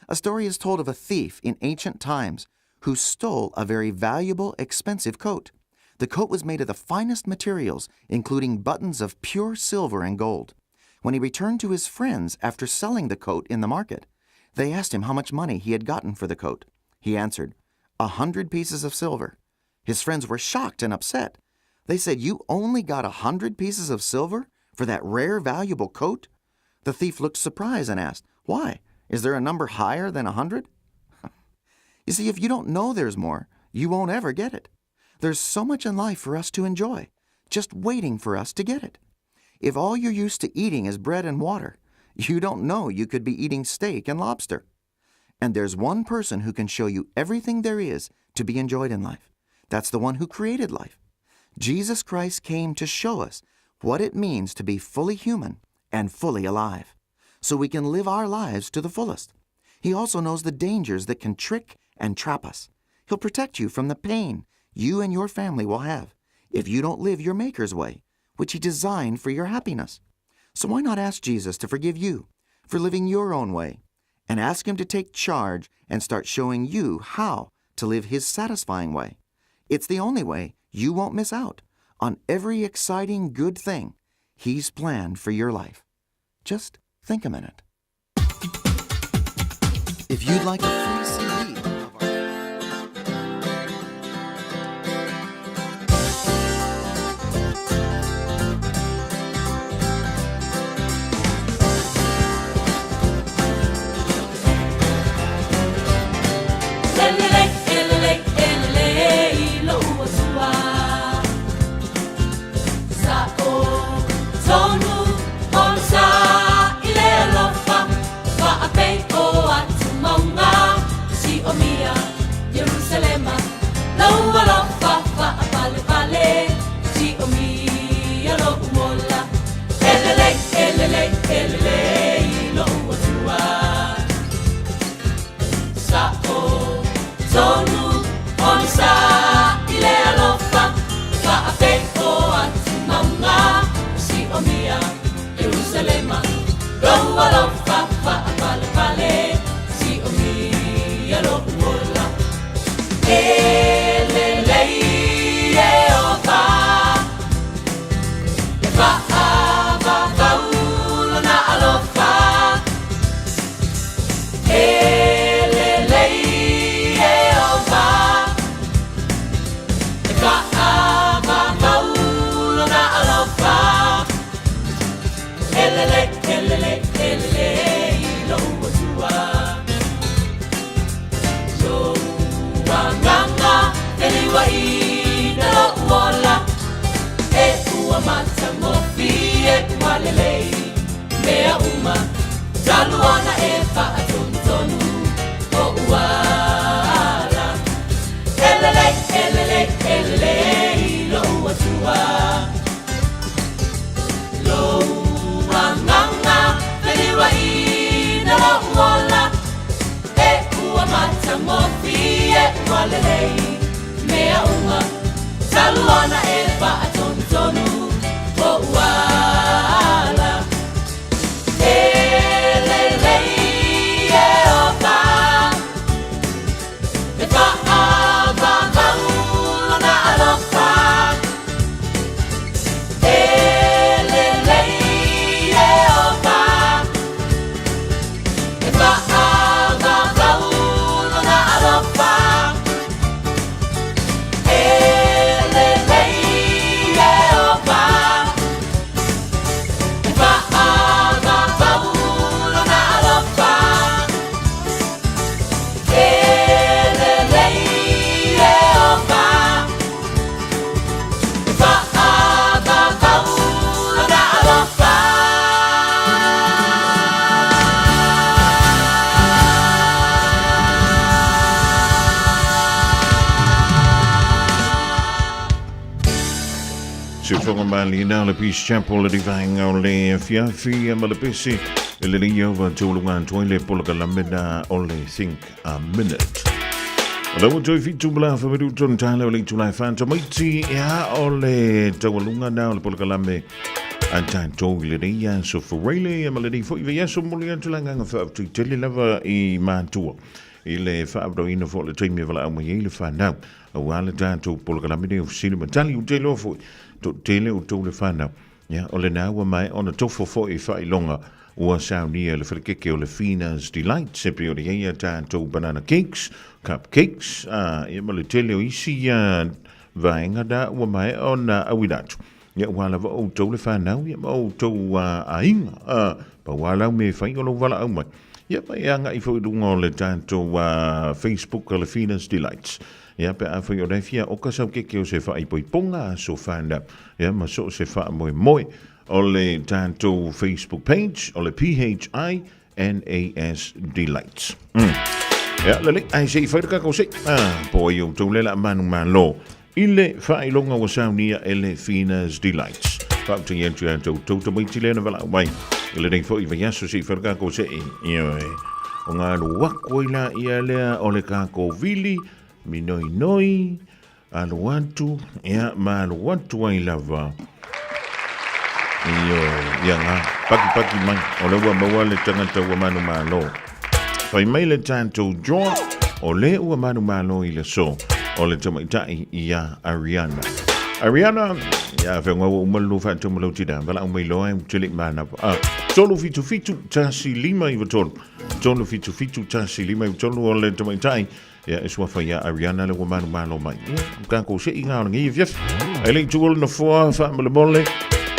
A story is told of a thief in ancient times who stole a very valuable, expensive coat. The coat was made of the finest materials, including buttons of pure silver and gold. When he returned to his friends after selling the coat in the market, they asked him how much money he had gotten for the coat. He answered, 100 pieces of silver. His friends were shocked and upset. They said, You only got 100 pieces of silver for that rare, valuable coat? The thief looked surprised and asked, Why? Is there a number higher than 100? You see, if you don't know there's more, you won't ever get it. There's so much in life for us to enjoy, just waiting for us to get it. If all you're used to eating is bread and water, you don't know you could be eating steak and lobster. And there's one person who can show you everything there is to be enjoyed in life. That's the one who created life. Jesus Christ came to show us what it means to be fully human and fully alive, so we can live our lives to the fullest. He also knows the dangers that can trick and trap us. He'll protect you from the pain you and your family will have if you don't live your Maker's way, which He designed for your happiness. So why not ask Jesus to forgive you for living your own way and ask Him to take charge and start showing you how to live His satisfying way? It's the only way you won't miss out on every exciting good thing He's planned for your life. Just think a minute. If you'd like a free CD of our E lelei, e lelei, e lelei lou Atua. Sa'o tonu ona sa i le alofa, faapei o atu mauga. ua lelei mea uma talu ona e faatonutonu o uala. E lelei, e lelei, e lelei lou Atua. Lou agaga feliuaina lou ola, e ua matagofie ua lelei mea uma talu ona e faatonutonu o uala. E lelei Ieova, e faavavau lona alofa. E lelei Ieova, e faavavau lona alofa. E lelei Ieova, e faavavau lona alofa. E lelei Ieova, e faavavau lona alofa. Siufoga malina o le Peace Chapel le rivaenga o le afiafi ma le pese e le lei ova taualuga atu ai le polokalame na o le Think a Minute. O le ua toe fitu ma le afa minuto na tala o le itula e whātamaiti ia o le taualuga na o le polokalame a tātou i lenei aso Friday ma lenei foi vaiaso moli atu le agaga faafetai tele lava i mātua i le faaavanoaina foi o le taimi e valaau mai ai le whanau Aua le tatou polokalame nei o fesili ma tali, ou te iloa foi, toatele outou le fanau. Ia, o lena ua maea ona tofo foi i faailoga ua saunia e le falekeke o le Fina's Delights e pei ona i ai a tatou banana cakes, cupcakes, a, ia ma le tele o isi ia vaega na ua maea ona auina atu. Ia, ua lava outou le fanau, ia ma outou aiga, a, pau lava lau mea e fai o lou valaau mai. Ia, ma e agai foi i luga o le tatou Facebook o le Fina's Delights. Ia, pe afai o la e fia oka sau keke o se faaipoipoga aso fanau, ia, ma so o se faamoemoe o le tatou Facebook page o le PHINAS Delights. Ia, lelei, ae se i fai le kākou se i. Ah, po ai outou le la manu malo i le faailoga ua saunia e le Fina's Delights. Faafetai atu ia te outou tamaiti lea na valaau mai i lenei foi vaiaso se i fai le kākou se i. Ioe, o ngā alu aku ai la ia lea o le kākou vili, minoinoi, alu atu, ia, ma alu atu ai lava. Ioe, ia ngā, paki paki mai, o le ua maua le tangata ua manu malo. Fai mai le tatou joa, o le ua manu malo i le so, o le tamaitai ia Ariana. Ariana, ia whenga ua umalu whaatu malau tira, wala umai loa e utele mana. 377 159 3. 377 159 o le tamaitai Ia, e suafa ia Ariana le ua manu malo mai. Ia, kākou se i ngā o le ngi fiafi. Ai le itu o le nofoa whaamolemole,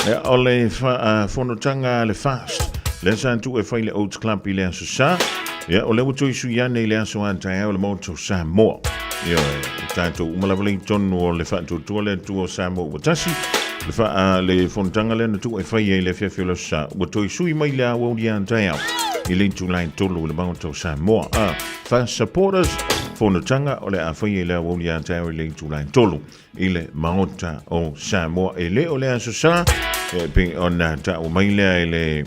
ia, o le wha, fonotaga le fast. Le sa tu e fai le Oats Club i le aso sa. Ia, o le ua toi sui ane i le aso a taeao le Maota o Samoa. Ia, e tātou uma lava le i tonu o le whaatuatua le atua o Samoa ua tasi. Le, wha, le fonotaga lea na tu e fai ai le afiafi o le aso sa. Ua toi sui mai le aoauli a taeao i le itula e tolu i le Maota o Samoa. Fast Supporters, fonotaga o le a faia i le aoauli ia te au i le itula e tolu i le Maota o Samoa. E le o le aso sa, e pei ona taua mai lea i le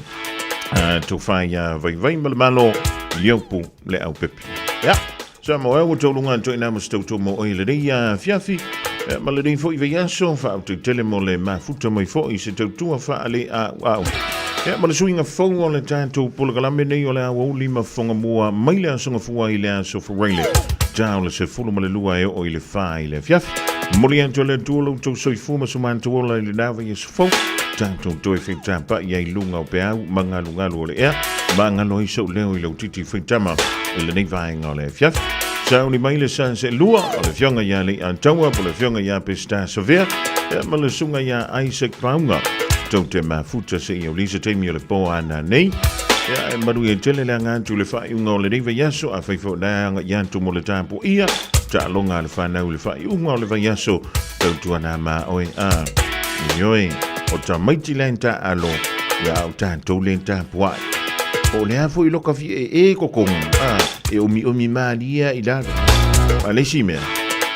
tofa ia Vaivai ma le Malo, Iopu le Aupepe. Ia, Samoa e ua tauluga atu i nā ma se tautua mo oe i lenei afiafi, ma lenei foi vaiaso, faautautele mo le mafuta mai foi i se tautua faaleauau. Ia, ma le suiga fou o le tatou polokalame nei o le aoauli ma fogamua mai le aso Gafua i le aso Faraile, ta o le 12 e oo i le 4 i le afiafi. Momoli atu e le Atua lo outou soifua ma so matou ola i lena vaiaso fou, tatou toe feutapa'i ai i luga o peau ma galugalu o le ea, ma galo ai sou leo i lou titi faitama i lenei vaega o le afiafi. Sauni mai le sa seelua o le afioga ia Leiataua po o le afioga ia Peseta Savea, ia ma le susuga ia Isaac Pauga. Tou te mafuta seia uli se taimi o le po a nanei. Ia, e manuia tele le aga atu i le faaiuga o lenei vaiaso, afai foi o lea aga'i atu mo le tapuaia, taaloga a le fanau i le faaiuga o le vaiaso, tautuana ma oe a. Ioe, o tamaiti lea taalo, Ia a o tatou lea e tapuai. Po o le a foi loka fieee kokogi, a, e omiomi malie a i lalo. A le isi mea,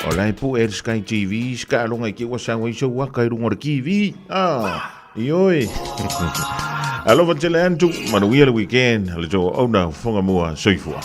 o la e pue le Sky TV, se taaloga i te i ua sau ai sou aka i luga o le TV, a, ioe. Alofa tele atu, manuia le weekend, le tou auauna fofoga mua, soifua.